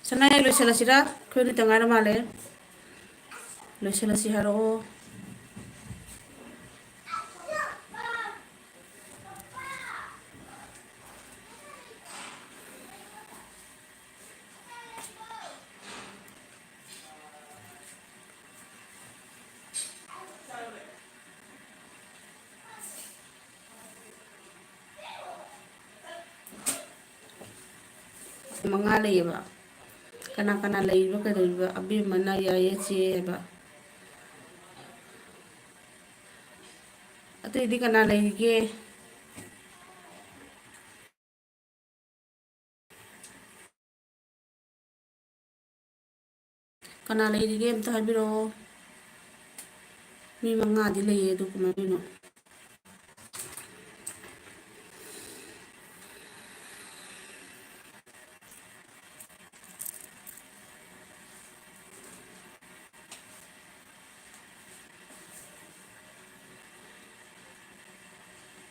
ꯁꯅꯥꯌꯥꯏ, ꯂꯣꯏꯁꯤꯜꯂꯁꯤꯔꯥ? ꯑꯩꯈꯣꯏ ꯑꯅꯤꯇ ꯉꯥꯏꯔ ꯃꯥꯜꯂꯦ꯫ ꯂꯣꯏꯁꯤꯜꯂꯁꯤ ꯍꯥꯏꯔꯛꯑꯣ꯫ ꯃꯉꯥ ꯂꯩꯌꯦꯕ꯫ ꯀꯅꯥ ꯀꯅꯥ ꯂꯩꯔꯤꯕ, ꯀꯩꯗꯧꯔꯤꯕ? ꯑꯕꯦꯝꯃꯅ ꯌꯥꯏꯌꯦ ꯆꯦ ꯍꯥꯏꯕ꯫ ꯑꯇꯩꯗꯤ ꯀꯅꯥ ꯂꯩꯔꯤꯒꯦ? ꯀꯅꯥ ꯂꯩꯔꯤꯒꯦ ꯑꯝꯇ ꯍꯥꯏꯕꯤꯔꯛꯑꯣ꯫ ꯃꯤ ꯃꯉꯥꯗꯤ ꯂꯩꯌꯦ, ꯑꯗꯨ ꯀꯃꯥꯏꯅ ꯇꯧꯔꯤꯅꯣ?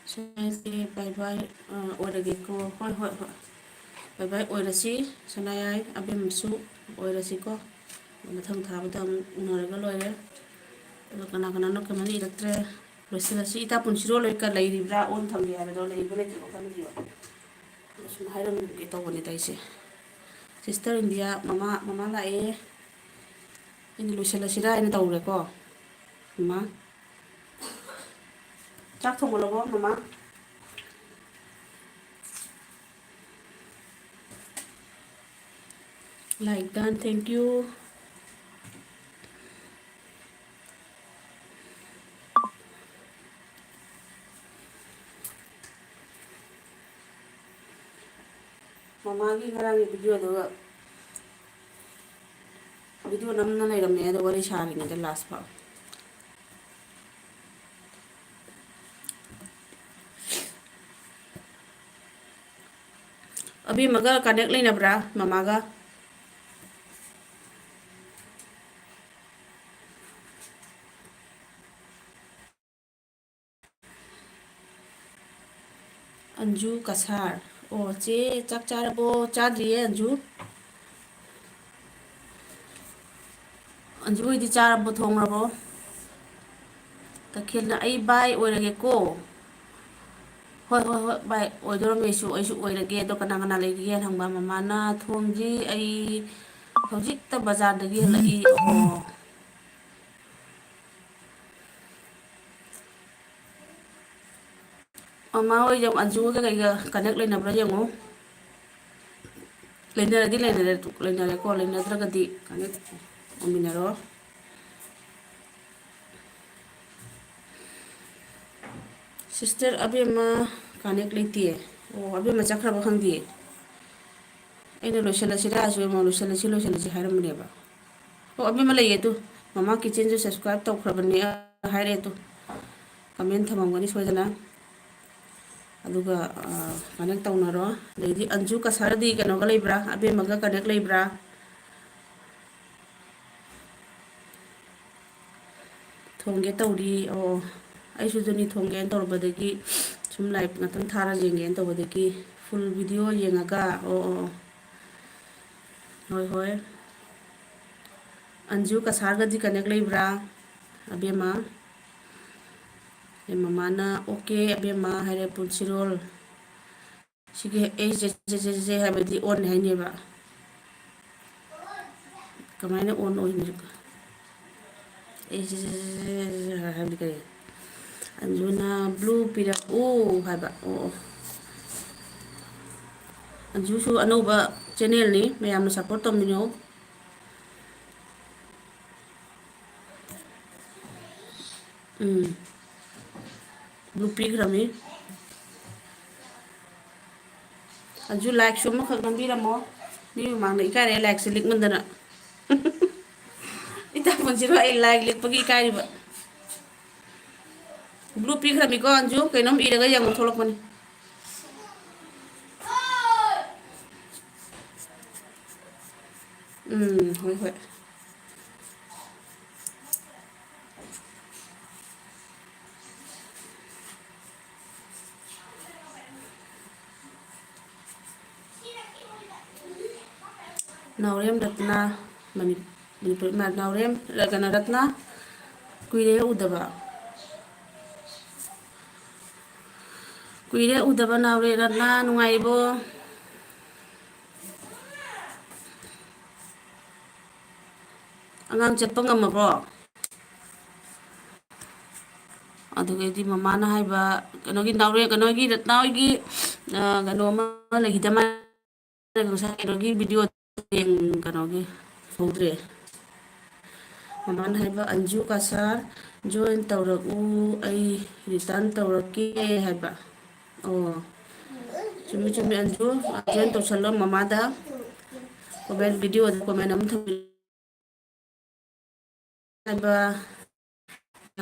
ꯁꯦ, ꯕꯥꯏ ꯕꯥꯏ, ꯑ, ꯑꯣꯏꯔꯒꯦꯀꯣ꯫ ꯍꯣꯏ, ꯍꯣꯏ, ꯍꯣꯏ꯫ ꯕꯥꯏ ꯕꯥꯏ ꯑꯣꯏꯔꯁꯤ꯫ ꯁꯅꯥꯌꯥꯏ, ꯑꯕꯦꯝꯃꯁꯨ ꯑꯣꯏꯔꯁꯤꯀꯣ꯫ ꯃꯊꯪ ꯊꯥꯕꯗ ꯑꯃꯨꯛ ꯎꯅꯔꯒ ꯂꯣꯏꯔꯦ꯫ ꯑꯗꯣ ꯀꯅꯥ ꯀꯅꯥꯅꯣ ꯀꯃꯦꯟ ꯏꯔꯛꯇ꯭ꯔꯦ? ꯂꯣꯏꯁꯤꯜꯂꯁꯤ꯫ ꯏꯇꯥ ꯄꯨꯟꯁꯤꯔꯣꯜ ꯂꯣꯏ ꯀ-, ꯂꯩꯔꯤꯕ꯭ꯔꯥ? ꯑꯣꯟ ꯊꯝꯒꯦ ꯍꯥꯏꯕꯗꯣ ꯂꯩꯕ ꯂꯩꯇ꯭ꯔꯕ ꯈꯪꯗꯦꯕ꯫ ꯑꯗꯣ ꯁꯨꯝ ꯍꯥꯏꯔꯝꯒꯦ ꯇꯧꯕꯅꯤꯗ ꯑꯩꯁꯦ꯫ ꯁꯤꯁꯇꯔ ꯏꯟꯗꯤꯌꯥ, ꯃꯃꯥ, ꯃꯃꯥ ꯂꯥꯛꯑꯦ꯫ ꯑꯩꯅ ꯂꯣꯏꯁꯤꯜꯂꯁꯤꯔꯥ ꯍꯥꯏꯅ ꯇꯧꯔꯦꯀꯣ꯫ ꯃꯃꯥ꯫ ꯆꯥꯛ ꯊꯣꯡꯒꯠꯂꯕꯣ, ꯃꯃꯥ? Like done, thank you. ꯃꯃꯥꯒꯤ ꯉꯔꯥꯡꯒꯤ ꯚꯤꯗꯤꯑꯣꯗꯨꯒ, ꯚꯤꯗꯤꯑꯣ ꯅꯝꯅ ꯂꯩꯔꯝꯃꯦ ꯑꯗꯣ ꯋꯥꯔꯤ ꯁꯥꯔꯤꯉꯩꯗ ꯂꯥꯁ ꯐꯥꯎ꯫ ꯑꯕꯦꯝꯃꯒ ꯀꯅꯦꯛ ꯂꯩꯅꯕ꯭ꯔꯥ ꯃꯃꯥꯒ? ꯑꯟꯖꯨ ꯀꯁꯥꯔ꯫ ꯑꯣ, ꯆꯦ, ꯆꯥꯛ ꯆꯥꯔꯕꯣ? ꯆꯥꯗ꯭ꯔꯤꯌꯦ, ꯑꯟꯖꯨ꯫ ꯑꯟꯖꯨ ꯍꯣꯏꯗꯤ ꯆꯥꯔꯕꯣ, ꯊꯣꯡꯉꯕꯣ? ꯇꯈꯦꯜꯅ, "ꯑꯩ ꯕꯥꯏ ꯑꯣꯏꯔꯒꯦꯀꯣ"꯫ ꯍꯣꯏ, ꯍꯣꯏ, ꯍꯣꯏ, ꯕꯥꯏ ꯑꯣꯏꯗꯣꯔꯝꯃꯦ ꯑꯩꯁꯨ, ꯑꯩꯁꯨ ꯑꯣꯏꯔꯒꯦ꯫ ꯑꯗꯣ ꯀꯅꯥ ꯀꯅꯥ ꯂꯩꯔꯤꯒꯦ ꯍꯪꯕ꯫ ꯃꯃꯥꯅ ꯊꯣꯡꯗ꯭ꯔꯤ, "ꯑꯩ ꯍꯧꯖꯤꯛꯇ ꯕꯖꯥꯔꯗꯒꯤ ꯍꯜꯂꯛꯏ"꯫ ꯑꯣ꯫ ꯃꯃꯥ ꯍꯣꯏ ꯌꯥꯝ ꯑꯟꯖꯨꯒ ꯀꯩꯒ ꯀꯅꯦꯛ ꯂꯩꯅꯕ꯭ꯔꯥ ꯌꯦꯡꯉꯣ꯫ ꯂꯩꯅꯔꯗꯤ ꯂꯩꯅꯔꯦ, ꯂꯩꯅꯔꯦꯀꯣ, ꯂꯩꯅꯗ꯭ꯔꯒꯗꯤ ꯀꯅꯦꯛ ꯑꯣꯏꯃꯤꯟꯅꯔꯣ꯫ ꯁꯤꯁꯇꯔ ꯑꯕꯦꯝꯃ ꯀꯅꯦꯛ ꯂꯩꯇꯦ꯫ ꯑꯣ, ꯑꯕꯦꯝꯃ ꯆꯠꯈ꯭ꯔꯕ ꯈꯪꯗꯦ꯫ ꯑꯩꯅ ꯂꯣꯏꯁꯤꯜꯂꯁꯤꯔꯥ ꯍꯥꯏꯁꯨ ꯑꯃꯨꯛ ꯂꯣꯏꯁꯤꯜꯂꯁꯤ, ꯂꯣꯏꯁꯤꯜꯂꯁꯤ ꯍꯥꯏꯔꯝꯕꯅꯦꯕ꯫ ꯑꯣ, ꯑꯕꯦꯝꯃ ꯂꯩꯌꯦ ꯑꯗꯨ꯫ ꯃꯃꯥ ꯀꯤꯠꯆꯟꯁꯨ subscribe ꯇꯧꯈ꯭ꯔꯕꯅꯦ ꯍꯥꯏꯔꯦ ꯑꯗꯨ꯫ Comment ꯊꯝꯃꯝꯒꯅꯤ ꯁꯣꯏꯗꯅ꯫ ꯑꯗꯨꯒ, ꯑ, connect ꯇꯧꯅꯔꯣ꯫ ꯑꯗꯩꯗꯤ ꯑꯟꯖꯨ ꯀꯁꯥꯔꯗꯤ ꯀꯩꯅꯣꯒ ꯂꯩꯕ꯭ꯔꯥ? ꯑꯕꯦꯝꯃꯒ connect ꯂꯩꯕ꯭ꯔꯥ? ꯊꯣꯡꯒꯦ ꯇꯧꯔꯤ꯫ ꯑꯣ, ꯑꯩꯁꯨ ꯑꯗꯨꯅꯤ ꯊꯣꯡꯒꯦꯅ ꯇꯧꯔꯨꯕꯗꯒꯤ ꯁꯨꯝ live ꯉꯥꯛꯇꯪ ꯊꯥꯔ ꯌꯦꯡꯒꯦꯅ ꯇꯧꯕꯗꯒꯤ full video ꯌꯦꯡꯉꯒ, ꯑꯣ, ꯑꯣ, ꯑꯣ꯫ ꯍꯣꯏ, ꯍꯣꯏ꯫ ꯑꯟꯖꯨ ꯀꯁꯥꯔꯒꯗꯤ connect ꯂꯩꯕ꯭ꯔꯥ, ꯑꯕꯦꯝꯃ? ꯑꯦ, ꯃꯃꯥꯅ "OK ꯑꯕꯦꯝꯃ" ꯍꯥꯏꯔꯦ, ꯄꯨꯟꯁꯤꯔꯣꯜ꯫ ꯁꯤꯒꯤ ꯑꯩ ꯖꯦ, ꯖꯦ, ꯖꯦ, ꯖꯦ ꯍꯥꯏꯕꯗꯤ on ꯍꯥꯏꯅꯦꯕ꯫ ꯀꯃꯥꯏꯅ on ꯑꯣꯏꯅꯤ? ꯑꯩ J, J, J, J, J ꯍꯥꯏꯕꯗꯤ ꯀꯔꯤ? ꯑꯟꯖꯨꯅ "blue ꯄꯤꯔꯛꯎ" ꯍꯥꯏꯕ꯫ ꯑꯣ, ꯑꯣ꯫ ꯑꯟꯖꯨꯁꯨ ꯑꯅꯧꯕ ꯆꯦꯅꯦꯜꯅꯤ, ꯃꯌꯥꯝꯅ ꯁꯞꯄꯣꯔꯠ ꯇꯧꯃꯤꯟꯅꯧ꯫ ꯎꯝ꯫ ꯕ꯭ꯂꯨ ꯄꯤꯈ꯭ꯔꯃꯤ꯫ ꯑꯗꯨ ꯂꯥꯏꯛꯁꯨ ꯑꯃꯈꯛ ꯅꯝꯕꯤꯔꯝꯃꯣ꯫ ꯃꯤ ꯃꯃꯥꯡꯗ ꯏꯀꯥꯏꯔꯦ ꯂꯥꯏꯛꯁꯦ ꯂꯤꯛꯃꯟꯗꯅ꯫ ꯏꯇꯥ ꯄꯨꯟꯁꯤꯔꯣ ꯑꯩ ꯂꯥꯏꯛ ꯂꯤꯛꯄꯒꯤ ꯏꯀꯥꯏꯔꯤꯕ꯫ ꯕ꯭ꯂꯨ ꯄꯤꯈ꯭ꯔꯃꯤꯀꯣ ꯑꯟꯖꯨ, ꯀꯩꯅꯣꯝ ꯏꯔꯒ ꯌꯦꯡꯉꯨ ꯊꯣꯛꯂꯛꯄꯅꯤ꯫ ꯎꯝ, ꯍꯣꯏ, ꯍꯣꯏ꯫ ꯅꯥꯎꯔꯦꯝ ꯔꯠꯅꯥ, ꯃꯅꯤ-, ꯃꯅꯤꯄꯨꯔ ꯏꯃꯥ ꯅꯥꯎꯔꯦꯝ, ꯀꯩꯅꯣ, ꯔꯠꯅꯥ, ꯀꯨꯏꯔꯦ ꯎꯗꯕ꯫ ꯀꯨꯏꯔꯦ ꯎꯗꯕ ꯅꯥꯎꯔꯦꯝ ꯔꯠꯅꯥ, ꯅꯨꯡꯉꯥꯏꯔꯤꯕꯣ? ꯑꯉꯥꯡ ꯆꯠꯄ ꯉꯝꯃꯕ꯭ꯔꯣ? ꯑꯗꯨꯒꯩꯗꯤ ꯃꯃꯥꯅ ꯍꯥꯏꯕ, ꯀꯩꯅꯣꯒꯤ ꯅꯥꯎꯔꯦꯝ, ꯀꯩꯅꯣꯒꯤ ꯔꯠꯅꯥ ꯍꯣꯏꯒꯤ, ꯑ, ꯀꯩꯅꯣ ꯑꯃ ꯂꯩꯈꯤꯗ ꯃꯥꯜꯂꯦ, ꯉꯁꯥꯏ ꯀꯩꯅꯣꯒꯤ ꯚꯤꯗꯤꯑꯣ ꯌꯦꯡ-, ꯀꯩꯅꯣꯒꯤ ꯍꯧꯗ꯭ꯔꯦ꯫ ꯃꯃꯥꯅ ꯍꯥꯏꯕ, "ꯑꯟꯖꯨ ꯀꯁꯥꯔ ꯖꯣꯏꯟ ꯇꯧꯔꯛꯎ, ꯑꯩ ꯔꯤꯇꯔꯟ ꯇꯧꯔꯛꯀꯦ" ꯍꯥꯏꯕ꯫ ꯑꯣ, ꯆꯨꯝꯃꯤ, ꯆꯨꯝꯃꯤ, ꯑꯟꯖꯨ, ꯖꯣꯏꯟ ꯇꯧꯁꯜꯂꯣ ꯃꯃꯥꯗ꯫ ꯀꯣꯃꯦꯟ, ꯚꯤꯗꯤꯑꯣꯗ ꯀꯣꯃꯦꯟ ꯑꯃ ꯊꯝꯕꯤꯌꯨ꯫ ꯍꯥꯏꯕ,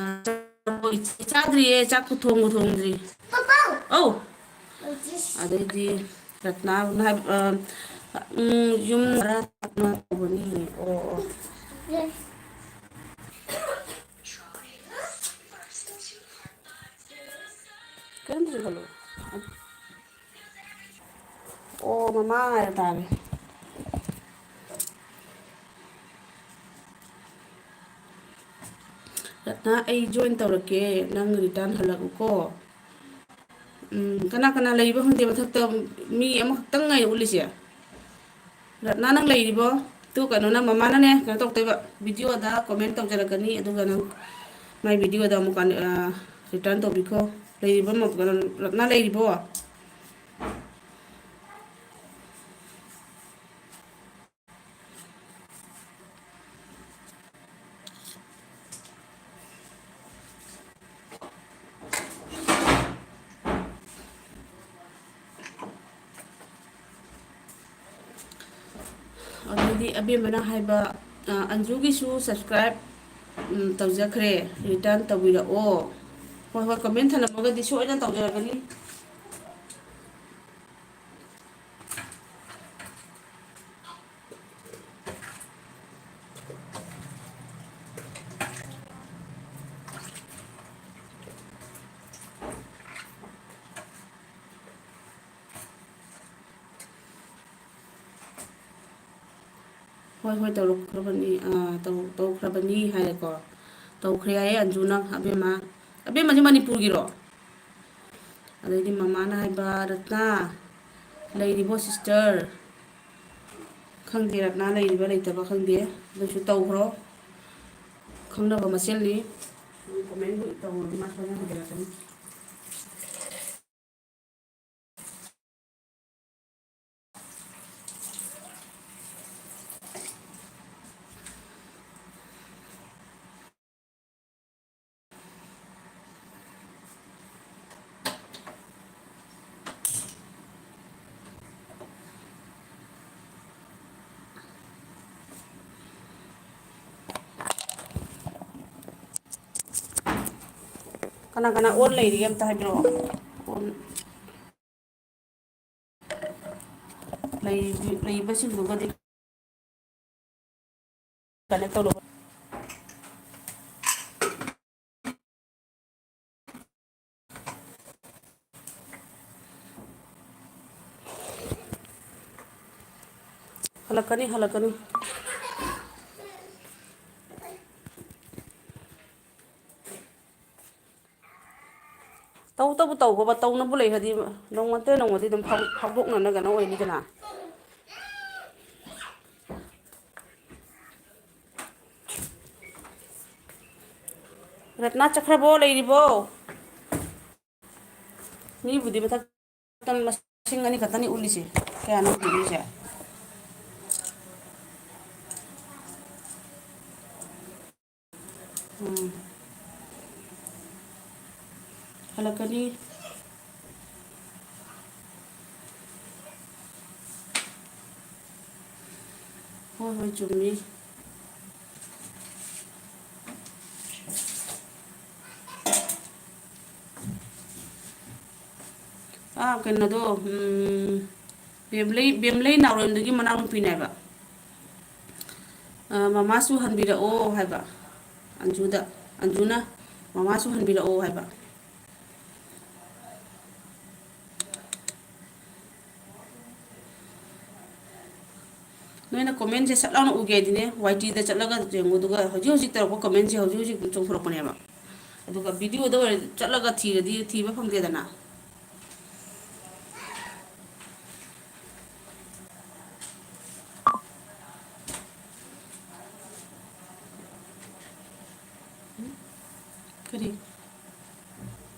ꯑ, ꯆꯥꯗ꯭ꯔꯤꯌꯦ, ꯆꯥꯛꯄꯨ ꯊꯣꯡꯕꯨ ꯊꯣꯡꯗ꯭ꯔꯤ꯫ ꯑꯧ꯫ ꯑꯗꯩꯗꯤ ꯔꯠꯅꯥ ꯍꯥꯏꯕ, ꯑ, ꯎꯝ, ꯌꯨꯝ ꯚꯔꯥ ꯇꯧꯕꯅꯤ꯫ ꯑꯣ, ꯑꯣ꯫ ꯀꯔꯤꯝꯇꯁꯨ ꯈꯜꯂꯨ꯫ ꯑꯣ, ꯃꯃꯥ ꯉꯥꯏꯔ ꯇꯥꯔꯦ꯫ ꯔꯠꯅꯥ, ꯑꯩ ꯖꯣꯏꯟ ꯇꯧꯔꯛꯀꯦ, ꯅꯪ ꯔꯤꯇꯔꯟ ꯍꯜꯂꯛꯎꯀꯣ꯫ ꯎꯝ, ꯀꯅꯥ ꯀꯅꯥ ꯂꯩꯔꯤꯕ ꯈꯪꯗꯦ, ꯃꯊꯛꯇ ꯃꯤ ꯑꯃꯈꯛꯇꯪ ꯉꯥꯏ ꯎꯠꯂꯤꯁꯦ꯫ ꯔꯠꯅꯥ, ꯅꯪ ꯂꯩꯔꯤꯕꯣ? ꯇꯨ, ꯀꯩꯅꯣꯅ, ꯃꯃꯥꯅꯅꯦ, ꯀꯩꯅꯣ ꯇꯧꯗꯣꯏꯕ, ꯚꯤꯗꯤꯑꯣꯗ ꯀꯣꯃꯦꯟ ꯇꯧꯖꯔꯛꯀꯅꯤ, ꯑꯗꯨꯒ ꯅꯪ ꯃꯥꯏ ꯚꯤꯗꯤꯑꯣꯗ ꯑꯃꯨꯛ ꯀꯥꯟ-, ꯑ, ꯔꯤꯇꯔꯟ ꯇꯧꯕꯤꯈꯣ꯫ ꯂꯩꯔꯤꯕꯣ, ꯀꯩꯅꯣ, ꯔꯠꯅꯥ ꯂꯩꯔꯤꯕꯣ? ꯑꯗꯩꯗꯤ ꯑꯕꯦꯝꯃꯅ ꯍꯥꯏꯕ, ꯑ, ꯑꯟꯖꯨꯒꯤꯁꯨ subscribe, ꯎꯝ, ꯇꯧꯖꯈ꯭ꯔꯦ, return ꯇꯧꯕꯤꯔꯛꯑꯣ꯫ ꯍꯣꯏ, ꯍꯣꯏ, comment ꯊꯅꯝꯃꯒꯗꯤ ꯁꯣꯏꯗꯅ ꯇꯧꯖꯔꯛꯀꯅꯤ꯫ ꯍꯣꯏ, ꯍꯣꯏ, ꯇꯧꯔꯛꯈ꯭ꯔꯕꯅꯤ, ꯑꯥ, ꯇꯧ-, ꯇꯧꯈ꯭ꯔꯕꯅꯤ ꯍꯥꯏꯔꯦꯀꯣ꯫ ꯇꯧꯈ꯭ꯔꯦ ꯍꯥꯏꯌꯦ ꯑꯟꯖꯨꯅ, ꯑꯕꯦꯝꯃ꯫ ꯑꯕꯦꯝꯃꯁꯦ ꯃꯅꯤꯄꯨꯔꯒꯤꯔꯣ? ꯑꯗꯩꯗꯤ ꯃꯃꯥꯅ ꯍꯥꯏꯕ, "ꯔꯠꯅꯥ, ꯂꯩꯔꯤꯕꯣ sister?" ꯈꯪꯗꯦ, ꯔꯠꯅꯥ ꯂꯩꯔꯤꯕ ꯂꯩꯇꯕ ꯈꯪꯗꯦ꯫ ꯑꯗꯨꯁꯨ ꯇꯧꯈ꯭ꯔꯣ꯫ ꯈꯪꯅꯕ ꯃꯁꯦꯜꯅꯤ꯫ Comment ꯇꯧꯔꯗꯤ ꯃꯥ ꯁꯣꯏꯗꯅ ꯍꯟꯖꯔꯛꯀꯅꯤ꯫ ꯀꯅꯥ ꯀꯅꯥ on ꯂꯩꯔꯤꯒꯦ ꯑꯝꯇ ꯍꯥꯏꯕꯤꯔꯛꯑꯣ꯫ On ꯂꯩꯔꯤ-, ꯂꯩꯔꯤꯕꯁꯤꯡꯗꯨꯒꯗꯤ connect ꯇꯧꯔꯛꯑꯣ꯫ ꯍꯜꯂꯛꯀꯅꯤ, ꯍꯜꯂꯛꯀꯅꯤ꯫ ꯇꯧ-, ꯇꯧꯕ ꯇꯧꯈꯣꯕ, ꯇꯧꯅꯕꯨ ꯂꯩꯈ꯭ꯔꯗꯤ ꯅꯣꯡꯃ ꯅꯠꯇ꯭ꯔ ꯅꯣꯡꯃꯗꯤ ꯑꯗꯨꯝ ꯐꯥꯎ-, ꯐꯥꯎꯗꯣꯛꯅꯅ ꯀꯩꯅꯣ ꯑꯣꯏꯅꯤꯗꯅ꯫ ꯔꯠꯅꯥ ꯆꯠꯈ꯭ꯔꯕꯣ? ꯂꯩꯔꯤꯕꯣ? ꯃꯤꯕꯨꯗꯤ ꯃꯊꯛ ꯃꯁꯤꯡ ꯑꯅꯤ ꯈꯛꯇꯅꯤ ꯎꯠꯂꯤꯁꯦ꯫ ꯀꯌꯥꯅꯣ ꯎꯠꯂꯤꯁꯦ? ꯎꯝ꯫ ꯍꯜꯂꯛꯀꯅꯤ꯫ ꯍꯣꯏ, ꯆꯨꯝꯃꯤ꯫ ꯑꯥ, ꯀꯩꯅꯣꯗꯣ, ꯎꯝ, ꯕꯦꯝꯂꯩ, ꯕꯦꯝꯂꯩ ꯅꯥꯎꯔꯦꯝꯗꯨꯒꯤ ꯃꯅꯥꯎꯅꯨꯄꯤꯅꯦꯕ꯫ ꯑꯥ, ꯃꯃꯥꯁꯨ ꯍꯟꯕꯤꯔꯛꯑꯣ ꯍꯥꯏꯕ꯫ ꯑꯟꯖꯨꯗ, ꯑꯟꯖꯨꯅ ꯃꯃꯥꯁꯨ ꯍꯟꯕꯤꯔꯛꯑꯣ ꯍꯥꯏꯕ꯫ ꯅꯣꯏꯅ comment ꯁꯦ ꯁꯠ ꯂꯥꯎꯅ ꯎꯒꯦ ꯍꯥꯏꯗꯤꯅꯦ, Y T ꯗ ꯆꯠꯂꯒ ꯌꯦꯡꯉꯨ, ꯑꯗꯨꯒ ꯍꯧꯖꯤꯛ ꯍꯧꯖꯤꯛ ꯇꯧꯔꯛꯄ comment ꯁꯦ ꯍꯧꯖꯤꯛ ꯍꯧꯖꯤꯛ ꯑꯗꯨꯝ ꯆꯣꯡꯊꯣꯔꯛꯄꯅꯦꯕ꯫ ꯑꯗꯨꯒ video ꯗ ꯑꯣꯏꯔꯗꯤ ꯆꯠꯂꯒ ꯊꯤꯔꯗꯤ ꯊꯤꯕ ꯐꯪꯗꯦꯗꯅ꯫ ꯀꯔꯤ?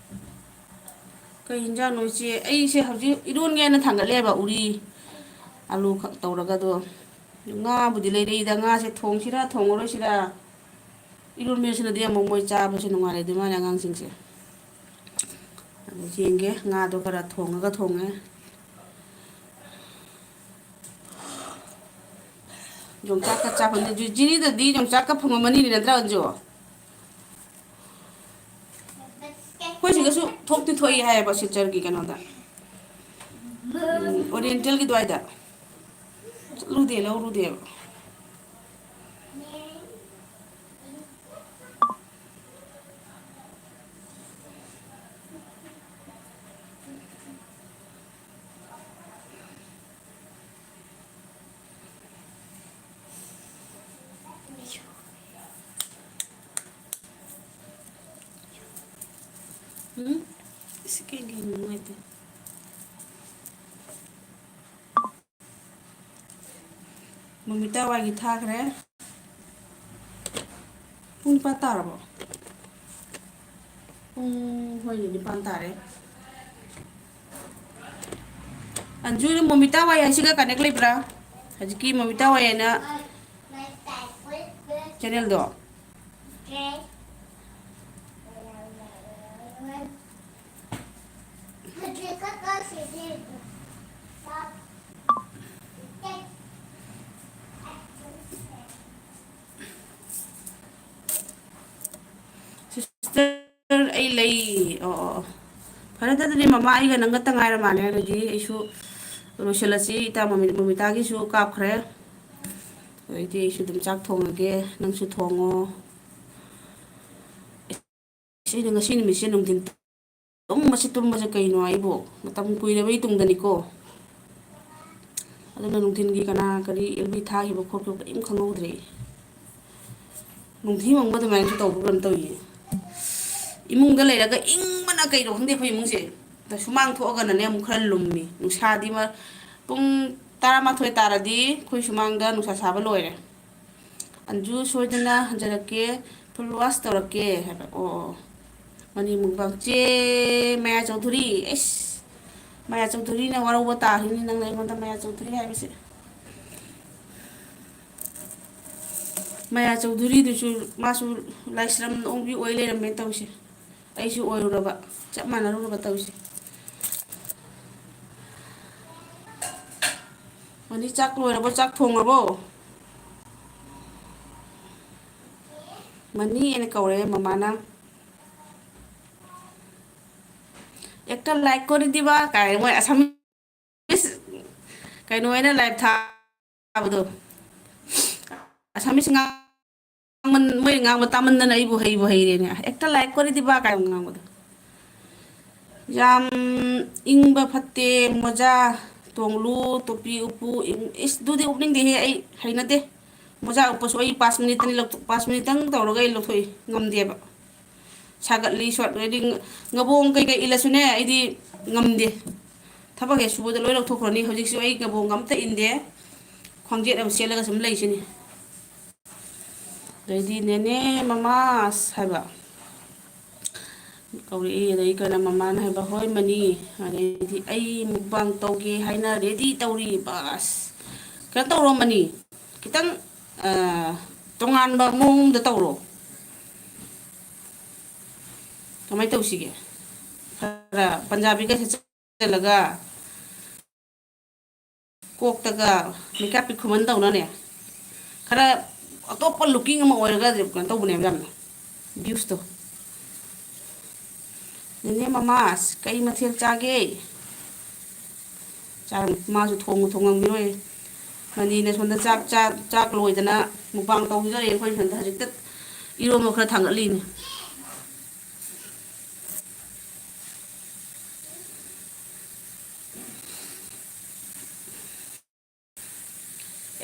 ꯀꯩ ꯌꯦꯟꯖꯥꯡꯅꯣ ꯏꯆꯦ? ꯑꯩꯁꯦ ꯍꯧꯖꯤꯛ ꯏꯔꯣꯟꯒꯦꯅ ꯊꯥꯡꯒꯠꯂꯦꯕ, ꯎꯔꯤ ꯑꯂꯨ ꯈꯛ ꯇꯧꯔꯒ꯫ ꯑꯗꯣ ꯉꯥꯕꯨꯗꯤ ꯂꯩꯔꯛꯏꯗ, ꯉꯥꯁꯦ ꯊꯣꯡꯁꯤꯔꯥ ꯊꯣꯡꯉꯔꯣꯏꯁꯤꯔꯥ? ꯏꯔꯣꯟꯕꯁꯤꯅꯗꯤ ꯑꯃꯨꯛ ꯃꯣꯏ ꯆꯥꯕꯁꯦ ꯅꯨꯡꯉꯥꯏꯔꯣꯏꯗꯣꯏ ꯃꯥꯜꯂꯦ ꯑꯉꯥꯡꯁꯤꯡꯁꯦ꯫ ꯑꯗꯨ ꯌꯦꯡꯒꯦ, ꯉꯥꯗꯣ ꯈꯔ ꯊꯣꯡꯉꯒ ꯊꯣꯡꯉꯦ꯫ ꯌꯣꯡꯆꯥꯛꯀ ꯆꯥ ꯐꯪꯗꯦ꯫ ꯖꯨ-, ꯖꯤꯔꯤꯗꯗꯤ ꯌꯣꯡꯆꯥꯛꯀ ꯐꯪꯉꯝꯃꯅꯤꯅꯦ, ꯅꯠꯇ꯭ꯔꯥ, ꯑꯟꯖꯨ? ꯑꯩꯈꯣꯏ ꯁꯤꯗꯁꯨ ꯊꯣꯛꯇꯤ ꯊꯣꯛꯏ ꯍꯥꯏꯌꯦꯕ, ꯁꯤꯜꯆꯔꯒꯤ ꯀꯩꯅꯣꯗ, ꯎꯝ, Oriental ꯒꯤ ꯑꯗꯨꯋꯥꯏꯗ꯫ ꯆꯠꯂꯨꯗꯦ, ꯂꯧꯔꯨꯗꯦꯕ꯫ ꯎꯝ? ꯁꯤ ꯀꯩꯒꯤꯅꯣ ꯅꯨꯡꯉꯥꯏꯇꯦ? ꯃꯣꯃꯤꯇꯥ ꯋꯥꯏꯒꯤ ꯊꯥꯈ꯭ꯔꯦ꯫ ꯄꯨꯡ ꯅꯤꯄꯥꯟ ꯇꯥꯔꯕꯣ? ꯄꯨꯡ, ꯍꯣꯏꯅꯦ, ꯅꯤꯄꯥꯟ ꯇꯥꯔꯦ꯫ ꯑꯟꯖꯨ, ꯃꯣꯃꯤꯇꯥ ꯋꯥꯏ ꯍꯥꯏꯁꯤꯒ connect ꯂꯩꯕ꯭ꯔꯥ? ꯍꯧꯖꯤꯛꯀꯤ ꯃꯣꯃꯤꯇꯥ ꯋꯥꯏ ꯍꯥꯏꯅ channel ꯗꯣ? ꯑꯣ, ꯐꯔꯦ, ꯑꯗꯨꯗꯤ ꯃꯃꯥ ꯑꯩꯒ ꯅꯪꯒꯇ ꯉꯥꯏꯔ ꯃꯥꯜꯂꯦ꯫ ꯑꯗꯨꯗꯤ ꯑꯩꯁꯨ ꯂꯣꯏꯁꯤꯜꯂꯁꯤ꯫ ꯏꯇꯥ ꯃꯃꯤ-, ꯃꯃꯤꯇꯥꯒꯤꯁꯨ ꯀꯥꯞꯈ꯭ꯔꯦ꯫ ꯑꯗꯩꯗꯤ ꯑꯩꯁꯨ ꯑꯗꯨꯝ ꯆꯥꯛ ꯊꯣꯡꯉꯒꯦ, ꯅꯪꯁꯨ ꯊꯣꯡꯉꯣ꯫ ꯑꯩꯅ ꯉꯁꯤ ꯅꯨꯃꯤꯠꯁꯦ ꯅꯨꯡꯊꯤꯟ ꯇꯨꯝꯕꯁꯤ, ꯇꯨꯝꯕꯁꯦ ꯀꯩꯅꯣ ꯑꯩꯕꯨ? ꯃꯇꯝ ꯀꯨꯏꯔꯕꯩ ꯇꯨꯡꯗꯅꯤꯀꯣ꯫ ꯑꯗꯨꯅ ꯅꯨꯡꯊꯤꯟꯒꯤ ꯀꯅꯥ ꯀꯔꯤ ꯑꯦꯜ ꯕꯤ ꯊꯥꯈꯤꯕ ꯈꯣꯠꯈꯤꯕ ꯀꯔꯤꯝ ꯈꯪꯍꯧꯗ꯭ꯔꯦ꯫ ꯅꯨꯡꯊꯤ ꯃꯪꯕ ꯑꯗꯨꯃꯥꯏꯅꯁꯨ ꯇꯧꯕ ꯀꯩꯅꯣꯝ ꯇꯧꯏꯌꯦ꯫ ꯏꯃꯨꯡꯗ ꯂꯩꯔꯒ ꯏꯪꯕꯅ ꯀꯩꯅꯣ ꯈꯪꯗꯦ ꯑꯩꯈꯣꯏ ꯏꯃꯨꯡꯁꯦ꯫ ꯑꯗ ꯁꯨꯃꯥꯡ ꯊꯣꯛꯑꯒꯅꯅꯦ ꯑꯃꯨꯛ ꯈꯔ ꯂꯨꯝꯃꯤ꯫ ꯅꯨꯡꯁꯥꯗꯤ ꯃ-, ꯄꯨꯡ ꯇꯔꯥꯃꯥꯊꯣꯏ ꯇꯥꯔꯗꯤ ꯑꯩꯈꯣꯏ ꯁꯨꯃꯥꯡꯗ ꯅꯨꯡꯁꯥ ꯁꯥꯕ ꯂꯣꯏꯔꯦ꯫ "ꯑꯟꯖꯨ, ꯁꯣꯏꯗꯅ ꯍꯟꯖꯔꯛꯀꯦ, ꯐꯨꯜ ꯋꯥꯁ ꯇꯧꯔꯛꯀꯦ" ꯍꯥꯏꯕ꯫ ꯑꯣ, ꯑꯣ꯫ ꯃꯅꯤ ꯃꯨꯛꯕꯥꯡ꯫ ꯆꯦ ꯃꯌꯥ ꯆꯧꯙꯨꯔꯤ, ꯑꯩꯁ, ꯃꯌꯥ ꯆꯧꯙꯨꯔꯤꯅ ꯋꯥꯔꯧꯕ ꯇꯥꯈꯤꯅꯤ ꯅꯪꯅ ꯑꯩꯉꯣꯟꯗ ꯃꯌꯥ ꯆꯧꯙꯨꯔꯤ ꯍꯥꯏꯕꯁꯦ꯫ ꯃꯌꯥ ꯆꯧꯙꯨꯔꯤꯗꯨꯁꯨ ꯃꯥꯁꯨ ꯂꯥꯏꯁ꯭ꯔꯝ ꯑꯣꯡꯕꯤ ꯑꯣꯏ ꯂꯩꯔꯝꯃꯦ ꯇꯧꯔꯤꯁꯦ꯫ ꯑꯩꯁꯨ ꯑꯣꯏꯔꯨꯔꯕ, ꯆꯞ ꯃꯥꯟꯅꯔꯨꯔꯕ ꯇꯧꯔꯤꯁꯦ꯫ ꯃꯅꯤ, ꯆꯥꯛ ꯂꯣꯏꯔꯕꯣ? ꯆꯥꯛ ꯊꯣꯡꯉꯕꯣ? ꯃꯅꯤ ꯑꯅ ꯀꯧꯔꯦ ꯃꯃꯥꯅ꯫ "ꯑꯦꯛꯇ ꯂꯥꯏꯛ ꯀꯣꯔꯤ ꯗꯤꯕꯥ" ꯀꯥꯏ ꯃꯣꯏ ꯑꯁꯥꯃꯤꯁ ꯀꯩꯅꯣ ꯑꯣꯏꯅ ꯂꯥꯏꯚ ꯊꯥꯕꯗꯣ꯫ ꯑꯁꯥꯃꯤꯁ ꯉꯥꯡꯃꯟ-, ꯃꯣꯏ ꯉꯥꯡꯕ ꯇꯥꯃꯟꯗꯅ ꯑꯩꯕꯨ ꯍꯩꯕꯨ ꯍꯩꯔꯦꯅꯦ꯫ "ꯑꯦꯛꯇ ꯂꯥꯏꯛ ꯀꯣꯔꯤ ꯗꯤꯕꯥ" ꯀꯥꯏ ꯉꯥꯡꯕꯗꯣ꯫ ꯌꯥꯝ ꯏꯪꯕ ꯐꯠꯇꯦ, ꯃꯣꯖꯥ ꯇꯣꯡꯂꯨ, ꯇꯣꯄꯤ ꯎꯞꯄꯨ, ꯏꯪ-, ꯏꯁ, ꯑꯗꯨꯗꯤ ꯎꯞꯅꯤꯡꯗꯦꯍꯦ, ꯑꯩ ꯍꯩꯅꯗꯦ꯫ ꯃꯣꯖꯥ ꯎꯞꯄꯁꯨ ꯑꯩ ꯄꯥꯁ ꯃꯤꯅꯤꯠꯇꯅꯤ ꯂꯧꯊꯣꯛ-, ꯄꯥꯁ ꯃꯤꯅꯤꯠꯇꯪ ꯇꯧꯔꯒ ꯑꯩ ꯂꯧꯊꯣꯛꯏ, ꯉꯝꯗꯦꯕ꯫ ꯁꯥꯒꯠꯂꯤ, ꯁꯣꯠ-, ꯍꯥꯏꯗꯤ ꯉ-, ꯉꯕꯣꯡ ꯀꯩꯀꯩ ꯏꯜꯂꯁꯨꯅꯦ, ꯑꯩꯗꯤ ꯉꯝꯗꯦ꯫ ꯊꯕꯛ ꯍꯦꯛ ꯁꯨꯕꯗ ꯂꯣꯏ ꯂꯧꯊꯣꯛꯈ꯭ꯔꯅꯤ꯫ ꯍꯧꯖꯤꯛꯁꯨ ꯑꯩ ꯉꯕꯣꯡ ꯑꯝꯇ ꯏꯟꯗꯦ꯫ ꯈ꯭ꯋꯥꯡꯖꯦꯠ ꯑꯃ ꯁꯦꯠꯂꯒ ꯁꯨꯝ ꯂꯩꯁꯤꯅꯤ꯫ ꯑꯗꯩꯗꯤ "ꯅꯦꯅꯦ ꯃꯃꯥꯁ" ꯍꯥꯏꯕ ꯀꯧꯔꯛꯏ꯫ ꯑꯗꯩ ꯀꯩꯅꯣ ꯃꯃꯥꯅ ꯍꯥꯏꯕ, "ꯍꯣꯏ ꯃꯅꯤ"꯫ ꯑꯗꯩꯗꯤ "ꯑꯩ ꯃꯨꯛꯕꯥꯡ ꯇꯧꯒꯦ ꯍꯥꯏꯅ ꯔꯦꯗꯤ ꯇꯧꯔꯤ ꯕꯁ꯫ ꯀꯩꯅꯣ ꯇꯧꯔꯣ ꯃꯅꯤ, ꯈꯤꯇꯪ, ꯑ, ꯇꯣꯉꯥꯟꯕ ꯃꯑꯣꯡꯗ ꯇꯧꯔꯣ꯫ ꯀꯃꯥꯏꯅ ꯇꯧꯁꯤꯒꯦ? ꯈꯔ ꯄꯟꯖꯥꯕꯤꯒ ꯁꯦꯠꯆꯜꯂꯒ ꯀꯣꯛꯇꯒ ꯃꯦꯀꯞ ꯈꯨꯃꯟ ꯇꯧꯅꯅꯦ, ꯈꯔ ꯑꯇꯣꯞꯄ ꯂꯨꯀꯤꯡ ꯑꯃ ꯑꯣꯏꯔꯒ ꯀꯩꯅꯣ ꯇꯧꯕꯅꯦꯕ ꯌꯥꯝꯅ, ꯚ꯭ꯌꯨꯁꯇꯣ꯫ ꯅꯦꯅꯦ ꯃꯃꯥꯁ, ꯀꯩ ꯃꯊꯦꯜ ꯆꯥꯒꯦ? ꯆꯥꯔꯝ-, ꯃꯥꯁꯨ ꯊꯣꯡꯉꯨ ꯊꯣꯡꯉꯝꯈꯤꯔꯣꯏ꯫ ꯃꯅꯤꯅ ꯁꯣꯝꯗ ꯆꯥꯛ, ꯆꯥꯛ, ꯆꯥꯛ ꯂꯣꯏꯗꯅ ꯃꯨꯛꯕꯥꯡ ꯇꯧꯈꯤꯗꯣꯔꯦ꯫ ꯑꯩꯈꯣꯏ ꯁꯣꯝꯗ ꯍꯧꯖꯤꯛꯇ ꯏꯔꯣꯟꯕ ꯈꯔ ꯊꯥꯡꯒꯠꯂꯤꯅꯦ꯫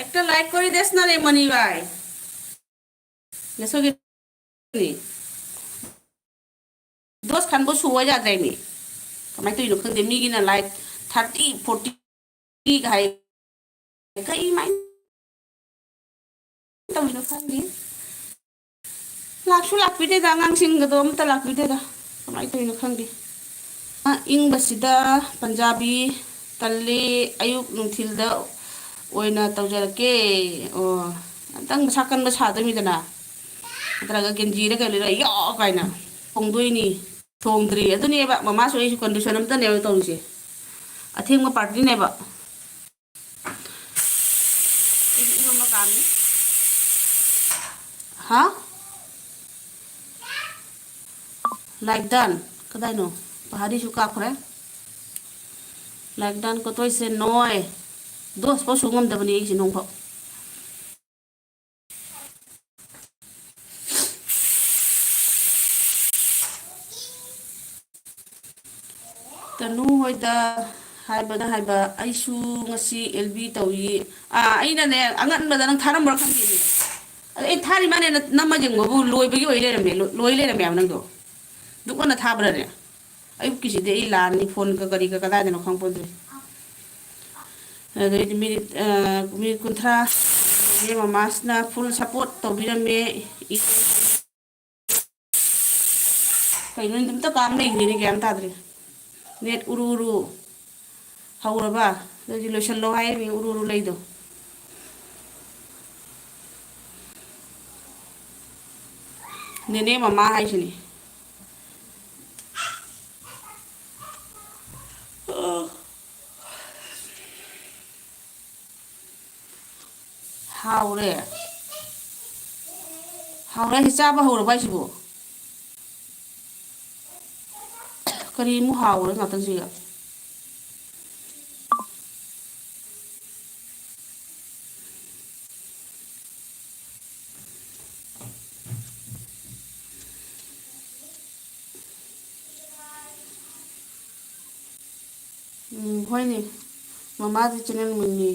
একটা লাইক করে দেস না রে মনি ভাই। ꯉꯁꯤꯒꯤ ꯗꯣꯁ ꯈꯟꯕ ꯁꯨꯕ ꯌꯥꯗ꯭ꯔꯦꯃꯤ꯫ ꯀꯃꯥꯏꯅ ꯇꯧꯔꯤꯅꯣ ꯈꯪꯗꯦ, ꯃꯤꯒꯤꯅ ꯂꯥꯏꯛ ꯊꯥꯔꯇꯤ, ꯐꯣꯔꯇꯤꯒ ꯍꯥꯏ꯫ ꯀꯩꯃꯥꯏꯅ ꯇꯧꯔꯤꯅꯣ ꯈꯪꯗꯦ꯫ ꯂꯥꯛꯁꯨ ꯂꯥꯛꯄꯤꯗꯦꯗ, ꯑꯉꯥꯡꯁꯤꯡꯒꯗꯣ ꯑꯝꯇ ꯂꯥꯛꯄꯤꯗꯦꯗ꯫ ꯀꯃꯥꯏꯅ ꯇꯧꯔꯤꯅꯣ ꯈꯪꯗꯦ꯫ ꯑ, ꯏꯪꯕꯁꯤꯗ ꯄꯟꯖꯥꯕꯤ ꯇꯜꯂꯤ, ꯑꯌꯨꯛ ꯅꯨꯡꯊꯤꯜꯗ ꯑꯣꯏꯅ ꯇꯧꯖꯔꯛꯀꯦ꯫ ꯑꯣ, ꯑꯝꯇꯪ ꯃꯁꯥ ꯀꯟꯕ ꯁꯥꯗꯣꯏꯅꯤꯗꯅ꯫ ꯅꯠꯇ꯭ꯔꯒ ꯒꯦꯟꯖꯤꯔ ꯀꯩꯅꯣ ꯂꯤꯠꯂ ꯌꯣ ꯀꯥꯏꯅ ꯊꯣꯡꯗꯣꯏꯅꯤ꯫ ꯊꯣꯡꯗ꯭ꯔꯤ꯫ ꯑꯗꯨꯅꯦꯕ ꯃꯃꯥꯁꯨ ꯑꯩꯁꯨ ꯀꯟꯗꯤꯁꯟ ꯑꯝꯇꯅꯦꯕ ꯇꯧꯔꯤꯁꯦ꯫ ꯑꯊꯦꯡꯕ ꯄꯥꯔꯇꯤꯅꯦꯕ꯫ ꯑꯩꯁꯨ ꯏꯔꯣꯝꯕ ꯀꯥꯝꯃꯤ꯫ ꯍꯥ? ꯂꯥꯏꯛ ꯗꯟ꯫ ꯀꯗꯥꯏꯅꯣ? ꯄꯍꯥꯔꯤꯁꯨ ꯀꯥꯞꯈ꯭ꯔꯦ꯫ ꯂꯥꯏꯛ ꯗꯟ ꯀꯣꯇꯣꯏꯁꯦ ꯅꯣꯏ꯫ ꯗꯣꯁ ꯐꯥꯎ ꯁꯨ ꯉꯝꯗꯕꯅꯤ ꯑꯩꯁꯦ ꯅꯣꯡꯐꯥꯎ꯫ ꯇꯅꯨ ꯍꯣꯏꯗ ꯍꯥꯏꯕꯅ ꯍꯥꯏꯕ, ꯑꯩꯁꯨ ꯉꯁꯤ ꯑꯦꯜ ꯕꯤ ꯇꯧꯏ꯫ ꯑꯥ, ꯑꯩꯅꯅꯦ, ꯑꯉꯟꯕꯗ ꯅꯪ ꯊꯥꯔꯝꯕ꯭ꯔꯥ ꯈꯪꯗꯦꯅꯦ꯫ ꯑꯗ ꯑꯩ ꯊꯥꯔꯤ ꯃꯥꯅꯦꯅ ꯅꯝꯃ ꯌꯦꯡꯕꯕꯨ ꯂꯣꯏꯕꯒꯤ ꯑꯣꯏ ꯂꯩꯔꯝꯃꯦ, ꯂꯣ-, ꯂꯣꯏ ꯂꯩꯔꯝꯃꯦꯕ ꯅꯪꯗꯣ꯫ ꯗꯨꯛ ꯉꯟꯅ ꯊꯥꯕ꯭ꯔꯥꯅꯦ? ꯑꯌꯨꯛꯀꯤꯁꯤꯗꯤ ꯑꯩ ꯂꯥꯟꯅꯤ, ꯐꯣꯟꯒ ꯀꯔꯤꯒ ꯀꯗꯥꯏꯗꯅꯣ ꯈꯪꯄꯣꯟꯗ꯭ꯔꯦ꯫ ꯑꯗꯩꯗꯤ ꯃꯤꯅꯤꯠ, ꯑ, ꯃꯤꯅꯤꯠ ꯀꯨꯟꯊ꯭ꯔꯥ, ꯏꯆꯦ ꯃꯃꯥꯁꯤꯅ ꯐꯨꯜ ꯁꯞꯄꯣꯔꯠ ꯇꯧꯕꯤꯔꯝꯃꯦ꯫ ꯀꯩꯅꯣ, ꯑꯝꯇ ꯀꯥꯝ ꯂꯩꯈ꯭ꯔꯦꯅꯦ, ꯒ꯭ꯌꯥꯟ ꯇꯥꯗ꯭ꯔꯦ꯫ ꯅꯦꯠ ꯎꯔꯨ ꯎꯔꯨ ꯍꯧꯔꯕ? ꯑꯗꯨꯗꯤ ꯂꯣꯏꯁꯜꯂꯣ ꯍꯥꯏꯔꯤꯕꯅꯤ, ꯎꯔꯨ ꯎꯔꯨ ꯂꯩꯗꯣ꯫ ꯅꯦꯅꯦ ꯃꯃꯥ ꯍꯥꯏꯁꯤꯅꯤ꯫ ꯍꯥꯎꯔꯦ꯫ ꯍꯥꯎꯔꯦ ꯍꯥꯏꯁꯦ, ꯆꯥꯕ ꯍꯧꯔꯕ ꯍꯥꯏꯁꯤꯕꯨ? ꯀꯔꯤꯃꯨꯛ ꯍꯥꯎꯔꯦ ꯉꯥꯛꯇꯪꯁꯤꯒ꯫ ꯎꯝ, ꯍꯣꯏꯅꯦ꯫ ꯃꯃꯥꯗꯤ ꯆꯦꯅꯦꯜ ꯃꯤꯡꯅꯤ꯫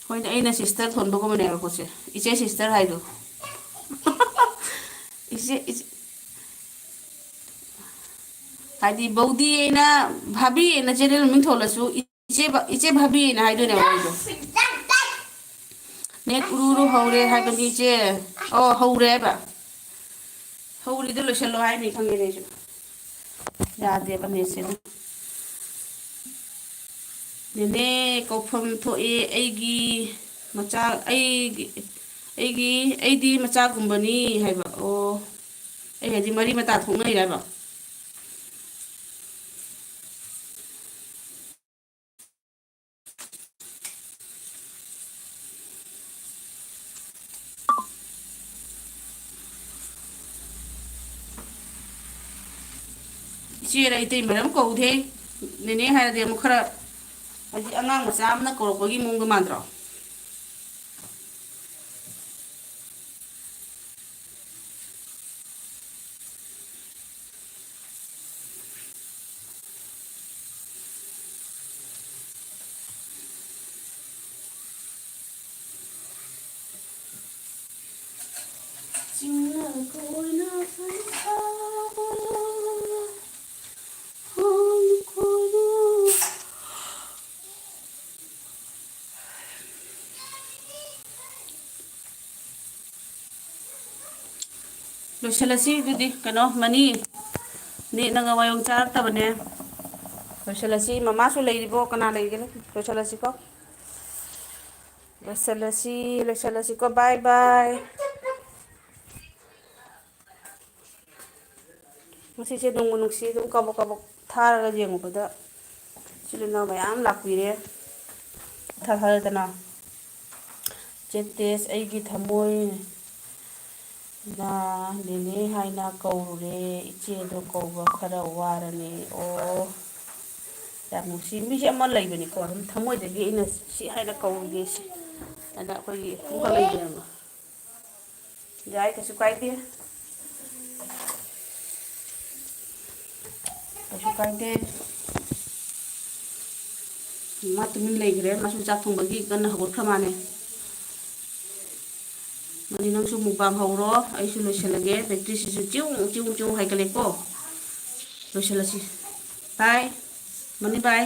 ꯍꯣꯏꯅꯦ, ꯑꯩꯅ ꯁꯤꯁꯇꯔ ꯊꯣꯟꯕꯒꯨꯝꯕꯅꯦꯕꯀꯣ ꯁꯦ꯫ ꯏꯆꯦ ꯁꯤꯁꯇꯔ ꯍꯥꯏꯗꯣ꯫ ꯏꯆꯦ, ꯏꯆꯦ꯫ ꯍꯥꯏꯗꯤ ꯕꯧꯗꯤ ꯑꯩꯅ, ꯚꯥꯕꯤ ꯑꯩꯅ ꯆꯦꯅꯦꯜ ꯃꯃꯤꯡ ꯊꯣꯜꯂꯁꯨ ꯏꯆꯦ ꯕ-, ꯏꯆꯦ ꯚꯥꯕꯤ ꯑꯩꯅ ꯍꯥꯏꯗꯣꯏꯅꯦꯕ ꯑꯩꯗꯣ꯫ ꯅꯦꯠ ꯎꯔꯨ ꯎꯔꯨ ꯍꯧꯔꯦ ꯍꯥꯏꯕꯅꯤ ꯏꯆꯦ꯫ ꯑꯣ, ꯍꯧꯔꯦ ꯍꯥꯏꯕ꯫ ꯍꯧꯔꯤꯗꯣ ꯂꯣꯏꯁꯤꯜꯂꯣ ꯍꯥꯏꯅꯤ ꯈꯪꯉꯦꯅꯦ ꯑꯩꯁꯨ꯫ ꯌꯥꯗꯦꯕ ꯅꯦꯠꯁꯦ ꯑꯗꯨꯝ꯫ ꯅꯦꯅꯦ ꯀꯧꯐꯝ ꯊꯣꯛꯑꯦ ꯑꯩꯒꯤ ꯃꯆꯥ, ꯑꯩꯒꯤ, ꯑꯩꯒꯤ, ꯑꯩꯗꯤ ꯃꯆꯥꯒꯨꯝꯕꯅꯤ ꯍꯥꯏꯕ꯫ ꯑꯣ, ꯑꯩ ꯍꯥꯏꯗꯤ ꯃꯔꯤ ꯃꯇꯥ ꯊꯣꯛꯅꯩꯔꯕ? ꯏꯆꯦꯔ ꯏꯇꯩꯃꯔ ꯑꯃ ꯀꯧꯗꯦ꯫ ꯅꯦꯅꯦ ꯍꯥꯏꯔꯗꯤ ꯑꯃꯨꯛ ꯈꯔ, ꯍꯥꯏꯗꯤ ꯑꯉꯥꯡ ꯃꯆꯥ ꯑꯃꯅ ꯀꯧꯔꯛꯄꯒꯤ ꯃꯑꯣꯡꯗ ꯃꯥꯟꯗ꯭ꯔꯣ? ꯆꯤꯡꯅ ꯀꯣꯏꯅ ꯁꯩꯁꯥꯕ ꯍꯣꯡ ꯀꯣꯏꯅ꯫ ꯂꯣꯏꯁꯤꯜꯂꯁꯤ ꯑꯗꯨꯗꯤ, ꯀꯩꯅꯣ, ꯃꯅꯤ꯫ ꯅꯦꯠꯅꯒ ꯋꯥꯌꯣꯡ ꯆꯥꯔꯛꯇꯕꯅꯦ꯫ ꯂꯣꯏꯁꯤꯜꯂꯁꯤ꯫ ꯃꯃꯥꯁꯨ ꯂꯩꯔꯤꯕꯣ? ꯀꯅꯥ ꯂꯩꯒꯦ? ꯂꯣꯏꯁꯤꯜꯂꯁꯤꯀꯣ꯫ ꯂꯣꯏꯁꯤꯜꯂꯁꯤ, ꯂꯣꯏꯁꯤꯜꯂꯁꯤꯀꯣ꯫ ꯕꯥꯏ ꯕꯥꯏ꯫ ꯉꯁꯤꯁꯦ ꯅꯨꯡꯕꯨ ꯅꯨꯡꯁꯤ, ꯑꯗꯨꯝ ꯀꯕꯛ ꯀꯕꯛ ꯊꯥꯔꯒ ꯌꯦꯡꯉꯨꯕꯗ ꯏꯆꯤꯜ ꯏꯅꯥꯎ ꯃꯌꯥꯝ ꯂꯥꯛꯄꯤꯔꯦ꯫ ꯏꯊꯥ ꯊꯥꯖꯗꯅ꯫ ꯆꯦꯇꯦꯁ ꯑꯩꯒꯤ ꯊꯃꯣꯏ꯫ ꯅ ꯅꯦꯅꯦ ꯍꯥꯏꯅ ꯀꯧꯔꯨꯔꯦ꯫ ꯏꯆꯦꯗꯣ ꯀꯧꯕ ꯈꯔ ꯋꯥꯔꯅꯤ꯫ ꯑꯣ, ꯌꯥꯝ ꯅꯨꯡꯁꯤ꯫ ꯃꯤꯁꯦ ꯑꯃ ꯂꯩꯕꯅꯤꯀꯣ, ꯑꯗꯨꯝ ꯊꯃꯣꯏꯗꯒꯤ ꯑꯩꯅ ꯁꯤ ꯍꯥꯏꯅ ꯀꯧꯔꯨꯒꯦ ꯁꯤ꯫ ꯑꯗ ꯑꯩꯈꯣꯏꯒꯤ ꯑꯃꯈꯛ ꯂꯩꯕꯅꯦꯕ꯫ ꯌꯥꯏ, ꯀꯩꯁꯨ ꯀꯥꯏꯗꯦ꯫ ꯀꯩꯁꯨ ꯀꯥꯏꯗꯦ꯫ ꯃꯥ ꯇꯨꯃꯤꯟ ꯂꯩꯈ꯭ꯔꯦ꯫ ꯃꯥꯁꯨ ꯆꯥꯛ ꯊꯣꯡꯕꯒꯤ ꯀꯟꯅ ꯍꯧꯒꯠꯈ꯭ꯔ ꯃꯥꯜꯂꯦ꯫ ꯃꯅꯤ, ꯅꯪꯁꯨ ꯃꯨꯛꯕꯥꯡ ꯍꯧꯔꯣ, ꯑꯩꯁꯨ ꯂꯣꯏꯁꯤꯜꯂꯒꯦ꯫ ꯕꯦꯇ꯭ꯔꯤꯁꯤꯁꯨ ꯆꯤꯎ ꯆꯤꯎ ꯆꯤꯎ ꯍꯥꯏꯒꯠꯂꯦꯀꯣ꯫ ꯂꯣꯏꯁꯤꯜꯂꯁꯤ꯫ ꯕꯥꯏ꯫ ꯃꯅꯤ, ꯕꯥꯏ꯫